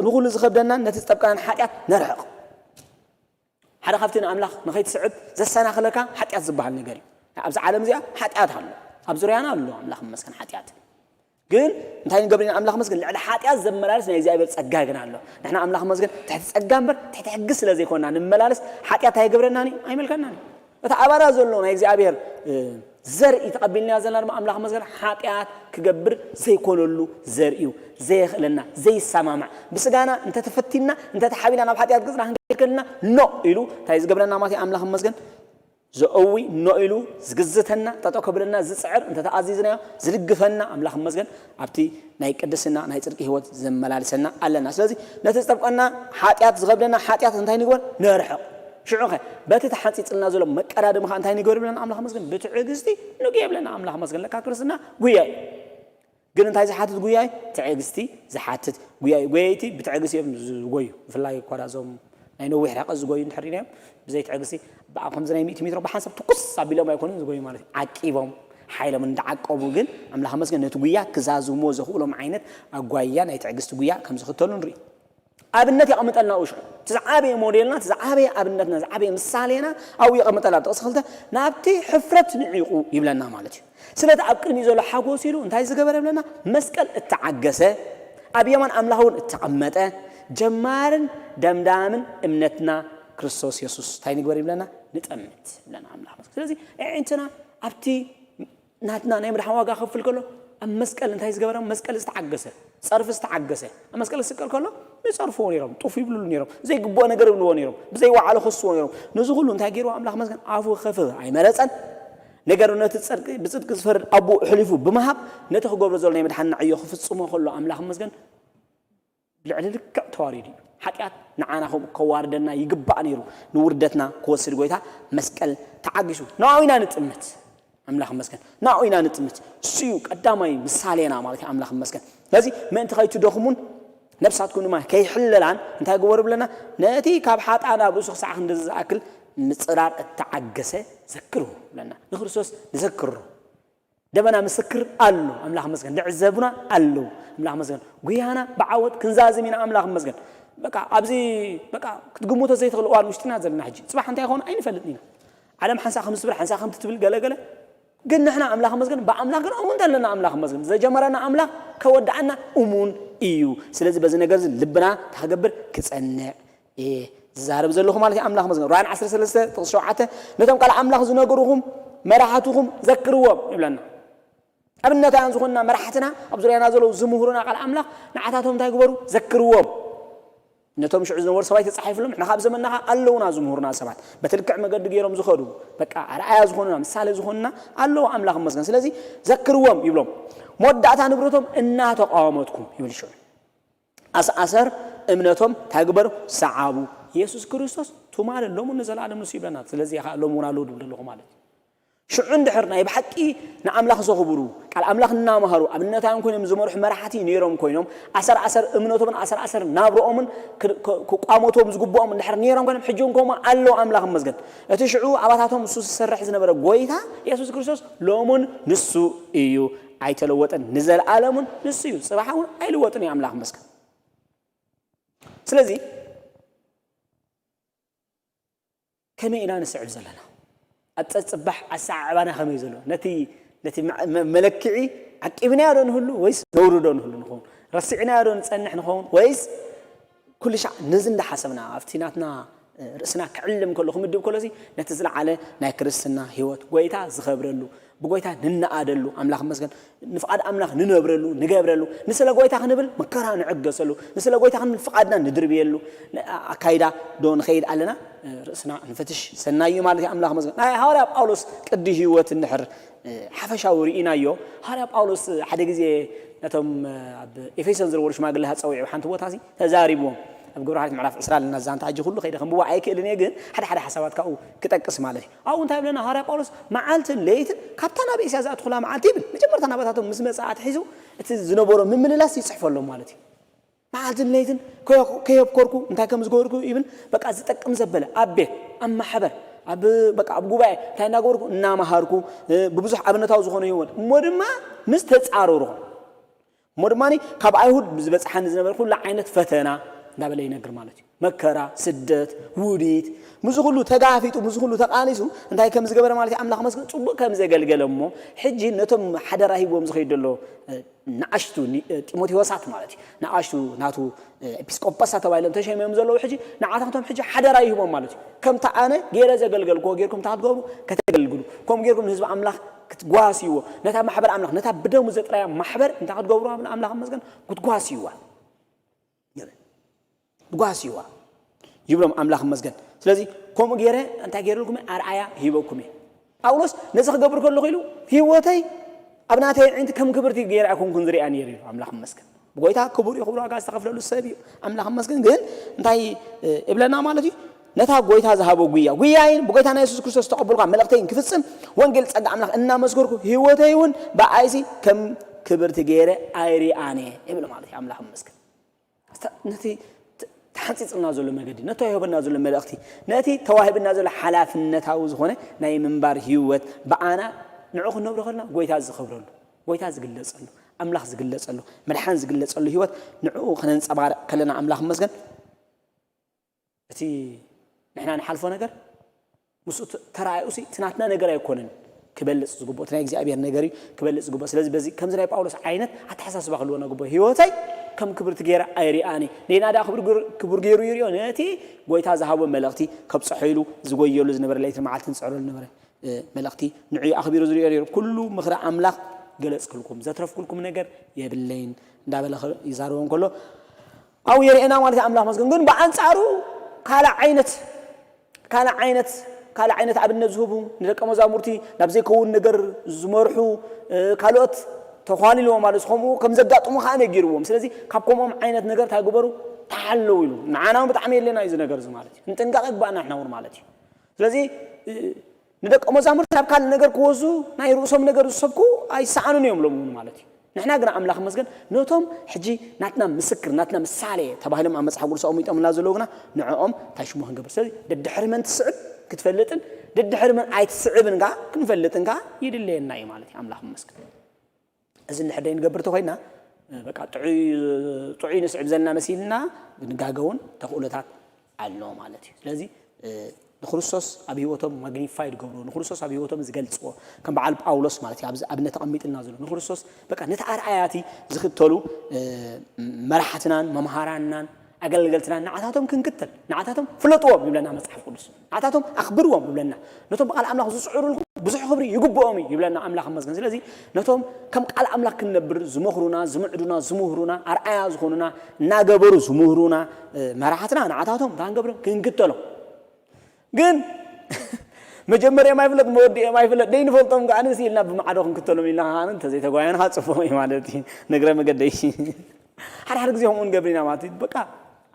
ንኹሉ ዝኸብደናን ነቲ ዝጠብቀናን ሓጢኣት ነርሕቕ ሓደ ካብቲ ንኣምላኽ ንኸይትስዕብ ዘሰናኽለካ ሓጢኣት ዝበሃል ነገር እዩ ኣብዚ ዓለም እዚኣ ሓጢኣት ኣሎ ኣብ ዙርያና ኣሎ ኣምላኽ መስገን ሓጢኣት ግን እንታይ ንገብር ኢና ኣምላኽ መስገን ልዕሊ ሓጢኣት ዘመላልስ ናይ እግዚኣብሔር ጸጋ ግን ኣሎ ንሕና ኣምላኽ መስገን ትሕቲ ጸጋ እምበር ትሕቲ ሕጊ ስለ ዘይኮንና ንመላለስ ሓጢኣት ኣይገብረናን እዩ ኣይመልከናን እዩ እቲ ኣባና ዘሎ ናይ እግዚኣብሔር ዘርኢ ተቐቢልናዮ ዘለና ድማ ኣምላኽ መስገን ሓጢኣት ክገብር ዘይኮነሉ ዘርእዩ ዘየኽእለና ዘይሰማማዕ ብስጋና እንተተፈቲና እንተተሓቢና ናብ ሓጢኣት ገፅና ክንከይድ ከለና ኖ ኢሉ እንታይ ዝገብረና ማለት ኣምላኽ መስገን ዘእዊ ኖ ኢሉ ዝግዝተና ጠጠው ከብለና ዝፅዕር እንተተኣዚዝናዮ ዝድግፈና ኣምላኽ መስገን ኣብቲ ናይ ቅድስና ናይ ፅድቂ ህይወት ዘመላልሰና ኣለና ስለዚ ነቲ ዝጠብቀና ሓጢኣት ዝኸብደና ሓጢኣት እንታይ ንግበር ነርሕቕ ሽዑኸ በቲ ተሓንፂፅልና ዘሎ መቀዳድም ከዓ እንታይ ንግበር ይብለና ኣምላኽ መስገን ብትዕግስቲ ንጉ የብለና ኣምላኽ መስገን ለካ ክርስትና ጉያ እዩ ግን እንታይ ዝሓትት ጉያ እዩ ትዕግስቲ ዝሓትት ጉያ እዩ ጎየይቲ ብትዕግስቲ እዮም ዝጎዩ ብፍላይ እኳ እዞም ናይ ነዊሕ ርሕቀት ዝጎዩ እንድሕር ኢሎም ብዘይ ትዕግስቲ ብኣ ከምዚ ናይ ሚእቲ ሜትሮ ብሓንሳብ ትኩስ ኣቢሎም ኣይኮኑን ዝጎዩ ማለት እዩ። ዓቂቦም ሓይሎም እንዳዓቀቡ ግን ኣምላኽ መስገን ነቲ ጉያ ክዛዝሞ ዘኽእሎም ዓይነት ኣጓያ ናይ ትዕግስቲ ጉያ ከም ዝኽተሉ ንርኢ። ኣብነት የቐምጠልና ውሽዑ እቲ ዝዓበየ ሞዴልና እቲ ዝዓበየ ኣብነትና ዝዓበየ ምሳሌና ኣብኡ የቐምጠልና ጥቕሲ ክልተ ናብቲ ሕፍረት ንዒቑ ይብለና ማለት እዩ። ስለቲ ኣብ ቅድሚ ዘሎ ሓጎስ ኢሉ እንታይ ዝገበረ ይብለና? መስቀል እተዓገሰ ኣብ የማን ኣምላኽ እውን እተቐመጠ ጀማርን ደምዳምን እምነትና ክርስቶስ የሱስ እንታይ ንግበር ይብለና? ንጠምት ይብለና ኣምላኽ። ስለዚ ኣዒንትና ኣብቲ ናትና ናይ ምድሓን ዋጋ ክፍል ከሎ ኣብ መስቀል እንታይ ዝገበረ መስቀል ዝተዓገሰ ጸርፊ ዝተዓገሰ ኣብ መስቀል ዝስቀል ከሎ ንጸርፍዎ ነይሮም ጡፍ ይብልሉ ነይሮም ዘይግብኦ ነገር ይብልዎ ነይሮም ብዘይወዓሎ ክስዎ ነይሮም ነዚ ኩሉ እንታይ ገይርዎ ኣምላኽ መስገን ኣፉ ክኸፍት ኣይመረጸን ነገር ነቲ ጽድቂ ብጽድቂ ዝፈርድ ኣቦ ኣሕሊፉ ብምሃብ ነቲ ክገብሮ ዘሎ ናይ ምድሓን ዕዮ ክፍጽሞ ከሎ ኣምላኽ መስገን ልዕሊ ልክዕ ተዋሪዱ እዩ። ሓጢኣት ንዓና ከምኡ ከዋርደና ይግባእ ነይሩ። ንውርደትና ክወስድ ጎይታ መስቀል ተዓጊሱ። ንዕኡ ኢና ንጥምት። ኣምላኽ ይመስገን። ንዕኡ ኢና ንጥምት። እሱ እዩ ቀዳማይ ምሳሌና ማለት እዩ። ኣምላኽ ይመስገን። ስለዚ ምእንቲ ከይትደኽሙን ነብሳትኩም ድማ ከይሕለላን እንታይ ግበሩ ብለና? ነቲ ካብ ሓጥኣን ኣብ ርእሱ ክሳዕ ክንድዚ ዝኣክል ምጽራር እተዓገሰ ዘክርዎ ብለና። ንክርስቶስ ንዘክሮ። ደበና ምስክር ኣሎ ኣምላኽ መስገን ልዕዘቡና ኣለዉ ኣምላኽ መስገን ጉያና ብዓወት ክንዛዝም ኢና ኣምላኽ መስገን በቃ ኣብዚ በቃ ክትግምቶ ዘይትኽእል እዋን ውሽጥና ዘለና ሕጂ ፅባሕ እንታይ ይኸውን ኣይንፈልጥን ኢና ዓለም ሓንሳ ከም ዝትብል ሓንሳ ከም ትብል ገለገለ ግን ንሕና ኣምላኽ መስገን ብኣምላኽ ግን እሙን ዘለና ኣምላኽ መስገን ዘጀመረና ኣምላኽ ከወድኣና እሙን እዩ ስለዚ በዚ ነገር እዚ ልብና እንታይ ክገብር ክፀንዕ እየ ዝዛረብ ዘለኹ ማለት እዩ ኣምላኽ መስገን ራን 13 ጥቕስ ሸውዓተ ነቶም ቃል ኣምላኽ ዝነግሩኹም መራሕትኹም ዘክርዎም ይብለና ኣብነታውያን ዝኾንና መራሕትና ኣብ ዙርያና ዘለዉ ዝምህሩና ቃል ኣምላኽ ንዓታቶም እንታይ ግበሩ ዘክርዎም ነቶም ሽዑ ዝነበሩ ሰብኣይ ተፃሒፍሎም ንሕና ካብ ዘመናኻ ኣለውና ዝምህሩና ሰባት በቲ ልክዕ መገዲ ገይሮም ዝኸዱ በቃ ኣርኣያ ዝኾኑና ምሳሌ ዝኾኑና ኣለዉ ኣምላኽ መስገን ስለዚ ዘክርዎም ይብሎም መወዳእታ ንብረቶም እናተቃወመትኩም ይብል ሽዑ ኣስኣሰር እምነቶም እንታይ ግበሩ ሰዓቡ የሱስ ክርስቶስ ትማልን ሎምን ንዘለኣለም ንሱ ይብለና ስለዚ ከዓ ሎም እውን ኣለዉ ድብል ዘለኹ ማለት እዩ ሽዑ እንድሕር ናይ ብሓቂ ንኣምላኽ ዘኽብሩ ቃል ኣምላኽ እናምሃሩ ኣብነታውያን ኮይኖም ዝመርሑ መራሕቲ ነይሮም ኮይኖም ኣሰር ኣሰር እምነቶምን ኣሰር ኣሰር ናብርኦምን ክቋመቶም ዝግብኦም እንድሕር ነይሮም ኮይኖም ሕጂ እውን ከምኡ ኣለዉ ኣምላኽ መስገን እቲ ሽዑ ኣባታቶም ንሱ ዝሰርሕ ዝነበረ ጎይታ የሱስ ክርስቶስ ሎሙን ንሱ እዩ ኣይተለወጠን ንዘለኣለሙን ንሱ እዩ ፅባሕ እውን ኣይልወጥን እዩ ኣምላኽ መስገን ስለዚ ከመይ ኢና ንስዕብ ዘለና ኣብ ፀፅባሕ ኣሰዓዕባና ከመይ ዘሎ ነቲ ነቲ መለክዒ ዓቂብናዮ ዶ ንህሉ ወይስ ነውሪ ዶ ንህሉ ንኸውን ረሲዕናዮ ዶ ንፀንሕ ንኸውን ወይስ ኩሉ ሻዕ ነዚ እንዳሓሰብና ኣብቲ ናትና ርእስና ክዕልም ከሎ ክምድብ ከሎ ነቲ ዝለዓለ ናይ ክርስትና ህይወት ጎይታ ዝኸብረሉ ብጎይታ ንነኣደሉ ኣምላኽ መስገን ንፍቓድ ኣምላኽ ንነብረሉ ንገብረሉ ንስለ ጎይታ ክንብል መከራ ንዕገሰሉ ንስለ ጎይታ ክንብል ፍቓድና ንድርብየሉ ኣካይዳ ዶ ንኸይድ ኣለና ርእስና ንፈትሽ ሰናይ እዩ ማለት እዩ ኣምላኽ መስገን ናይ ሃዋርያ ጳውሎስ ቅዲ ህይወት እንድሕር ሓፈሻዊ ርኢናዮ ሃዋርያ ጳውሎስ ሓደ ግዜ ነቶም ኣብ ኤፌሶን ዝነበሩ ሽማግለ ሃፀዊዑ ሓንቲ ቦታ ተዛሪብዎም ኣብ ግብረ ሓሪት ምዕራፍ ዕስራ ኣለና ዛንታ ሕጂ ኩሉ ከይደ ከንብቦ ኣይክእልን እየ ግን ሓደ ሓደ ሓሳባት ካብኡ ክጠቅስ ማለት እዩ ኣብኡ እንታይ ይብለና ሃዋርያ ጳውሎስ መዓልትን ለይትን ካብታ ናብ ኤስያ ዝኣትኹላ መዓልቲ ይብል መጀመርታ ናባታቶም ምስ መፅኣ ኣትሒዙ እቲ ዝነበሮ ምምልላስ ይፅሕፈሎም ማለት እዩ መዓልትን ለይትን ከየብኮርኩ እንታይ ከም ዝገበርኩ ይብል በቃ ዝጠቅም ዘበለ ኣብ ቤት ኣብ ማሕበር ኣብ በቃ ኣብ ጉባኤ እንታይ እናገበርኩ እናመሃርኩ ብብዙሕ ኣብነታዊ ዝኾነ ህይወት እሞ ድማ ምስ ተፃረሩ እሞ ድማ ካብ ኣይሁድ ዝበፅሓኒ ዝነበረ ኩሉ ዓይነት ፈተና እንዳበለ ይነግር ማለት እዩ መከራ ስደት ውዲት ምስ ኩሉ ተጋፊጡ ምስ ኩሉ ተቃሊሱ እንታይ ከም ዝገበረ ማለት ኣምላኽ መስገን ፅቡቅ ከም ዘገልገለ እሞ ሕጂ ነቶም ሓደራ ሂብዎም ዝኸይድ ዘሎ ንኣሽቱ ጢሞቴዎሳት ማለት እዩ ንኣሽቱ ናቱ ኤጲስቆጶሳት ተባሂሎም ተሸሚዮም ዘለዉ ሕጂ ንዓታቶም ሕጂ ሓደራ ይህቦም ማለት እዩ ከምቲ ኣነ ገይረ ዘገልገልክዎ ጌርኩም እንታይ ክትገብሩ ከተገልግሉ ከምኡ ጌርኩም ንህዝቢ ኣምላኽ ክትጓስይዎ ነታ ማሕበር ኣምላኽ ነታ ብደሙ ዘጥራያ ማሕበር እንታይ ክትገብሩ ኣምላኽ መስገን ክትጓስይዋ ክትጓስይዋ ይብሎም ኣምላኽ መስገን ስለዚ ከምኡ ገይረ እንታይ ገይረልኩም ኣርኣያ ሂበኩም እየ ጳውሎስ ነዚ ክገብር ከለኹ ኢሉ ህይወተይ ኣብ ናተይ ዕንቲ ከም ክብርቲ ገይረ ኣይኮንኩን ዝሪኣ ነይሩ ኢሉ ኣምላኽ መስገን ብጎይታ ክቡር እዩ ክቡር ዋጋ ዝተኸፍለሉ ሰብ እዩ ኣምላኽ መስገን ግን እንታይ እብለና ማለት እዩ ነታ ጎይታ ዝሃቦ ጉያ ጉያይን ብጎይታ ናይ የሱስ ክርስቶስ ዝተቐበልኳ መልእኽተይን ክፍፅም ወንጌል ፀጋ ኣምላኽ እናመስገርኩ ህይወተይ እውን ብኣይሲ ከም ክብርቲ ገይረ ኣይሪኣን እየ ይብል ማለት እዩ ኣምላኽ መስገን ነቲ ሓንፂፅና ዘሎ መገዲ፣ ነቲ ተዋሂበና ዘሎ መልእኽቲ፣ ነቲ ተዋሂብና ዘሎ ሓላፍነታዊ ዝኾነ ናይ ምንባር ህይወት ብኣና ንዑ ክንነብሮ ከለና ጎይታ ዝኸብረሉ፣ ጎይታ ዝግለፀሉ፣ ኣምላኽ ዝግለፀሉ፣ መድሓን ዝግለፀሉ ህይወት ንዕኡ ከነንፀባርቕ ከለና ኣምላኽ ይመስገን። እቲ ንሕና ንሓልፎ ነገር ምስኡ ተ- ተራእዩ ሲ እቲ ናትና ነገር ኣይኮነን ክበልፅ ዝግብኦ፣ እቲ ናይ እግዚኣብሔር ነገር እዩ ክበልፅ ዝግብኦ። ስለዚ በዚ ከምዚ ናይ ጳውሎስ ዓይነት ኣተሓሳስባ ክህልወና ግብኦ። ህይወተይ ከም ክብርቲ ገይረ ኣይሪኣን እየ። ንሕና ደኣ ክቡር ገይሩ- ክቡር ገይሩ ይሪኦ፣ ነቲ ጎይታ ዝሃቦ መልእኽቲ ከብፅሖ ኢሉ ዝጎየሉ ዝነበረ ለይትን መዓልትን ዝፅዕረሉ ዝነበረ እ፣ መልእኽቲ ንዕኡ ኣኽቢሩ ዝሪኦ ነይሩ። ኩሉ ምኽሪ ኣምላኽ ገለጽኩልኩም፣ ዘትረፍኩልኩም ነገር የብለይን እንዳበለ ኸ- ይዛረቦም ከሎ ኣብኡ የርእየና ማለት እዩ ኣምላኽ መስገን። ግን ብኣንጻሩ ካልእ ዓይነት ካልእ ዓይነት ካልእ ዓይነት ኣብነት ዝህቡ፣ ንደቀ መዛሙርቲ ናብ ዘይከውን ነገር ዝመርሑ፣ እ፣ ካልኦት ተዃሊልዎም ማለት ከምኡ ከም ዘጋጥሙ ከዓ ነጊርዎም። ስለዚ ካብ ከምኦም ዓይነት ነገር እንታይ ግበሩ? ተሓለዉ ኢሉ። ንዓና እውን ብጣዕሚ የድልየና እዩ እዚ ነገር እዚ ማለት እዩ። ንጥንቃቐ ይግባኣና ንሕና እውን ማለት እዩ። ስለዚ እ፣ ንደቀ መዛሙርቲ ናብ ካልእ ነገር ክወስዱ ናይ ርእሶም ነገር ዝሰብኩ ኣይሰኣኑን እዮም ሎም እውን ማለት እዩ። ንሕና ግና ኣምላኽ መስገን ነቶም ሕጂ ናትና ምስክር ናትና ምሳሌ ተባሂሎም ኣብ መጽሓፍ ቅዱስ ኣቐሚጦምና ዘለዉ ግና ንዕኦም እንታይ ሽሙ ክንገብር? ስለዚ ደድሕሪ መን ትስዕብ ክትፈልጥን ደድሕሪ መን ኣይትስዕብን ከኣ ክንፈልጥን ከኣ ይድለየና እዩ ማለት እዩ። ኣምላኽ መስገን። እዚ እንድሕር ደይንገብር ተኾይና በቃ ጥዑይ ጥዑይ ንስዕብ ዘለና መሲልና ክንጋገውን ተኽእሎታት ኣሎ ማለት እዩ። ስለዚ እ፣ ንክርስቶስ ኣብ ህይወቶም ማግኒፋይ ዝገብርዎ ንክርስቶስ ኣብ ህይወቶም ዝገልፅዎ ከም በዓል ጳውሎስ ማለት እዩ። ኣብዚ ኣብነት ተቐሚጥልና ዘሎ ንክርስቶስ በቃ ነቲ ኣርኣያቲ ዝኽተሉ እ፣ መራሕትናን መምሃራንናን ኣገልገልትናን ንዓታቶም ክንክተል ንዓታቶም ፍለጥዎም ይብለና መፅሓፍ ቅዱስ። ንዓታቶም ኣኽብርዎም ይብለና። ነቶም ብቃል ኣምላኽ ዝፅዕሩልኩም ብዙሕ ክብሪ ይግብኦም እዩ ይብለና ኣምላኽ መስገን። ስለዚ ነቶም ከም ቃል ኣምላኽ ክንነብር ዝመኽሩና ዝምዕዱና ዝምህሩና ኣርኣያ ዝኾኑና እናገበሩ ዝምህሩና እ፣ መራሕትና ንዓታቶም እንታይ ክንገብሮም ክንክተሎም። ግን መጀመርዮም ኣይፍለጥ መወዲኦም ኣይፍለጥ ደይንፈልጦም ከኣ ንስ ኢልና ብማዕዶ ክንክተሎም ኢልና ከኣ እንተዘይተጓየና ፅቡቕ እዩ ማለት እዩ። ንግረ መገደይ ሓደ ሓደ ግዜ ከምኡ ንገብር ኢና ማለት እዩ። በቃ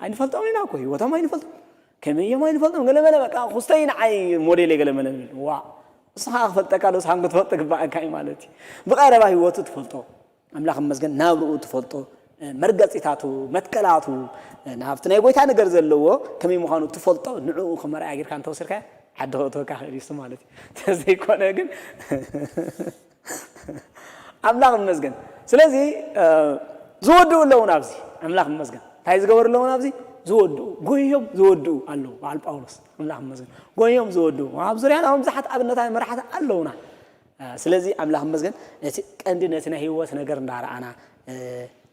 ኣይንፈልጦም ኢና እኮ ህይወቶም ኣይንፈልጦም ከመይ እዮም ኣይንፈልጦም ገለመለ በቃ ኩስተይ ንዓይ ሞዴል ገለመለ ዋ ንስኻ ክፈልጠካ ዶ ስሓን ክትፈልጥ ግባእካ እዩ ማለት እዩ። ብቐረባ ህይወቱ ትፈልጦ ኣምላኽ መስገን ናብርኡ ትፈልጦ መርገፂታቱ መትከላቱ ናብቲ ናይ ጎይታ ነገር ዘለዎ ከመይ ምዃኑ ትፈልጦ ንዕኡ ከመርኣያ ጌርካ እንተወሰድካ ዓዲ ክእትወካ ክእል ይሱ ማለት እዩ። ተዘይኮነ ግን ኣምላኽ መስገን። ስለዚ ዝወድኡ ኣለውን ኣብዚ ኣምላኽ መስገን እንታይ ዝገበሩ ኣለውን ኣብዚ ዝወድኡ ጎዮም ዝወድኡ ኣለዉ በዓል ጳውሎስ ኣምላኽ መስገን ጎዮም ዝወድኡ ኣብ ዙርያና ብዙሓት ኣብነታት መራሕቲ ኣለውና። ስለዚ ኣምላኽ መስገን እቲ ቀንዲ ነቲ ናይ ህይወት ነገር እንዳረኣና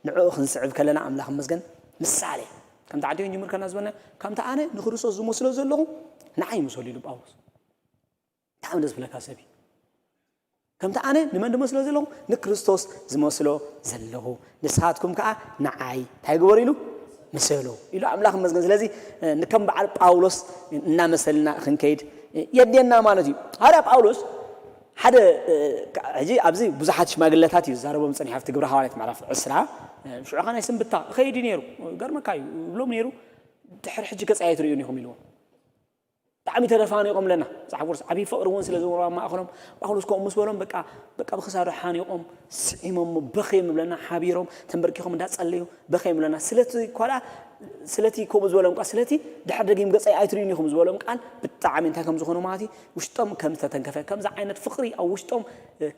ንዕኡ ክንስዕብ ከለና ኣምላኽ መስገን ምሳሌ ከምቲ ዓንቲዮ ጅምር ከና ዝበልና ከምቲ ኣነ ንክርስቶስ ዝመስሎ ዘለኹ ንዓይ ይምሰሉ ኢሉ ጳውሎስ። ብጣዕሚ ደስ ዝብለካ ሰብ እዩ። ከምቲ ኣነ ንመን ዝመስሎ ዘለኹ ንክርስቶስ ዝመስሎ ዘለኹ ንስኻትኩም ከዓ ንዓይ እንታይ ግበሩ ኢሉ ምሰሉ ኢሉ ኣምላኽ መስገን። ስለዚ ንከም በዓል ጳውሎስ እናመሰልና ክንከይድ የድልየና ማለት እዩ። ሃዋርያ ጳውሎስ ሓደ ሕጂ ኣብዚ ብዙሓት ሽማግለታት እዩ ዝዛረቦም ፀኒሑ ኣብቲ ግብረ ሃዋርያት ምዕራፍ ዕስራ ሽዑ ኸ ናይ ስንብታ እኸይድ እዩ ነይሩ ገርመካ እዩ ይብሎም ነይሩ። ድሕር ሕጂ ገፀይ ኣይትርእዩን ኢኹም ኢልዎም። ብጣዕሚ ተደፋኒቖም ኣለና መፅሓፍ ቅዱስ ዓብዪ ፍቕሪ እውን ስለ ዝነበሮ ኣብ ማእኸሎም ጳውሎስ ከምኡ ምስ በሎም በቃ በቃ ብክሳዱ ሓኒቖም ስዒሞም በኸዮም ይብለና ሓቢሮም ተንበርኪኾም እንዳፀለዩ በኸዮም ይብለና ስለቲ ኳላ ስለቲ ከምኡ ዝበሎም ቃል ስለቲ ድሕር ደጊም ገፀይ ኣይትርእዩን ኢኹም ዝበሎም ቃል ብጣዕሚ እንታይ ከም ዝኾኑ ማለት እዩ። ውሽጦም ከም ዝተተንከፈ ከምዚ ዓይነት ፍቕሪ ኣብ ውሽጦም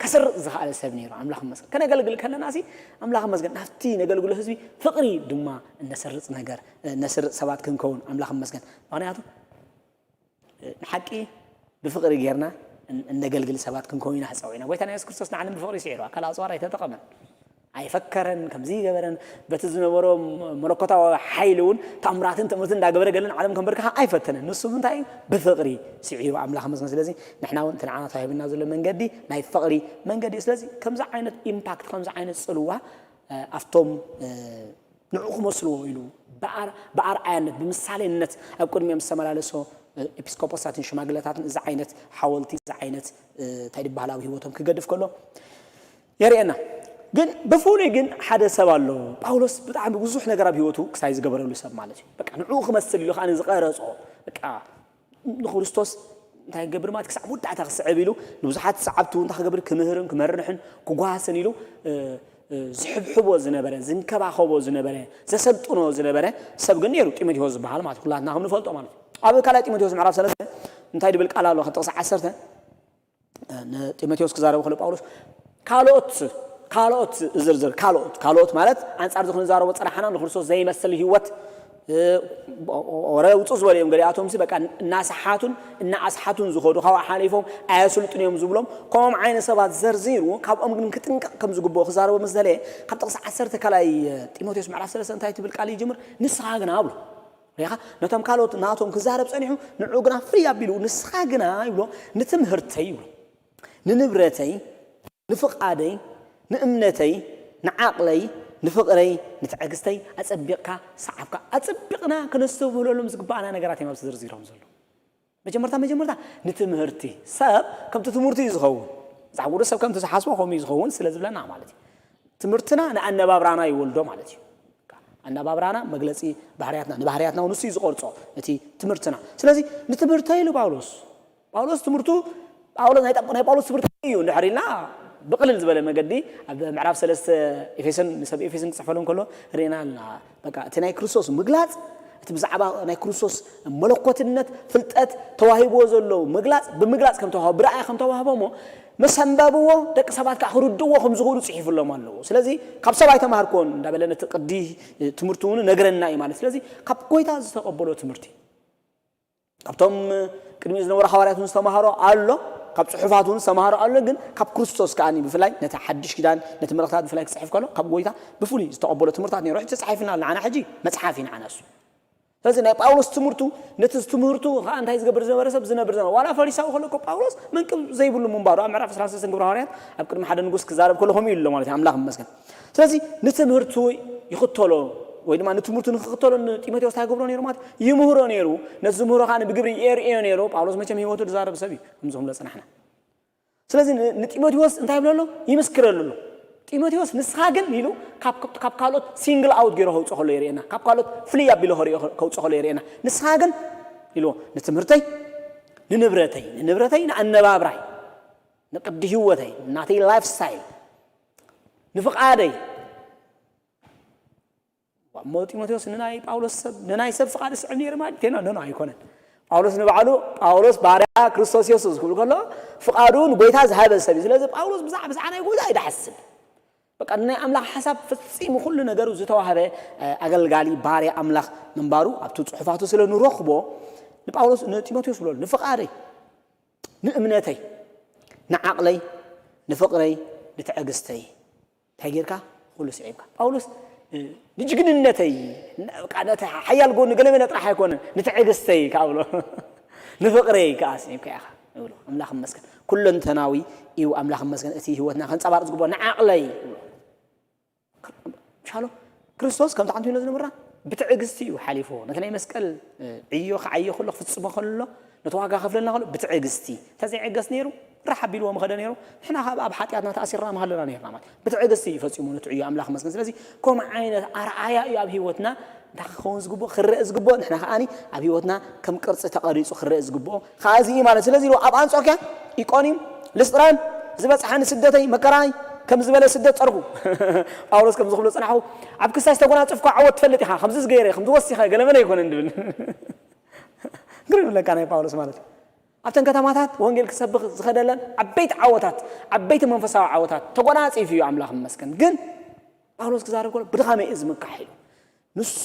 ከሰርፅ ዝኸኣለ ሰብ ነይሩ ኣምላኽ መስገን። ከነገልግል ከለና ሲ ኣምላኽ መስገን ናብቲ ነገልግሎ ህዝቢ ፍቕሪ ድማ እነሰርፅ ነገር እነሰርፅ ሰባት ክንከውን ኣምላኽ መስገን። ምክንያቱ ንሓቂ ብፍቕሪ ጌርና እነገልግል ሰባት ክንከውን ኢና ተፀዊዕና። ጎይታና የሱስ ክርስቶስ ንዓለም ብፍቕሪ ስዒሩ ኣካል ኣፅዋር ኣይተጠቐመን። ኣይፈከረን ከምዚ ገበረን በቲ ዝነበሮ መለኮታዊ ሓይሊ እውን ታምራትን ትምህርትን እንዳገበረ ገለን ዓለም ከንበርክኻ ኣይፈተነን። ንሱ እንታይ ብፍቕሪ ስዒሩ ኣምላኽ መስገን። ስለዚ ንሕና እውን እቲ ንዓና ተዋሂብና ዘሎ መንገዲ ናይ ፍቕሪ መንገዲ እዩ። ስለዚ ከምዚ ዓይነት ኢምፓክት ከምዚ ዓይነት ፅልዋ ኣብቶም ንዑ ክመስልዎ ኢሉ ብኣርኣያነት ብምሳሌነት ኣብ ቅድሚኦም ዝተመላለሶ ኤፒስቆጶሳትን ሽማግለታትን እዚ ዓይነት ሓወልቲ እዚ ዓይነት እንታይ ድበሃል ኣብ ህይወቶም ክገድፍ ከሎ የርእየና። ግን ብፍሉይ ግን ሓደ ሰብ ኣሎ። ጳውሎስ ብጣዕሚ ብዙሕ ነገር ኣብ ህይወቱ ክሳይ ዝገበረሉ ሰብ ማለት እዩ። በቃ ንዕኡ ክመስል ኢሉ ከዓ ዝቐረጾ በቃ ንክርስቶስ እንታይ ክገብር ማለት ክሳዕ መወዳእታ ክስዕብ ኢሉ ንብዙሓት ሰዓብቲ እውን እንታይ ክገብር ክምህርን ክመርሕን ክጓሃስን ኢሉ እ፣ ዝሕብሕቦ ዝነበረ፣ ዝንከባኸቦ ዝነበረ፣ ዘሰልጥኖ ዝነበረ ሰብ ግን ነይሩ፣ ጢሞቴዎስ ዝበሃል ማለት ኩላትና ከም ንፈልጦ ማለት እዩ። ኣብ ካልኣይ ጢሞቴዎስ ምዕራፍ ሰለስተ እንታይ ድብል ቃል ኣሎ? ካብ ጥቕሲ ዓሰርተ ንጢሞቴዎስ ክዛረቡ ከሎ ጳውሎስ ካልኦት ካልኦት ዝርዝር ካልኦት ካልኦት ማለት ኣንጻር ዝኾነ ዛረቦ ጽራሕና ንክርስቶስ ዘይመስል ህይወት ወረ ውፁ ዝበሉ እዮም። ገሊኣቶም ሲ በቃ እናሰሓቱን እናኣስሓቱን ዝኸዱ ካብኡ ሓሊፎም ኣየስልጡን እዮም ዝብሎም ከምኦም ዓይነት ሰባት ዘርዚሩ ካብኦም ግን ክጥንቀቕ ከም ዝግብኦ ክዛረቦ ምስ ደለየ ካብ ጥቕሲ ዓሰርተ ካልኣይ ጢሞቴዎስ ምዕራፍ ሰለስተ እንታይ ትብል ቃል ይጅምር? ንስኻ ግና ብሎ ሪኻ ነቶም ካልኦት ናቶም ክዛረብ ጸኒሑ ንዑ ግና ፍርይ ኣቢሉ ንስኻ ግና ይብሎ ንትምህርተይ ይብሎ ንንብረተይ ንፍቓደይ ንእምነተይ ንዓቕለይ ንፍቕረይ ንትዕግስተይ ኣጸቢቕካ ሰዓብካ። ኣጸቢቕና ከነስተብህለሎም ዝግባኣና ነገራት እዮም ኣብዚ ዝርዚሮም ዘሎ። መጀመርታ መጀመርታ ንትምህርቲ ሰብ ከምቲ ትምህርቲ እዩ ዝኸውን። መፅሓፍ ቅዱስ ሰብ ከምቲ ዝሓስቦ ከምኡ እዩ ዝኸውን ስለ ዝብለና ማለት እዩ። ትምህርትና ንኣነባብራና ይወልዶ ማለት እዩ። ኣነባብራና መግለፂ ባህርያትና ንባህርያትና ንሱ እዩ ዝቆርፆ እቲ ትምህርትና። ስለዚ ንትምህርተይ ኢሉ ጳውሎስ ጳውሎስ ትምህርቱ ጳውሎስ ናይ ጳውሎስ ትምህርቲ እዩ እንድሕር ኢልና ብቕልል ዝበለ መገዲ ኣብ ምዕራፍ ሰለስተ ኤፌሶን ንሰብ ኤፌሶን ክፅሕፈሎም ከሎ ርኢና ኣለና። በቃ እቲ ናይ ክርስቶስ ምግላፅ እቲ ብዛዕባ ናይ ክርስቶስ መለኮትነት ፍልጠት ተዋሂብዎ ዘሎ ምግላፅ ብምግላፅ ከም ተዋህቦ ብረኣያ ከም ተዋህቦ እሞ መሰንበብዎ ደቂ ሰባት ከዓ ክርድዎ ከም ዝኽእሉ ፅሒፍሎም ኣለዎ። ስለዚ ካብ ሰብ ኣይተማሃርኮን እንዳበለ ነቲ ቅዲ ትምህርቲ እውን ነግረና እዩ ማለት። ስለዚ ካብ ጎይታ ዝተቐበሎ ትምህርቲ ካብቶም ቅድሚኡ ዝነበሩ ሃዋርያት እውን ዝተማሃሮ ኣሎ፣ ካብ ፅሑፋት እውን ዝተማሃሮ ኣሎ። ግን ካብ ክርስቶስ ከኣ ብፍላይ ነቲ ሓድሽ ኪዳን ነቲ መልእኽታት ብፍላይ ክፅሕፍ ከሎ ካብ ጎይታ ብፍሉይ ዝተቐበሎ ትምህርታት ነይሩ። ሕጂ ተፃሒፍና ኣሎ ንዓና ሕጂ መፅሓፍ እዩ ንዓና እሱ። ስለዚ ናይ ጳውሎስ ትምህርቱ ነቲ ትምህርቱ ከዓ እንታይ ዝገብር ዝነበረ ሰብ ዝነብር ዝነበረ ዋላ ፈሪሳዊ ከሎ እኮ ጳውሎስ መንቅብ ዘይብሉ ምንባሩ ኣብ ምዕራፍ ዕስራን ሰለስተን ግብረ ሃዋርያት ኣብ ቅድሚ ሓደ ንጉስ ክዛረብ ከሎ ከምኡ ኢሉ ኣሎ ማለት እዩ። ኣምላኽ ይመስገን። ስለዚ ንትምህርቱ ይኽተሎ ወይ ድማ ንትምህርቱ ንክኽተሎ ንጢሞቴዎስ እንታይ ይገብሮ ነይሩ ማለት ይምህሮ ነይሩ። ነቲ ዝምህሮ ከዓ ብግብሪ የርእዮ ነይሩ። ጳውሎስ መቸም ህይወቱ ዝዛረብ ሰብ እዩ ከምዚ ክብሎ ፅናሕና። ስለዚ ንጢሞቴዎስ እንታይ ይብለሎ? ይምስክረሉ ኣሎ። ጢሞቴዎስ ንስኻ ግን ኢሉ ካብ ካልኦት ሲንግል ኣውት ገይሮ ከውፅኦ ከሎ የርእየና። ካብ ካልኦት ፍልይ ኣቢሎ ከውፅኦ ከሎ የርእየና። ንስኻ ግን ኢልዎ ንትምህርተይ ንንብረተይ ንንብረተይ ንኣነባብራይ ንቅዲ ህይወተይ ናተይ ላይፍ ስታይል ንፍቓደይ እሞ ጢሞቴዎስ ንናይ ጳውሎስ ሰብ ንናይ ሰብ ፍቓድ ስዕብ ነይሩ ማለት ቴና ነኖ ኣይኮነን። ጳውሎስ ንባዕሉ ጳውሎስ ባርያ ክርስቶስ የሱስ ክብል ከሎ ፍቓዱ ንጎይታ ዝሃበ ሰብ እዩ። ስለዚ ጳውሎስ ብዛዕ ብዛዕ ናይ ጎይታ እዩ ድሓስብ። በቃ ንናይ ኣምላኽ ሓሳብ ፈጺሙ ኩሉ ነገሩ ዝተዋህበ ኣገልጋሊ ባርያ ኣምላኽ ምንባሩ ኣብቲ ጽሑፋቱ ስለ ንረኽቦ ንጳውሎስ ንጢሞቴዎስ ብሎ ንፍቓደይ ንእምነተይ ንዓቕለይ ንፍቕረይ ንትዕግስተይ እንታይ ጌርካ ኩሉ ስዒብካ ጳውሎስ ንጅግንነተይ ሓያል ጎኒ ገለመለ ጥራሕ ኣይኮነን ንትዕግስተይ ከዓ ብሎ ንፍቕረይ ከዓ ስዒብካ ኢኻ ይብሎ። ኣምላኽ መስገን ኩለንተናዊ እዩ። ኣምላኽ መስገን እቲ ህይወትና ከንፀባርቅ ዝግብኦ ንዓቕለይ ይብሎ ሻሎ ክርስቶስ ከምቲ ሓንቲ ዝነብራ ብትዕግስቲ እዩ ሓሊፍዎ። ነቲ ናይ መስቀል ዕዮ ክዓዮ ከሎ ክፍፅሞ ከሎ ነቲ ዋጋ ከፍለልና ከሎ ብትዕግስቲ እንተዘይዕገስ ነይሩ ራሕ ኣቢልዎ ምኸደ ነይሩ። ንሕና ካብ ኣብ ሓጢኣትና ተኣሲርና ምሃለና ነርና ማለት ብትዕግስቲ እዩ ፈፂሙ ነቲ ዕዮ ኣምላኽ መስገን። ስለዚ ከምኡ ዓይነት ኣርኣያ እዩ ኣብ ህይወትና እንታይ ክኸውን ዝግብኦ ክረአ ዝግብኦ ንሕና ከዓኒ ኣብ ህይወትና ከም ቅርፂ ተቐሪፁ ክረአ ዝግብኦ ከዚ ማለት ስለዚ ኣብ ኣንጾኪያ ኢቆንዩም ልስጥራን ዝበፅሓኒ ስደተይ መከራይ ከም ዝበለ ስደት ፀርኩ ጳውሎስ ከም ዝኽብሎ ፅናሑ ኣብ ክሳይ ዝተጎናፅፍኳ ዓወት ትፈልጥ ኢኻ ከምዚ ዝገይረ ከምዚ ወሲኸ ገለመለ ኣይኮነን ድብል ግርም ይብለካ ናይ ጳውሎስ ማለት እዩ ኣብተን ከተማታት ወንጌል ክሰብኽ ዝኸደለን ዓበይቲ ዓወታት ዓበይቲ መንፈሳዊ ዓወታት ተጎናፂፍ እዩ ኣምላኽ መስገን ግን ጳውሎስ ክዛረብ ከሎ ብድኻመ እዩ ዝምካሕ ኢሉ ንሱ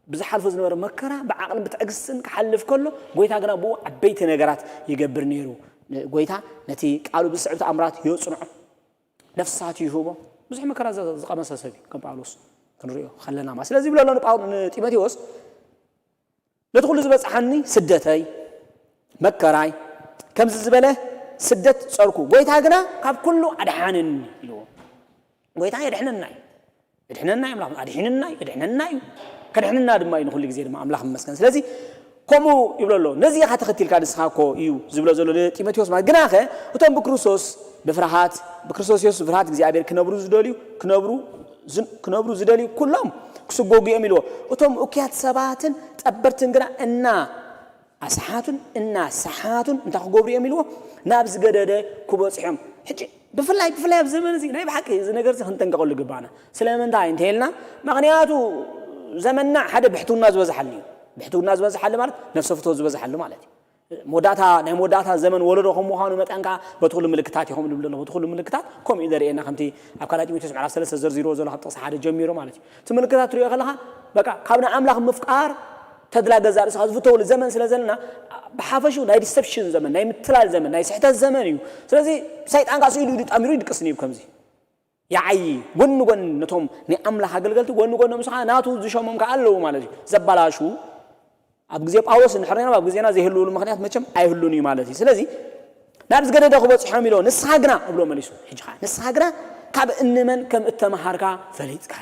ብዝሓልፎ ዝነበረ መከራ ብዓቕልን ብትዕግስትን ክሓልፍ ከሎ ጎይታ ግና ብኡ ዓበይቲ ነገራት ይገብር ነይሩ። ጎይታ ነቲ ቃሉ ብዝስዕብ ተኣምራት የጽንዖ፣ ነፍሳት ይህቦ። ብዙሕ መከራ ዝቐመሰ ሰብ እዩ ከም ጳውሎስ ክንሪኦ ከለና ማለት ስለዚ ይብሎ ኣሎ ንጳውሎ ንጢሞቴዎስ ነቲ ኩሉ ዝበጽሓኒ ስደተይ መከራይ ከምዚ ዝበለ ስደት ጸርኩ፣ ጎይታ ግና ካብ ኩሉ ኣድሓነኒ ኢልዎ። ጎይታ የድሕነና እዩ። የድሕነና እዩ ኣምላኽ ኣድሒንና እዩ የድሕነና እዩ ከድሕንና ድማ እዩ ንኩሉ ግዜ ድማ ኣምላኽ ይመስገን ስለዚ ከምኡ ይብሎ ኣሎ ነዚ ኢኻ ተኸቲልካ ንስኻ እኮ እዩ ዝብሎ ዘሎ ንጢሞቴዎስ ማለት ግናኸ እቶም ብክርስቶስ ብፍርሃት ብክርስቶስ የሱስ ብፍርሃት እግዚኣብሔር ክነብሩ ዝደልዩ ክነብሩ ክነብሩ ዝደልዩ ኩሎም ክስጎጉ እዮም ኢልዎ እቶም እኩያት ሰባትን ጠበርትን ግና እና ኣስሓቱን እና ሰሓቱን እንታይ ክገብሩ እዮም ኢልዎ ናብ ዝገደደ ክበፅሑ እዮም ሕጂ ብፍላይ ብፍላይ ኣብ ዘመን እዚ ናይ ብሓቂ እዚ ነገር እዚ ክንጠንቀቐሉ ግባና። ስለምንታይ እንተልና፣ ምክንያቱ ዘመንና ሓደ ብሕትውና ዝበዝሓሉ እዩ። ብሕትውና ዝበዝሓሉ ማለት ነፍሰ ፍትወት ዝበዝሓሉ ማለት እዩ። መወዳእታ ናይ መወዳእታ ዘመን ወለዶ ከም ምዃኑ መጠን ከዓ በቲ ኩሉ ምልክታት ይኸም ንብል ኣለኹ። በቲ ኩሉ ምልክታት ከምኡ እዩ ዘርእየና፣ ከምቲ ኣብ ካልኣይ ጢሞቴዎስ ምዕራፍ ሰለስተ ዘርዚርዎ ዘሎ ካብ ጥቕሲ ሓደ ጀሚሩ ማለት እዩ። እቲ ምልክታት ትሪኦ ከለኻ በቃ ካብ ንኣምላኽ ምፍቃር ተድላ ገዛእ ርእስኻ ዝፍተውሉ ዘመን ስለ ዘለና፣ ብሓፈሹ ናይ ዲሰፕሽን ዘመን፣ ናይ ምትላል ዘመን፣ ናይ ስሕተት ዘመን እዩ። ስለዚ ሰይጣን ከዓ ስኢሉ ኢዱ ጣሚሩ ይድቅስን እዩ ከምዚ ይዓዪ። ጎኒ ጎኒ ነቶም ናይ ኣምላኽ ኣገልገልቲ ጎኒ ጎኖም ስኻ ናቱ ዝሸሞም ከዓ ኣለዉ ማለት እዩ። ዘባላሹ ኣብ ግዜ ጳውሎስ እንድሕር ነይሮም ኣብ ግዜና ዘይህልውሉ ምኽንያት መቸም ኣይህሉን እዩ ማለት እዩ። ስለዚ ናብ ዝገደደ ክበጽሖም ኢሎ ንስኻ ግና እብሎ መሊሱ። ሕጂ ከዓ ንስኻ ግና ካብ እንመን ከም እተመሃርካ ፈሊጥካ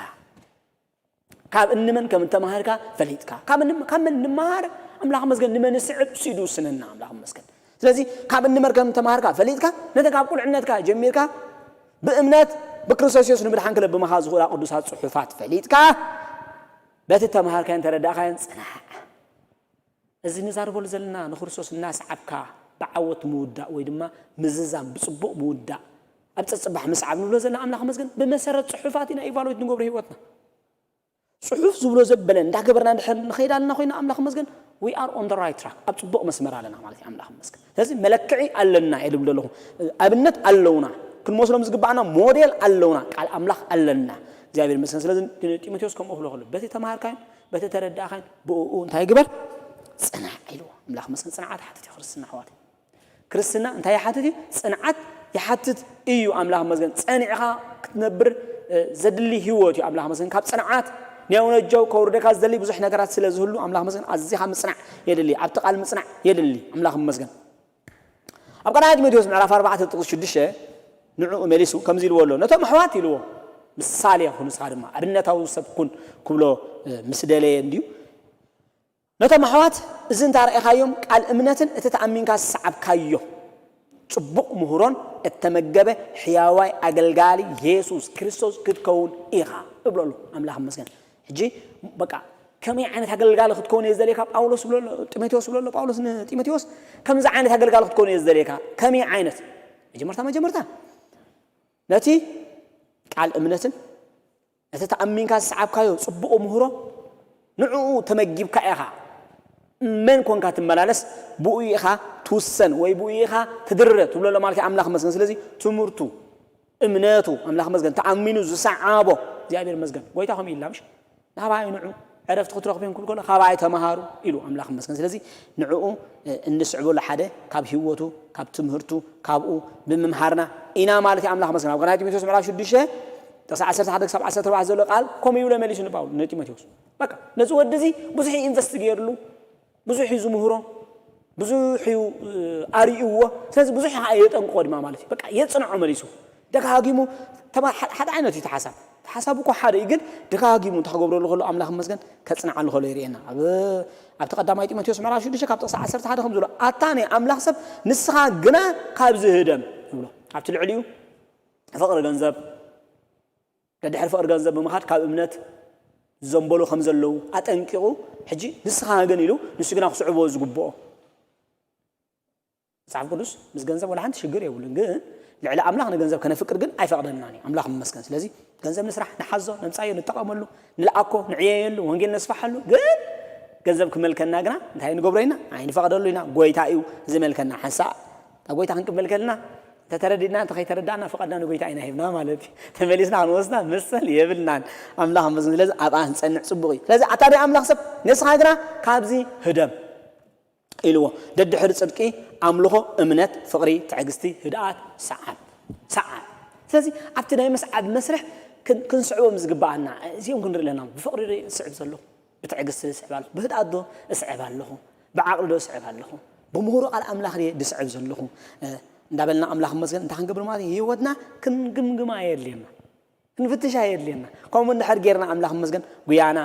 ካብ እንመን ከም እተማሃርካ ፈሊጥካ። ካብ እንም- ካብ መን ንመሃር? ኣምላኽ መስገን። ንመን ስዕብ? ሲዱ ስንና ኣምላኽ መስገን። ስለዚ ካብ እንመን ከም እተማሃርካ ፈሊጥካ፣ ነተ ካብ ቁልዕነትካ ጀሚርካ ብእምነት ብክርስቶስ የሱስ ንምድሓን ክለብመኻ ዝኽእላ ቅዱሳት ጽሑፋት ፈሊጥካ፣ በቲ ተማሃርካዮን ተረዳእካዮን ጽናዕ። እዚ ንዛረበሉ ዘለና ንክርስቶስ እናሰዓብካ ብዓወት ምውዳእ ወይ ድማ ምዝዛም ብጽቡቕ ምውዳእ ኣብ ጸጽባሕ ምስዓብ ንብሎ ዘለና ኣምላኽ መስገን ብመሰረት ጽሑፋት ኢና ኢቫሉዌት ንገብሮ ህይወትና። ጽሑፍ ዝብሎ ዘበለ እንዳገበርና እንድሕር ንኸይድ ኣለና ኮይና ኣምላኽ መስገን we are on the right track፣ ኣብ ጽቡቕ መስመር ኣለና ማለት እዩ። ኣምላኽ መስገን። ስለዚ መለክዒ ኣለና እየ ዝብል ዘለኹ። ኣብነት ኣለውና፣ ክንመስሎም ዝግባኣና ሞዴል ኣለውና፣ ቃል ኣምላኽ ኣለና። እግዚኣብሔር መስገን። ስለዚ ጢሞቴዎስ ከምኡ ክብሎ ከሎ በቲ ተማሃርካዮን በቲ ተረዳእካዮን ብእኡ እንታይ ግበር? ጽናዕ ኢልዎ። ኣምላኽ መስገን። ጽንዓት ሓትት እዩ ክርስትና ኣሕዋት። ክርስትና እንታይ ይሓትት እዩ? ጽንዓት ይሓትት እዩ። ኣምላኽ መስገን። ጸኒዕኻ ክትነብር ዘድሊ ህይወት እዩ። ኣምላኽ መስገን። ካብ ጽንዓት ኒያው ነጃው ከውርደካ ዝደሊ ብዙሕ ነገራት ስለ ዝህሉ ኣምላኽ መስገን። ኣዚኻ ምጽናዕ የድሊ። ኣብቲ ቃል ምጽናዕ የድሊ። ኣምላኽ መስገን። ኣብ ቀዳማይ ጢሞቴዎስ ምዕራፍ ኣርባዕተ ጥቕሲ ሽዱሽተ ንዕኡ መሊሱ ከምዚ ኢልዎ ኣሎ። ነቶም ኣሕዋት ኢልዎ ምሳሌ ኩን፣ ንስኻ ድማ ኣብነታዊ ሰብ ኩን ክብሎ ምስ ደለየ እንድዩ። ነቶም ኣሕዋት እዚ እንተ ረኣኻዮም ቃል እምነትን እቲ ተኣሚንካ ዝሰዓብካዮ ጽቡቕ ምህሮን እተመገበ ሕያዋይ ኣገልጋሊ የሱስ ክርስቶስ ክትከውን ኢኻ እብሎ ኣሎ። ኣምላኽ ይመስገን። ሕጂ በቃ ከመይ ዓይነት ኣገልጋሊ ክትከውን እየ ዝደልየካ ጳውሎስ ብሎ ኣሎ፣ ጢሞቴዎስ ብሎ ኣሎ። ጳውሎስ ንጢሞቴዎስ ከምዚ ዓይነት ኣገልጋሊ ክትከውን እየ ዝደልየካ። ከመይ ዓይነት? መጀመርታ መጀመርታ ነቲ ቃል እምነትን ነቲ ተኣሚንካ ዝሰዓብካዮ ጽቡቕ ምህሮ ንዕኡ ተመጊብካ ኢኻ። መን ኮንካ ትመላለስ፣ ብኡ ኢኻ ትውሰን ወይ ብኡ ኢኻ ትድረ ትብሎ ኣሎ ማለት እዩ። ኣምላኽ መስገን። ስለዚ ትምህርቱ፣ እምነቱ፣ ኣምላኽ መስገን፣ ተኣሚኑ ዝሰዓቦ እግዚኣብሔር መስገን። ጎይታ ከምኡ ኢልና ምሽ ናባይ ንዑ ዕረፍቲ ክትረኽቡ እዮም ክብል ከሎ ካባይ ተምሃሩ ኢሉ ኣምላኽ መስገን። ስለዚ ንዕኡ እንስዕበሉ ሓደ ካብ ህይወቱ፣ ካብ ትምህርቱ፣ ካብኡ ብምምሃርና ኢና ማለት እዩ። ኣምላኽ መስገን። ኣብ ቀዳማይ ጢሞቴዎስ ምዕራፍ ሽዱሽተ ጥቕሲ ዓሰርተ ሓደ ክሳብ ዓሰርተ ኣርባዕተ ዘሎ ቃል ከምኡ ይብሎ መሊሱ ንጳውሎ ንጢሞቴዎስ። በቃ ነዚ ወዲ እዚ ብዙሕ ኢንቨስት ገይርሉ፣ ብዙሕ እዩ ዝምህሮ፣ ብዙሕ እዩ ኣርእይዎ። ስለዚ ብዙሕ ከዓ የጠንቅቆ ድማ ማለት እዩ። በቃ የጽንዖ መሊሱ ደጋጊሙ። ተባ- ሓደ ዓይነት እዩ ተሓሳብ ተሓሳብ እኮ ሓደ እዩ፣ ግን ደጋጊሙ እንታይ ክገብረሉ ከሎ ኣምላኽ መስገን ከጽንዓሉ ከሎ ይርእየና። ኣብ ኣብቲ ቀዳማይ ጢሞቴዎስ ምዕራፍ ሽዱሽተ ካብ ጥቕሲ ዓሰርተ ሓደ ከም ዝብሎ ኣታ ናይ ኣምላኽ ሰብ ንስኻ ግና ካብዚ ህደም ይብሎ። ኣብቲ ልዕሊኡ ፍቕሪ ገንዘብ ደድሕሪ ፍቕሪ ገንዘብ ብምኻድ ካብ እምነት ዝዘንበሉ ከም ዘለዉ ኣጠንቂቑ፣ ሕጂ ንስኻ ግን ኢሉ ንሱ ግና ክስዕቦ ዝግብኦ መጽሓፍ ቅዱስ ምስ ገንዘብ ወላ ሓንቲ ሽግር የብሉን፣ ግን ልዕሊ ኣምላኽ ንገንዘብ ከነፍቅር ግን ኣይፈቕደልናን እዩ። ኣምላኽ ይመስገን። ስለዚ ገንዘብ ንስራሕ፣ ንሓዞ፣ ነምጻዮ፣ ንጠቐመሉ፣ ንልኣኮ፣ ንዕየየሉ፣ ወንጌል ነስፋሓሉ። ግን ገንዘብ ክመልከና ግና እንታይ ንገብሮ ኢና? ኣይንፈቕደሉ ኢና። ጎይታ እዩ ዝመልከና። ሓንሳእ ናብ ጎይታ ክንቅበል ከለና እንተተረዲእና እንተኸይተረዳእና ፍቓድና ንጎይታ ኢና ሂብና ማለት እዩ። ተመሊስና ክንወስዳ መሰል የብልናን። ኣምላኽ መስገን። ስለዚ ኣብኣ ክንጸንዕ ጽቡቕ እዩ። ስለዚ ኣታ ናይ ኣምላኽ ሰብ ንስኻ ግና ካብዚ ህደም ኢልዎ። ደድሕሪ ጽድቂ ኣምልኾ፣ እምነት፣ ፍቕሪ፣ ትዕግስቲ፣ ህድኣት፣ ሰዓብ ሰዓብ። ስለዚ ኣብቲ ናይ ምስዓብ መስርሕ ክን- ክንስዕቦም ዝግብኣና እዚኦም ክንርኢ ኣለና። ብፍቕሪ ዶ ስዕብ ዘለኹ? ብትዕግስቲ ዝስዕብ ኣለኹ? ብህድኣት ዶ እስዕብ ኣለኹ? ብዓቕሊ ዶ እስዕብ ኣለኹ? ብምህሮ ቃል ኣምላኽ ድየ ዝስዕብ ዘለኹ? እንዳበልና ኣምላኽ መስገን እንታይ ክንገብር ማለት እዩ? ህይወትና ክንግምግማ የድልየና፣ ክንፍትሻ የድልየና። ከምኡ እንድሕር ጌርና ኣምላኽ መስገን ጉያና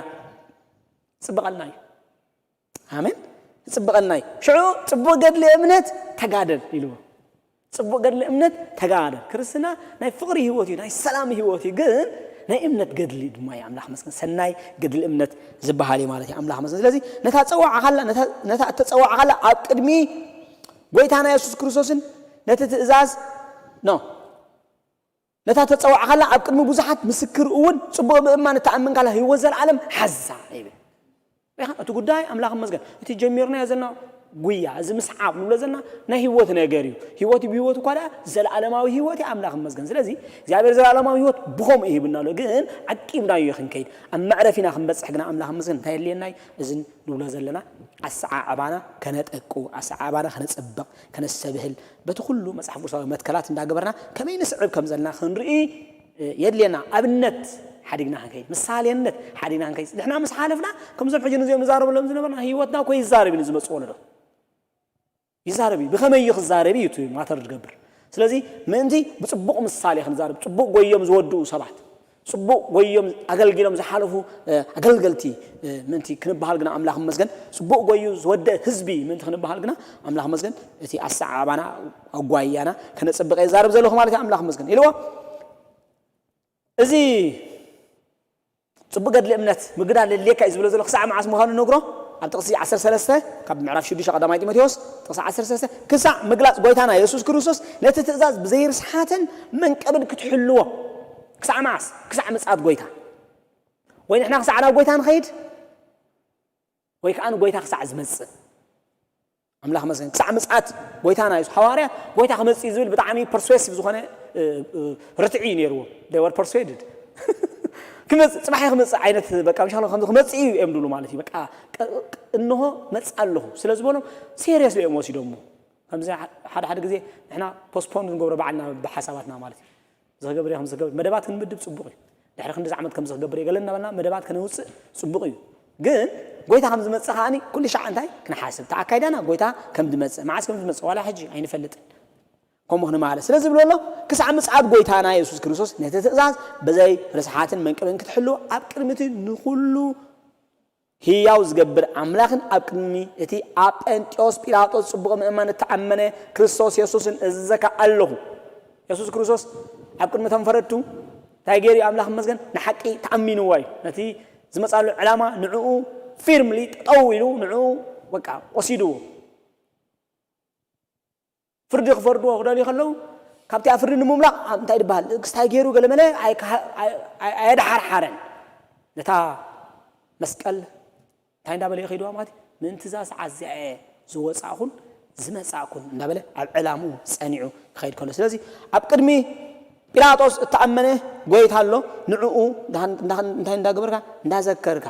ይጽብቐልና እዩ። ኣሜን። ይጽብቐልና እዩ። ሽዑ ጽቡቕ ገድሊ እምነት ተጋደል ኢልዎ። ጽቡቕ ገድሊ እምነት ተጋደል። ክርስትና ናይ ፍቕሪ ህይወት እዩ፣ ናይ ሰላም ህይወት እዩ፣ ግን ናይ እምነት ገድሊ ድማ እዩ። ኣምላኽ መስገን። ሰናይ ገድሊ እምነት ዝበሃል እዩ ማለት እዩ። ኣምላኽ መስገን። ስለዚ ነታ ጸዋዕኻላ ነታ ነታ እተጸዋዕኻላ ኣብ ቅድሚ ጎይታና የሱስ ክርስቶስን ነቲ ትእዛዝ ኖ ነታ ተጸዋዕካላ ኣብ ቅድሚ ብዙሓት ምስክር እውን ጽቡቕ ምእማን እትኣምን ካላ ህይወት ዘለዓለም ሓዛ ይብል። ርኢኻ? እቲ ጉዳይ ኣምላኽ ይመስገን። እቲ ጀሚርናዮ ዘለና ጉያ፣ እዚ ምስዓብ ንብሎ ዘለና ናይ ህይወት ነገር እዩ። ህይወት እዩ፣ ብህይወት እኳ ደኣ ዘለዓለማዊ ህይወት እዩ፣ ኣምላኽ ይመስገን። ስለዚ እግዚኣብሔር ዘለዓለማዊ ህይወት ብኸምኡ ይህብና ኣሎ። ግን ዓቂብናዮ ክንከይድ፣ ኣብ መዕረፊና ክንበጽሕ ግና ኣምላኽ ይመስገን እንታይ የድልየና እዩ? እዚ ንብሎ ዘለና ኣሰዓዕባና ከነጠቁ፣ ኣሰዓዕባና ከነጽብቕ፣ ከነስተብህል፣ በቲ ኩሉ መጽሓፍ ቅዱሳዊ መትከላት እንዳገበርና ከመይ ንስዕብ ከም ዘለና ክንርኢ የድልየና። ኣብነት ሓዲግና ክንከይድ፣ ምሳሌነት ሓዲግና ክንከይድ፣ ንሕና ምስ ሓለፍና ከምዞም ሕጂ ንዚኦም ንዛረበሎም ዝነበርና ህይወትና እኮ ይዛረብ እዩ ንዝመጽእ ወለዶ። ይዛረብ እዩ። ብኸመይ እዩ ክዛረብ እዩ እቲ ማተር ዝገብር። ስለዚ ምእንቲ ብጽቡቕ ምሳሌ ክንዛረብ፣ ጽቡቕ ጎዮም ዝወድኡ ሰባት፣ ጽቡቕ ጎዮም ኣገልጊሎም ዝሓለፉ፣ እ፣ ኣገልገልቲ፣ እ፣ ምእንቲ ክንበሃል ግና ኣምላኽ ይመስገን። ጽቡቕ ጎዩ ዝወደእ ህዝቢ ምእንቲ ክንበሃል ግና ኣምላኽ ይመስገን። እቲ ኣሰዓባና ኣጓያና ከነጽብቕ እየ ዝዛረብ ዘለኹ ማለት እዩ። ኣምላኽ ይመስገን ኢልዎ። እዚ ጽቡቕ ገድሊ እምነት ምግዳል የድልየካ እዩ ዝብሎ ዘሎ። ክሳዕ መዓስ ምዃኑ ነግሮ። ኣብ ጥቕሲ ዓሰርተ ሰለስተ ካብ ምዕራፍ ሽዱሽተ ቀዳማይ ጢሞቴዎስ ጥቕሲ ዓሰርተ ሰለስተ፣ ክሳዕ ምግላጽ ጎይታና የሱስ ክርስቶስ ነቲ ትእዛዝ ብዘይርስሓትን መንቀብን ክትሕልዎ። ክሳዕ መዓስ? ክሳዕ ምጽኣት ጎይታ። ወይ ንሕና ክሳዕ ናብ ጎይታ ንኸይድ፣ ወይ ከኣ ንጎይታ ክሳዕ ዝመጽእ። ኣምላኽ መስገን። ክሳዕ ምጽኣት ጎይታና እዩ። ሃዋርያት ጎይታ ክመጽእ እዩ ዝብል ብጣዕሚ ፐርስዌሲቭ ዝኾነ፣ እ፣ እ፣ ርትዒ እዩ ነይርዎም። They were persuaded። ክመጽእ፣ ጽባሕ እዩ ክመጽእ ዓይነት፣ በቃ፣ ምሻሎ ከምዚ ክመጽእ እዩ እዮም ድብሉ ማለት እዩ። በቃ፣ ቀ-፣ ቀ-፣ እንሆ መጽእ ኣለኹ ስለ ዝበሎም፣ ሴሪየስሊ እዮም ወሲዶሞ። ከምዚ ሓ-፣ ሓደ ሓደ ግዜ ንሕና ፖስትፖን ንገብሮ ባዕልና ብሓሳባትና ማለት እዩ። እዚ ክገብር እየ፣ ከምዚ ክገብር፣ መደባት ክንምድብ ጽቡቕ እዩ። ድሕሪ ክንድዚ ዓመት ከምዚ ክገብር እየ፣ ገለ እናበልና መደባት ከነውጽእ ጽቡቕ እዩ። ግን ጎይታ ከም ዝመጽእ ከኣኒ ኩሉ ሻዕ እንታይ ክንሓስብ? እቲ ኣካይዳና ጎይታ ከም ዝመጽእ፣ መዓስ ከም ዝመጽእ ዋላ ሕጂ ኣይንፈልጥን። ከምኡ ክንማለ። ስለዚ ዝብሎ ኣሎ፣ ክሳዕ ምጽኣት ጎይታና የሱስ ክርስቶስ ነቲ ትእዛዝ ብዘይ ርስሓትን መንቅብን ክትሕልዎ ኣብ ቅድሚ እቲ ንኹሉ ህያው ዝገብር ኣምላኽን ኣብ ቅድሚ እቲ ኣብ ጴንጤዎስ ጲላጦስ ጽቡቕ ምእማን እተኣመነ ክርስቶስ የሱስን እዝዘካ ኣለኹ። የሱስ ክርስቶስ ኣብ ቅድሚ እቶም ፈረድቱ እንታይ ገይሩ እዩ? ኣምላኽ ይመስገን፣ ንሓቂ ተኣሚንዎ እዩ። ነቲ ዝመጻሉ ዕላማ ንዕኡ ፊርምሊ ጠጠው ኢሉ ንዕኡ በቃ ወሲድዎ። ፍርዲ ክፈርድዎ ክደልዩ ከለዉ፣ ካብቲኣ ፍርዲ ንምምላቕ፣ ኣብ እንታይ ድበሃል? ክስታይ ገይሩ ገለ መለ ኣይ-፣ ኣይ-፣ ኣይ-፣ ኣየድሓርሓረን። ነታ መስቀል እንታይ እንዳበለ ይኸይድዋ ማለት እዩ? ምእንቲ እዛ ሰዓት እዚኣ እየ ዝወጻእኹን ዝመጻእኩን እንዳበለ ኣብ ዕላምኡ ጸኒዑ ክኸይድ ከሎ። ስለዚ ኣብ ቅድሚ ጲላጦስ እተኣመነ ጎይታ ኣሎ። ንዕኡ እንዳሃን-፣ እንዳሃን-፣ እንታይ እንዳገበርካ? እንዳዘከርካ።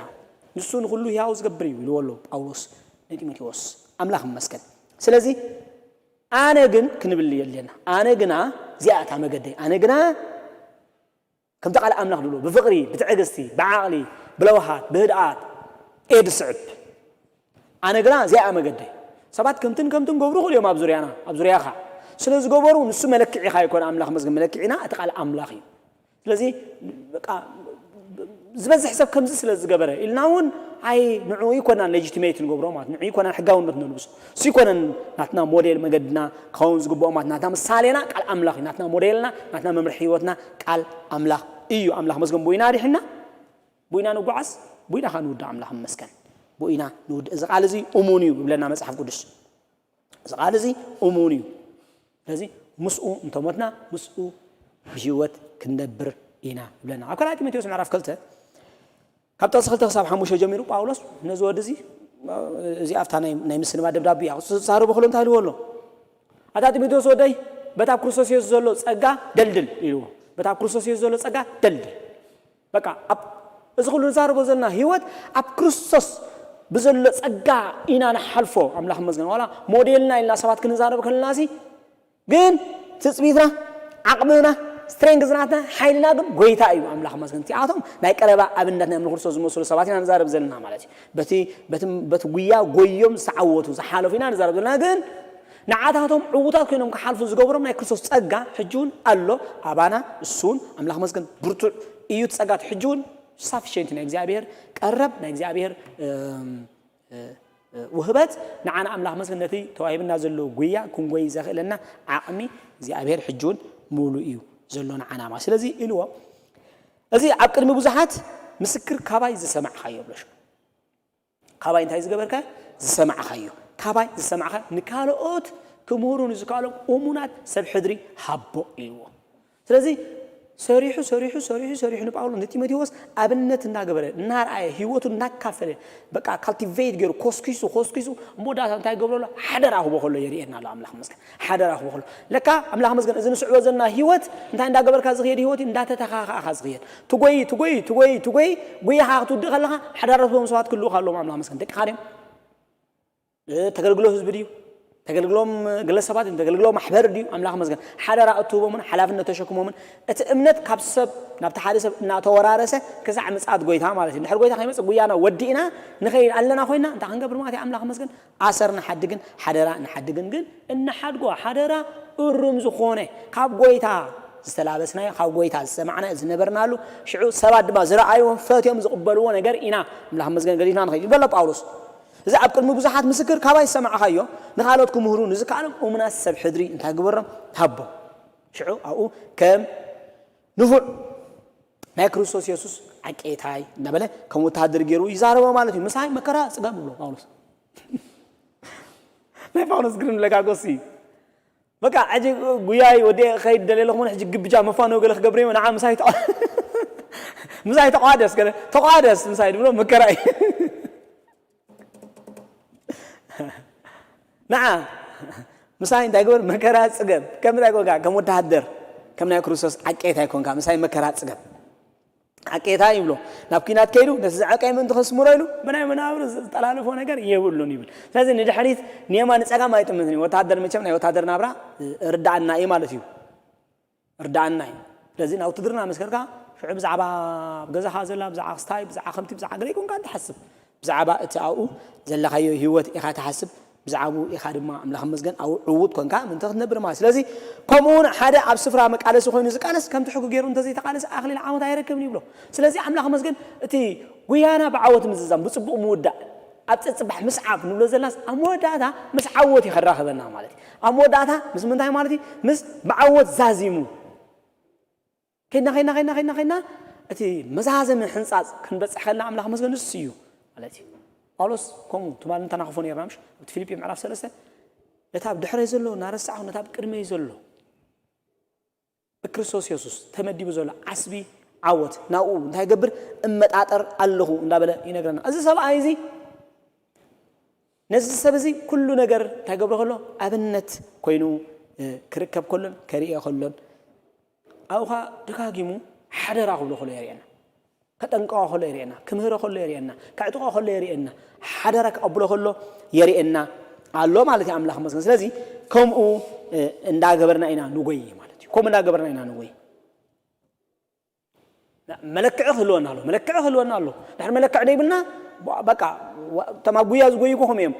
ንሱ ንኹሉ ህያው ዝገብር እዩ ኢልዎ ኣሎ ጳውሎስ ንጢሞቴዎስ። ኣምላኽ ይመስገን። ስለዚ ኣነ ግን ክንብል የድልየና። ኣነ ግና፣ እዚኣ እታ መገደይ፣ ኣነ ግና ከምቲ ቃል ኣምላኽ ድብሎ፣ ብፍቕሪ፣ ብትዕግስቲ፣ ብዓቕሊ፣ ብለውሃት፣ ብህድኣት እየ ዝስዕብ። ኣነ ግና እዚኣ እያ መገደይ። ሰባት ከምትን ከምትን ገብሩ ይኽእሉ እዮም ኣብ ዙርያና፣ ኣብ ዙርያኻ። ስለ ዝገበሩ ንሱ መለክዒኻ ኣይኮነ፣ ኣምላኽ መስገን መለክዒና እቲ ቃል ኣምላኽ እዩ። ስለዚ በቃ ዝበዝሕ ሰብ ከምዚ ስለ ዝገበረ ኢልና እውን ኣይ ንዕኡ ይኮናን ሌጂቲሜት ንገብሮ ማለት ንዕኡ ይኮናን ሕጋውነት ነልብሶ እሱ ይኮነን ናትና ሞዴል መገድና ክኸውን ዝግብኦ ማለት ናትና ምሳሌና ቃል ኣምላኽ እዩ ናትና ሞዴልና ናትና መምርሒ ህይወትና ቃል ኣምላኽ እዩ ኣምላኽ መስገን ብኢና ኣድሒና ብኢና ንጓዓዝ ብኢና ከዓ ንውዳእ ኣምላኽ መስገን ብኢና ንውዳእ እዚ ቃል እዚ እሙን እዩ ይብለና መፅሓፍ ቅዱስ እዚ ቃል እዚ እሙን እዩ። ስለዚ ምስኡ እንተሞትና ምስኡ ብህይወት ክንነብር ኢና ይብለና። ኣብ ካልኣይ ጢሞቴዎስ ምዕራፍ ክልተ ካብ ጥቕሲ ክልተ ክሳብ ሓሙሽተ ጀሚሩ ጳውሎስ ነዚ ወዲ እዚ እዚ ኣብታ ናይ ናይ ምስንባ ደብዳቤ እያ ዝዛረቦ ከሎ እንታይ ኢልዎ ኣሎ? ኣታ ጢሞቴዎስ ወደይ በታ ኣብ ክርስቶስ የሱስ ዘሎ ጸጋ ደልድል ኢልዎ። በታ ኣብ ክርስቶስ የሱስ ዘሎ ጸጋ ደልድል በቃ ኣብ እዚ ኩሉ ንዛረቦ ዘለና ህይወት ኣብ ክርስቶስ ብዘሎ ጸጋ ኢና ንሓልፎ ኣምላኽ መስገን ዋላ ሞዴልና ኢልና ሰባት ክንዛረብ ከለና ሲ ግን ትጽቢትና ዓቕምና ስትሬንግዝ ናትና ሓይልና ግን ጎይታ እዩ ኣምላኽ መስገን እቲኣቶም ናይ ቀረባ ኣብነት ናይ ኣምልኽ ክርስቶስ ዝመስሉ ሰባት ኢና ንዛረብ ዘለና ማለት እዩ በቲ በቲ በቲ ጉያ ጎዮም ዝተዓወቱ ዝሓለፉ ኢና ንዛረብ ዘለና ግን ንዓታቶም ዕዉታት ኮይኖም ክሓልፉ ዝገብሮም ናይ ክርስቶስ ጸጋ ሕጂ እውን ኣሎ ኣባና እሱ እውን ኣምላኽ መስገን ብርቱዕ እዩ ጸጋት ሕጂ እውን ሳፊሽንት ናይ እግዚኣብሔር ቀረብ ናይ እግዚኣብሔር ውህበት ንዓና ኣምላኽ መስገን ነቲ ተዋሂብና ዘሎ ጉያ ክንጎይ ዘኽእለና ዓቕሚ እግዚኣብሔር ሕጂ እውን ሙሉ እዩ ዘሎ ንዓና ማለት ስለዚ ኢልዎ እዚ ኣብ ቅድሚ ብዙሓት ምስክር ካባይ ዝሰማዕኻዮ ብሎ ካባይ እንታይ ዝገበርካ ዝሰማዕኻዮ ካባይ ዝሰማዕኻ ንካልኦት ክምህሩ ንዝከኣሎም እሙናት ሰብ ሕድሪ ሃቦ ኢልዎ ስለዚ ሰሪሑ ሰሪሑ ሰሪሑ ሰሪሑ ንጳውሎስ ንጢሞቴዎስ ኣብነት እናገበረ እናርኣየ ህይወቱ እናካፈለ በቃ ካልቲቬት ገይሩ ኮስኪሱ ኮስኪሱ እሞ ዳታ እንታይ ገብረሎ ሓደራ ክቦ ከሎ የርእየና ኣሎ ኣምላኽ መስገን ሓደራ ክቦ ከሎ ለካ ኣምላኽ መስገን እዚ ንስዕቦ ዘለና ህይወት እንታይ እንዳገበርካ ዝኽየድ ህይወት እዩ እንዳተተኻኻእካ ዝኽየድ ትጎይ ትጎይ ትጎይ ትጎይ ጉያኻ ክትውድእ ከለኻ ሓዳራ ትቦም ሰባት ክልኡካ ኣለዎም ኣምላኽ መስገን ደቅኻ ድዮም ተገልግሎ ህዝቢ ድዩ ተገልግሎም ግለሰባት ተገልግሎ ማሕበር ድዩ ኣምላኽ መስገን ሓደራ እትህቦምን ሓላፍነት ተሸክሞምን እቲ እምነት ካብ ሰብ ናብቲ ሓደ ሰብ እናተወራረሰ ክሳዕ ምፅኣት ጎይታ ማለት እዩ ድሕር ጎይታ ከይመፅእ ጉያና ወዲእና ንኸይድ ኣለና ኮይና እንታይ ክንገብር ማለት እዩ ኣምላኽ መስገን ኣሰር ንሓድግን ሓደራ ንሓድግን ግን እንሓድጎ ሓደራ እሩም ዝኾነ ካብ ጎይታ ዝተላበስናዮ ካብ ጎይታ ዝሰማዕናዮ ዝነበርናሉ ሽዑ ሰባት ድማ ዝረኣይዎን ፈትዮም ዝቕበልዎ ነገር ኢና ኣምላኽ መስገን ገዲፍና ንኸይድ ይበሎ ጳውሎስ እዚ ኣብ ቅድሚ ብዙሓት ምስክር ካባይ ዝሰማዕኻዮ ንኻልኦት ክምህሩ ንዝከኣሎም እሙናት ሰብ ሕድሪ እንታይ ግበሮም ሃቦም ሽዑ ኣብኡ ከም ንፉዕ ናይ ክርስቶስ የሱስ ዓቄታይ እናበለ ከም ወተሃደር ገይሩ ይዛረቦ ማለት እዩ ምሳይ መከራ ፅገም ብሎ ጳውሎስ ናይ ጳውሎስ ግን ለጋጎሲ በቃ ሕጂ ጉያይ ወዲ ከይድ ደለለ ክኾነ ሕጂ ግብጃ መፋነው ገለ ክገብር እዩ ንዓ ምሳይ ተቋ- ምሳይ ተቋደስ ገለ ተቋደስ ምሳይ ድብሎ መከራ እዩ ንዓ ምሳይ እንታይ ግበር መከራ ፅገብ ከም እንታይ ኮንካ ከም ወተሃደር ከም ናይ ክርስቶስ ዓቄታ ይኮንካ ምሳይ መከራ ፅገብ ዓቄታ ይብሎ ናብ ኪናት ከይዱ ነቲ ዝዓቀይ ምእንቲ ከስምሮ ኢሉ ብናይ መናብሩ ዝጠላልፎ ነገር የብሉን ይብል ስለዚ ንድሕሪት ንየማ ንፀጋም ኣይጥምትን እዩ ወተሃደር መቸም ናይ ወተሃደር ናብራ ርዳእና እዩ ማለት እዩ ርዳእና እዩ ስለዚ ናብ ውትድርና መስከርካ ሽዑ ብዛዕባ ገዛኻ ዘላ ብዛዕባ ክስታይ ብዛዕባ ከምቲ ብዛዕባ ገለ ይኮንካ ትሓስብ ብዛዕባ እቲ ኣብኡ ዘለኻዮ ህይወት ኢኻ ትሓስብ ብዛዕባኡ ኢኻ ድማ ኣምላኽ መስገን ኣብኡ ዕዉት ኮንካ ምንተ ክትነብር ማለት ስለዚ ከምኡ እውን ሓደ ኣብ ስፍራ መቃለሲ ኮይኑ ዝቃለስ ከምቲ ሕጉ ገይሩ እንተዘይተቃለሰ ኣኽሊል ዓወት ኣይረክብን ይብሎ ስለዚ ኣምላኽ መስገን እቲ ጉያና ብዓወት ምዝዛም ብፅቡቕ ምውዳእ ኣብ ፀፅባሕ ምስዓብ ንብሎ ዘለናስ ኣብ መወዳእታ ምስ ዓወት እዩ ከራኸበና ማለት እዩ ኣብ መወዳእታ ምስ ምንታይ ማለት እዩ ምስ ብዓወት ዛዚሙ ከይድና ከይድና ከይድና ከይድና ከይድና እቲ መዛዘሚ ሕንፃፅ ክንበፅሕ ከለና ኣምላኽ መስገን ንሱ እዩ ማለት እዩ ጳውሎስ ከምኡ ትማል እንተናኽፎ ነርና ምሽ ኣብቲ ፊልጲ ምዕራፍ ሰለስተ ነታ ኣብ ድሕረይ ዘሎ እናረሳዕኹ ነታ ኣብ ቅድመይ ዘሎ ብክርስቶስ የሱስ ተመዲቡ ዘሎ ዓስቢ ዓወት ናብኡ እንታይ ገብር እመጣጠር ኣለኹ እንዳበለ ይነግረና እዚ ሰብኣይ እዚ ነዚ ሰብ እዚ ኩሉ ነገር እንታይ ገብሮ ከሎ ኣብነት ኮይኑ ክርከብ ከሎን ከርእዮ ከሎን ኣብኡ ከዓ ደጋጊሙ ሓደራ ክብሎ ከሎ የርእየና ከጠንቀቆ ከሎ የርእየና ክምህሮ ከሎ የርእየና ከዕጥቆ ከሎ የርእየና ሓደራ ክቐብሎ ከሎ የርእየና ኣሎ ማለት እዩ ኣምላኽ መስገን ስለዚ ከምኡ እንዳገበርና ኢና ንጎይ ማለት እዩ ከምኡ እንዳገበርና ኢና ንጎይ መለክዒ ክህልወና ኣሎ መለክዒ ክህልወና ኣሎ ድሕሪ መለክዒ ደይብልና በቃ ተማጉያ ዝጎይጎ ከም እዮም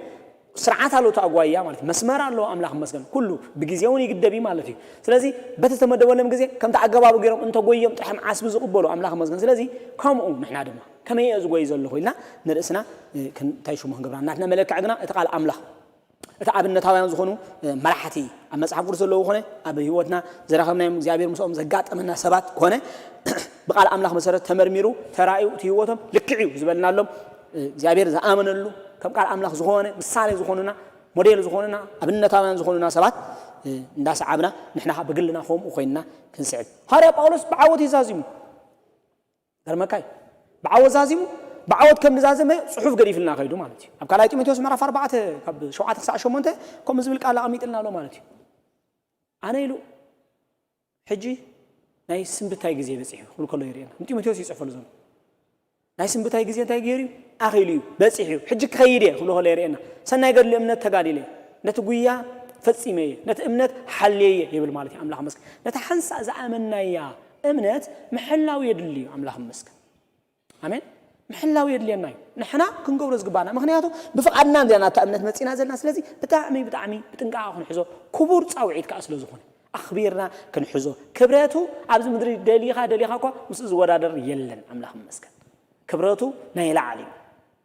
ስርዓት ኣሎ ተጓያ ማለት መስመር ኣሎ ኣምላኽ መስገን ኩሉ ብግዜ እውን ይግደብ ማለት እዩ ስለዚ በቲ ተመደበሎም ግዜ ከምቲ ኣገባቡ ገይሮም እንተጎዮም ጥሕም ዓስቢ ዝቕበሉ ኣምላኽ መስገን ስለዚ ከምኡ ንሕና ድማ ከመይ እየ ዝጎይ ዘለኹ ኢልና ንርእስና እንታይ ሽሙ ክንገብራ ናትና መለክዒ ግና እቲ ቃል ኣምላኽ እቲ ኣብነታውያን ዝኾኑ መራሕቲ ኣብ መፅሓፍ ቅዱስ ዘለዉ ኮነ ኣብ ህይወትና ዝረኸብናዮም እግዚኣብሔር ምስኦም ዘጋጠመና ሰባት ኮነ ብቃል ኣምላኽ መሰረት ተመርሚሩ ተራእዩ እቲ ህይወቶም ልክዕ እዩ ዝበልናሎም እግዚኣብሔር ዝኣመነሉ ከም ቃል ኣምላኽ ዝኾነ ምሳሌ ዝኾኑና ሞዴል ዝኾኑና ኣብነታውያን ዝኾኑና ሰባት እንዳሰዓብና ንሕና ብግልና ከምኡ ኮይንና ክንስዕብ ሃርያ ጳውሎስ ብዓወት ይዛዚሙ ገርመካይ ብዓወት ዛዚሙ ብዓወት ከም ንዛዘመ ፅሑፍ ገዲፍልና ከይዱ ማለት እዩ ኣብ ካልኣይ ጢሞቴዎስ ምዕራፍ ኣርባዕተ ካብ ሸውዓተ ክሳዕ ሸሞንተ ከምኡ ዝብል ቃል ኣቐሚጥልና ኣሎ ማለት እዩ ኣነ ኢሉ ሕጂ ናይ ስንብታይ ግዜ በፂሑ ክብል ከሎ ይርእየና ንጢሞቴዎስ ይፅሕፈሉ ዘሎ ናይ ስንብታይ ግዜ እንታይ ገይሩ እዩ ኣኺሉ እዩ በፂሑ እዩ ሕጂ ክኸይድ እየ ክብሎ ከሎ ይርእየና ሰናይ ገድሊ እምነት ተጋዲለ ነቲ ጉያ ፈፂመ እየ ነቲ እምነት ሓልየ እየ ይብል ማለት እዩ ኣምላኽ መስገን ነቲ ሓንሳእ ዝኣመናያ እምነት ምሕላው የድሊ እዩ ኣምላኽ መስገን ኣሜን ምሕላው የድልየና እዩ ንሕና ክንገብሮ ዝግባና ምክንያቱ ብፍቓድና እንዲና ናብታ እምነት መፂና ዘለና ስለዚ ብጣዕሚ ብጣዕሚ ብጥንቃቐ ክንሕዞ ክቡር ፃውዒት ከዓ ስለ ዝኾነ ኣኽቢርና ክንሕዞ ክብረቱ ኣብዚ ምድሪ ደሊኻ ደሊኻ እኳ ምስኡ ዝወዳደር የለን ኣምላኽ መስገን ክብረቱ ናይ ላዕሊ እዩ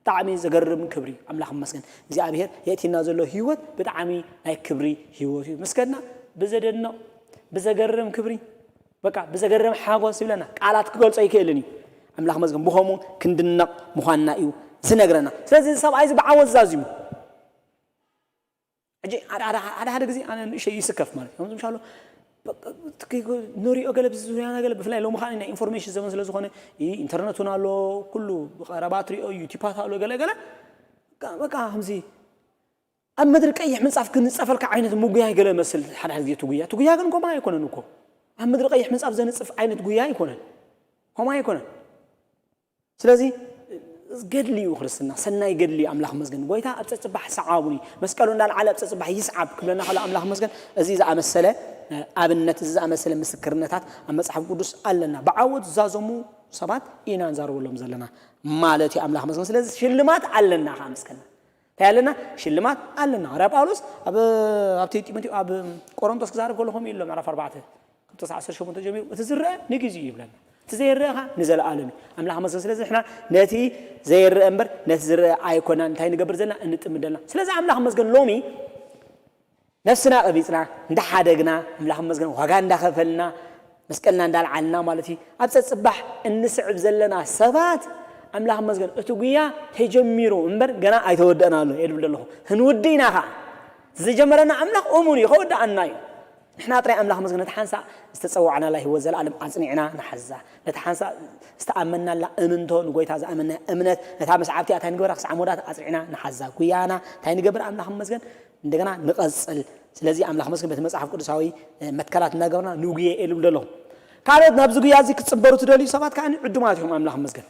ብጣዕሚ ዘገርም ክብሪ ኣምላኽ መስገን እግዚኣብሔር የእቲና ዘሎ ህይወት ብጣዕሚ ናይ ክብሪ ህይወት እዩ መስገድና ብዘደንቕ ብዘገርም ክብሪ በቃ ብዘገርም ሓጎስ ይብለና ቃላት ክገልጾ ይክእልን እዩ ኣምላኽ መስገን ብኸምኡ ክንድነቕ ምዃንና እዩ ዝነግረና ስለዚ እዚ ሰብኣይ እዚ ብዓወት ዛዚሙ ሕጂ ሓደ ሓደ ግዜ ኣነ ንእሸ ይስከፍ ማለት እዩ ምሻሎ ንሪኦ ገለ ብዚ ዙርያና ገለ ብፍላይ ሎሚ ከዓ ናይ ኢንፎርሜሽን ዘመን ስለ ዝኾነ ኢንተርነት እውን ኣሎ፣ ኩሉ ብቐረባ ትሪኦ ዩቲባት ኣሎ ገለ ገለ በቃ ከምዚ ኣብ ምድሪ ቀይሕ ምንፃፍ ክንፀፈልካ ዓይነት ምጉያይ ገለ መስል ሓደ ሓደ ግዜ ትጉያ ትጉያ ግን ከምኡ ኣይኮነን እኮ። ኣብ ምድሪ ቀይሕ ምንፃፍ ዘንፅፍ ዓይነት ጉያ ኣይኮነን፣ ከምኡ ኣይኮነን። ስለዚ ገድሊ እዩ ክርስትና፣ ሰናይ ገድሊ እዩ። ኣምላኽ መስገን። ጎይታ ኣብ ጸጽባሕ ሰዓቡኒ፣ መስቀሉ እንዳልዓለ ኣብ ጸጽባሕ ይስዓብ ክብለና ከሎ ኣምላኽ መስገን። እዚ ዝኣመሰለ ኣብነት፣ እዚ ዝኣመሰለ ምስክርነታት ኣብ መጽሓፍ ቅዱስ ኣለና። ብዓወት ዝዛዘሙ ሰባት ኢና ንዛረበሎም ዘለና ማለት እዩ። ኣምላኽ መስገን። ስለዚ ሽልማት ኣለና ከዓ መስገና። እንታይ ኣለና? ሽልማት ኣለና። ሃዋርያ ጳውሎስ ኣብ ኣብቲ ጢሞቴዎ ኣብ ቆሮንቶስ ክዛረብ ከሎ ከምኡ ኢሉ ኣሎ ምዕራፍ ኣርባዕተ ክልተ ዓሰርተ ሸሞንተ ጀሚሩ እቲ ዝረአ ንግዜ እዩ ይብለና። እቲ ዘይረአ ከዓ ንዘለኣለም እዩ። ኣምላኽ መስገን። ስለዚ ንሕና ነቲ ዘይረአ እምበር ነቲ ዝረአ ኣይኮናን እንታይ ንገብር ዘለና እንጥምደልና። ስለዚ ኣምላኽ መስገን ሎሚ ነፍስና ቀቢፅና እንዳሓደግና ኣምላኽ መስገን ዋጋ እንዳኸፈልና መስቀልና እንዳልዓልና ማለት እዩ። ኣብ ጸጽባሕ እንስዕብ ዘለና ሰባት ኣምላኽ መስገን እቲ ጉያ ተጀሚሩ እምበር ገና ኣይተወደእን ኣሎ እየ ድብል ዘለኹ። ክንውድእ ኢና ኸዓ። ዝጀመረና ኣምላኽ እሙን እዩ፣ ከወድኣና እዩ። ንሕና ጥራይ ኣምላኽ መስገን ነቲ ሓንሳእ ዝተጸዋዕናላ ህይወት ዘለኣለም ኣጽኒዕና ንሓዛ። ነቲ ሓንሳእ ዝተኣመናላ እምንቶ ንጎይታ ዝኣመና እምነት ነታ መስዓብቲ እንታይ ንግበራ ክሳዕ መወዳእታ ኣጽኒዕና ንሓዛ። ጉያና እንታይ ንገብር ኣምላኽ መስገን እንደገና ንቐጽል። ስለዚ ኣምላኽ መስገን በቲ መጽሓፍ ቅዱሳዊ መትከላት እናገበርና ንጉየ እየ ልብል ዘለኹ። ካልኦት ናብዚ ጉያ እዚ ክትጽንበሩ ትደልዩ ሰባት ከዓ ዕዱማት ኢኹም። ኣምላኽ መስገን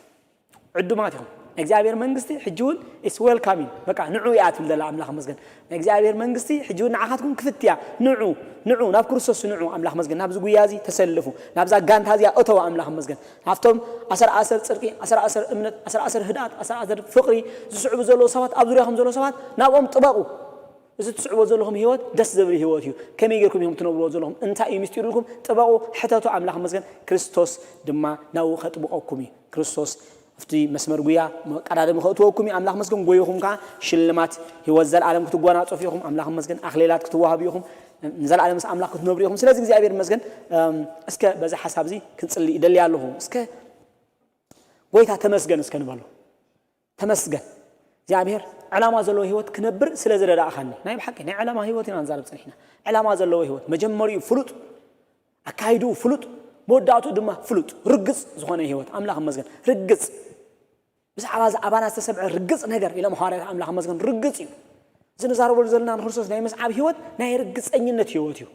ዕዱማት ኢኹም። ናይ እግዚኣብሔር መንግስቲ ሕጂ እውን ኢስ ዌልካሚን በቃ ንዑ እያ ትብል ዘላ ኣምላኽ መስገን። ናይ እግዚኣብሔር መንግስቲ ሕጂ እውን ንዓኻትኩም ክፍት እያ። ንዑ ንዑ ናብ ክርስቶስ ንዑ። ኣምላኽ መስገን ናብዚ ጉያ እዚ ተሰልፉ። ናብዛ ጋንታ እዚኣ እተው። ኣምላኽ መስገን ናብቶም ኣሰር ኣሰር ጽድቂ ኣሰር ኣሰር እምነት ኣሰር ኣሰር ህድኣት ኣሰር ኣሰር ፍቕሪ ዝስዕቡ ዘለዉ ሰባት ኣብ ዙሪያኹም ዘለዉ ሰባት ናብኦም ጥበቑ። እዚ ትስዕቦ ዘለኹም ህይወት ደስ ዘብል ህይወት እዩ። ከመይ ጌርኩም እዮም ትነብርዎ ዘለኹም? እንታይ እዩ ምስጢሩ ኢልኩም ጥበቑ፣ ሕተቱ። ኣምላኽ መስገን ክርስቶስ ድማ ናብኡ ከጥብቐኩም እዩ። ክርስቶስ ኣብቲ መስመር ጉያ መቀዳደሚ ከእትወኩም እዩ። ኣምላኽ መስገን ጎይኹም ከዓ ሽልማት ህይወት ዘለኣለም ክትጓናጸፉ ኢኹም። ኣምላኽ መስገን ኣኽሌላት ክትዋሃቡ ኢኹም። ንዘለኣለም ምስ ኣምላኽ ክትነብሩ ኢኹም። ስለዚ እግዚኣብሔር መስገን እስከ በዚ ሓሳብ እዚ ክንጽሊ ይደሊ ኣለኹ። እስከ ጎይታ ተመስገን እስከ ንበሎ። ተመስገን እግዚኣብሔር ዕላማ ዘለዎ ህይወት ክነብር ስለ ዝረዳእኻኒ። ናይ ብሓቂ ናይ ዕላማ ህይወት ኢና ንዛረብ ጸኒሕና። ዕላማ ዘለዎ ህይወት መጀመሪኡ ፍሉጥ፣ ኣካይድኡ ፍሉጥ፣ መወዳእትኡ ድማ ፍሉጥ። ርግጽ ዝኾነ ህይወት ኣምላኽ መስገን። ርግጽ ብዛዕባ እዚ ኣባና ዝተሰብዐ ርግጽ ነገር ኢሎም ሃዋርያት ኣምላኽ መስገን ርግጽ እዩ። እዚ ንዛረበሉ ዘለና ንክርስቶስ ናይ ምስዓብ ህይወት ናይ ርግጸኝነት ህይወት እዩ።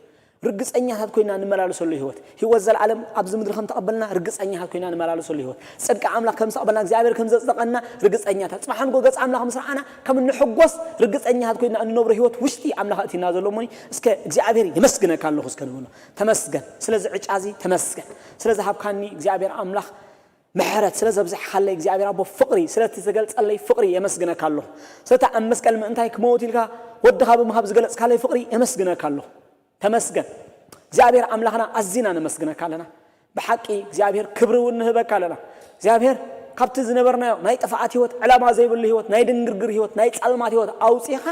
ርግጸኛታት ኮይና ንመላለሰሉ ህይወት፣ ህይወት ዘለኣለም ኣብዚ ምድሪ ከም ተቐበልና ርግጸኛታት ኮይና ንመላለሰሉ ህይወት፣ ጽድቂ ኣምላኽ ከም ዝተቐበልና እግዚኣብሔር ከም ዘጽደቐና ርግጸኛታት፣ ጽባሕ ንጎ ገጽ ኣምላኽ ምስ ረኣና ከም እንሕጎስ ርግጸኛታት ኮይና እንነብሮ ህይወት ውሽጢ ኣምላኽ እቲና ዘሎ እሞኒ እስከ እግዚኣብሔር የመስግነካ ኣለኹ እስከ ንበሎ። ተመስገን ስለዚ ዕጫ እዚ ተመስገን ስለዚ ሃብካኒ እግዚኣብሔር ኣምላኽ ምሕረት ስለ ዘብዝሕካለይ እግዚኣብሔር ኣቦ ፍቕሪ ስለቲ ዘገልጸለይ ፍቕሪ የመስግነካ ኣለኹ። ስለቲ ኣብ መስቀል ምእንታይ ክመውት ኢልካ ወድኻ ብምሃብ ዝገለጽካለይ ፍቕሪ የመስግነካ ኣለኹ። ተመስገን እግዚኣብሔር ኣምላኽና ኣዚና ነመስግነካ ኣለና። ብሓቂ እግዚኣብሔር ክብሪ እውን ንህበካ ኣለና። እግዚኣብሔር ካብቲ ዝነበርናዮ ናይ ጥፍኣት ህይወት ዕላማ ዘይብሉ ህይወት ናይ ድንግርግር ህይወት ናይ ጸልማት ህይወት ኣውፂኻ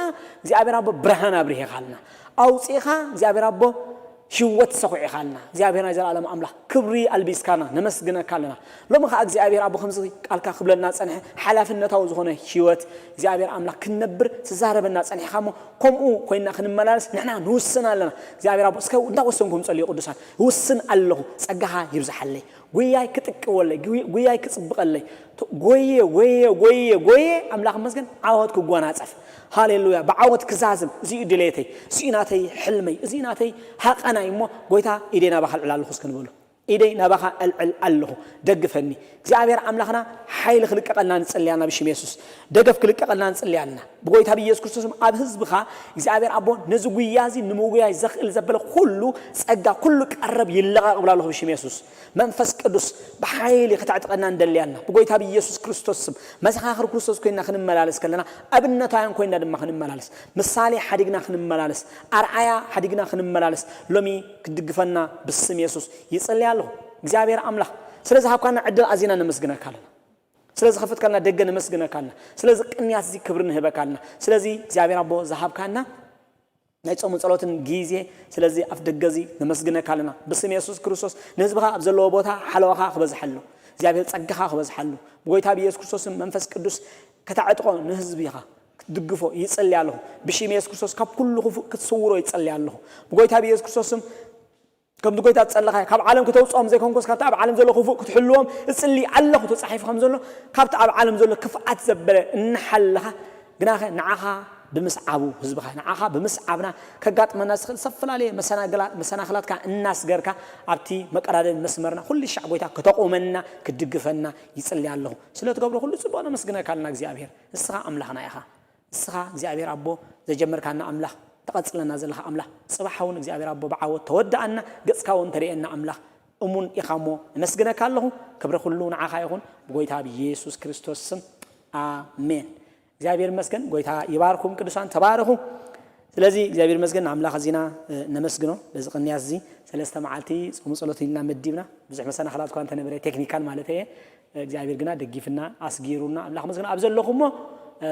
እግዚኣብሔር ኣቦ ብርሃን ኣብርሂኻ ኣለና። ኣውፂኻ እግዚኣብሔር ኣቦ ህይወት ሰኹዒኻልና እግዚኣብሔር ናይ ዘለኣለም ኣምላኽ ክብሪ ኣልቢስካና ነመስግነካ ኣለና። ሎሚ ከዓ እግዚኣብሔር ኣቦ ከምዚ ቃልካ ክብለና ፀንሐ ሓላፍነታዊ ዝኾነ ህይወት እግዚኣብሔር ኣምላኽ ክንነብር ትዛረበና ፀኒሕካ እሞ ከምኡ ኮይና ክንመላለስ ንሕና ንውስን ኣለና። እግዚኣብሔር ኣቦ እስከ እንዳወሰንኩም ፀልዩ ቅዱሳን ውስን ኣለኹ ፀጋኻ ይብዝሓለይ ጉያይ ክጥቅወለይ ጉያይ ክፅብቐለይ ጎየ ጎየ ጎየ ጎየ ኣምላኽ መስገን ዓወት ክጎናፀፍ ሃሌሉያ ብዓወት ክዛዝም እዚኡ ድሌተይ እዚኡ ናተይ ሕልመይ እዚኡ ናተይ ሃቐናይ እሞ ጎይታ ኢደይ ናባኻ ልዕል ኣለኹ እስከ ንበሉ ኢደይ ናባኻ ዕልዕል ኣለኹ ደግፈኒ እግዚኣብሔር ኣምላኽና ሓይሊ ክልቀቐልና ንፅልያና ብሽም የሱስ ደገፍ ክልቀቐልና ንፅልያልና ብጎይታ ብኢየሱስ ክርስቶስም ኣብ ህዝብኻ እግዚኣብሔር ኣቦ ነዚ ጉያ እዚ ንምጉያይ ዘኽእል ዘበለ ኩሉ ፀጋ ኩሉ ቀረብ ይለቐቕ ብላ ኣለኹ ብሽም የሱስ መንፈስ ቅዱስ ብሓይሊ ከተዕጥቀና እንደልያልና ብጎይታ ብኢየሱስ ክርስቶስ ስም መሰኻኽር ክርስቶስ ኮይና ክንመላለስ ከለና ኣብነታውያን ኮይና ድማ ክንመላለስ ምሳሌ ሓዲግና ክንመላለስ ኣርኣያ ሓዲግና ክንመላለስ ሎሚ ክትድግፈና ብስም የሱስ ይጸልያ ኣለኹ እግዚኣብሔር ኣምላኽ ስለዚ ሃብካና ዕድል ኣዚና ነመስግነካ ኣለና ስለዚ ከፈትካልና ደገ ነመስግነካ ኣለና ስለዚ ቅንያት እዚ ክብሪ ንህበካ ኣለና ስለዚ እግዚኣብሔር ኣቦ ዝሃብካና ናይ ጾምን ጸሎትን ግዜ ስለዚ ኣፍ ደገ እዚ ነመስግነካ ኣለና ብስም የሱስ ክርስቶስ ንህዝብኻ ኣብ ዘለዎ ቦታ ሓለዋኻ ክበዝሓሉ እግዚኣብሔር ጸጋኻ ክበዝሓሉ ብጎይታ ብኢየሱስ ክርስቶስን መንፈስ ቅዱስ ከተዕጥቆ ንህዝቢኻ ክትድግፎ ይጸልይ ኣለኹ ብሽም የሱስ ክርስቶስ ካብ ኩሉ ክፉእ ክትስውሮ ይጸልይ ኣለኹ ብጎይታ ብኢየሱስ ክርስቶስም ከምቲ ጎይታ ዝጸለኻዮ፣ ካብ ዓለም ክተውጽኦም ዘይኮንኩስ፣ ካብቲ ኣብ ዓለም ዘሎ ክፉእ ክትሕልዎም እጽሊ ኣለኹ ተጻሒፉ ከም ዘሎ፣ ካብቲ ኣብ ዓለም ዘሎ ክፍኣት ዘበለ እናሓለኻ፣ ግናኸ ንዓኻ ብምስዓቡ ህዝብኻ፣ ንዓኻ ብምስዓብና ከጋጥመና ዝኽእል ዝተፈላለየ መሰናግላ-፣ መሰናኽላትካ እናስገርካ፣ ኣብቲ መቀዳደሚ መስመርና ኩሉ ሻዕ ጎይታ ክተቑመና፣ ክትድግፈና ይጽሊ ኣለኹ። ስለ ትገብሮ ኩሉ ጽቡቕ ነመስግነካ ኣለና እግዚኣብሔር። ንስኻ ኣምላኽና ኢኻ። ንስኻ እግዚኣብሔር ኣቦ ዘጀመርካና ኣምላኽ፣ ተቐጽለና ዘለኻ ኣምላኽ፣ ጽባሕ እውን እግዚኣብሔር ኣቦ ብዓወት ተወድኣና፣ ገጽካ እውን ተርእየና ኣምላኽ እሙን ኢኻ እሞ ነመስግነካ ኣለኹ። ክብሪ ኩሉ ንዓኻ ይኹን፣ ብጎይታ ብየሱስ ክርስቶስ ስም ኣሜን። እግዚኣብሔር ይመስገን። ጎይታ ይባርኩም ቅዱሳን፣ ተባረኹ። ስለዚ እግዚኣብሔር ይመስገን፣ ንኣምላኽ እዚና እ፣ ነመስግኖ። በዚ ቅንያት እዚ ሰለስተ መዓልቲ ጾም ጸሎት ኢልና መዲብና፣ ብዙሕ መሰናኽላት እኳ እንተነበረ፣ ቴክኒካል ማለት እየ፣ እግዚኣብሔር ግና ደጊፍና ኣስጊሩና። ኣምላኽ መስገን። ኣብ ዘለኹሞ እ፣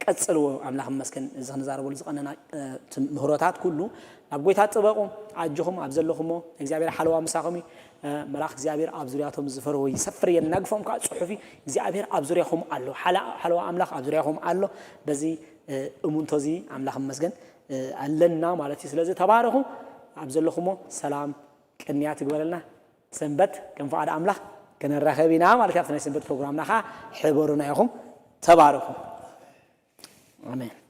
ቀጽልዎ። ኣምላኽ መስገን። እዚ ክንዛረበሉ ዝቐነና እ፣ ትም-፣ ምህሮታት ኩሉ ናብ ጎይታ ጥበቑ። ኣጆኹም ኣብ ዘለኹሞ እግዚኣብሔር ሓለዋ ምሳኹም እዩ። እ፣ መልኣኽ እግዚኣብሔር ኣብ ዙርያቶም ዝፈርሁ ይሰፍር፣ የናግፎም ከዓ ጽሑፍ እዩ። እግዚኣብሔር ኣብ ዙርያኹም ኣሎ። ሓላ-፣ ሓለዋ ኣምላኽ ኣብ ዙርያኹም ኣሎ። በዚ እ፣ እሙንቶ እዚ ኣምላኽ መስገን እ፣ ኣለና ማለት እዩ። ስለዚ ተባረኹ። ኣብ ዘለኹሞ ሰላም ቅንያት ይግበረልና። ሰንበት ከም ፍቓድ ኣምላኽ ክንራኸብ ኢና ማለት እዩ። ኣብቲ ናይ ሰንበት ፕሮግራምና ኸዓ ሕበሩና ኢኹም። ተባረኹ። ኣሜን።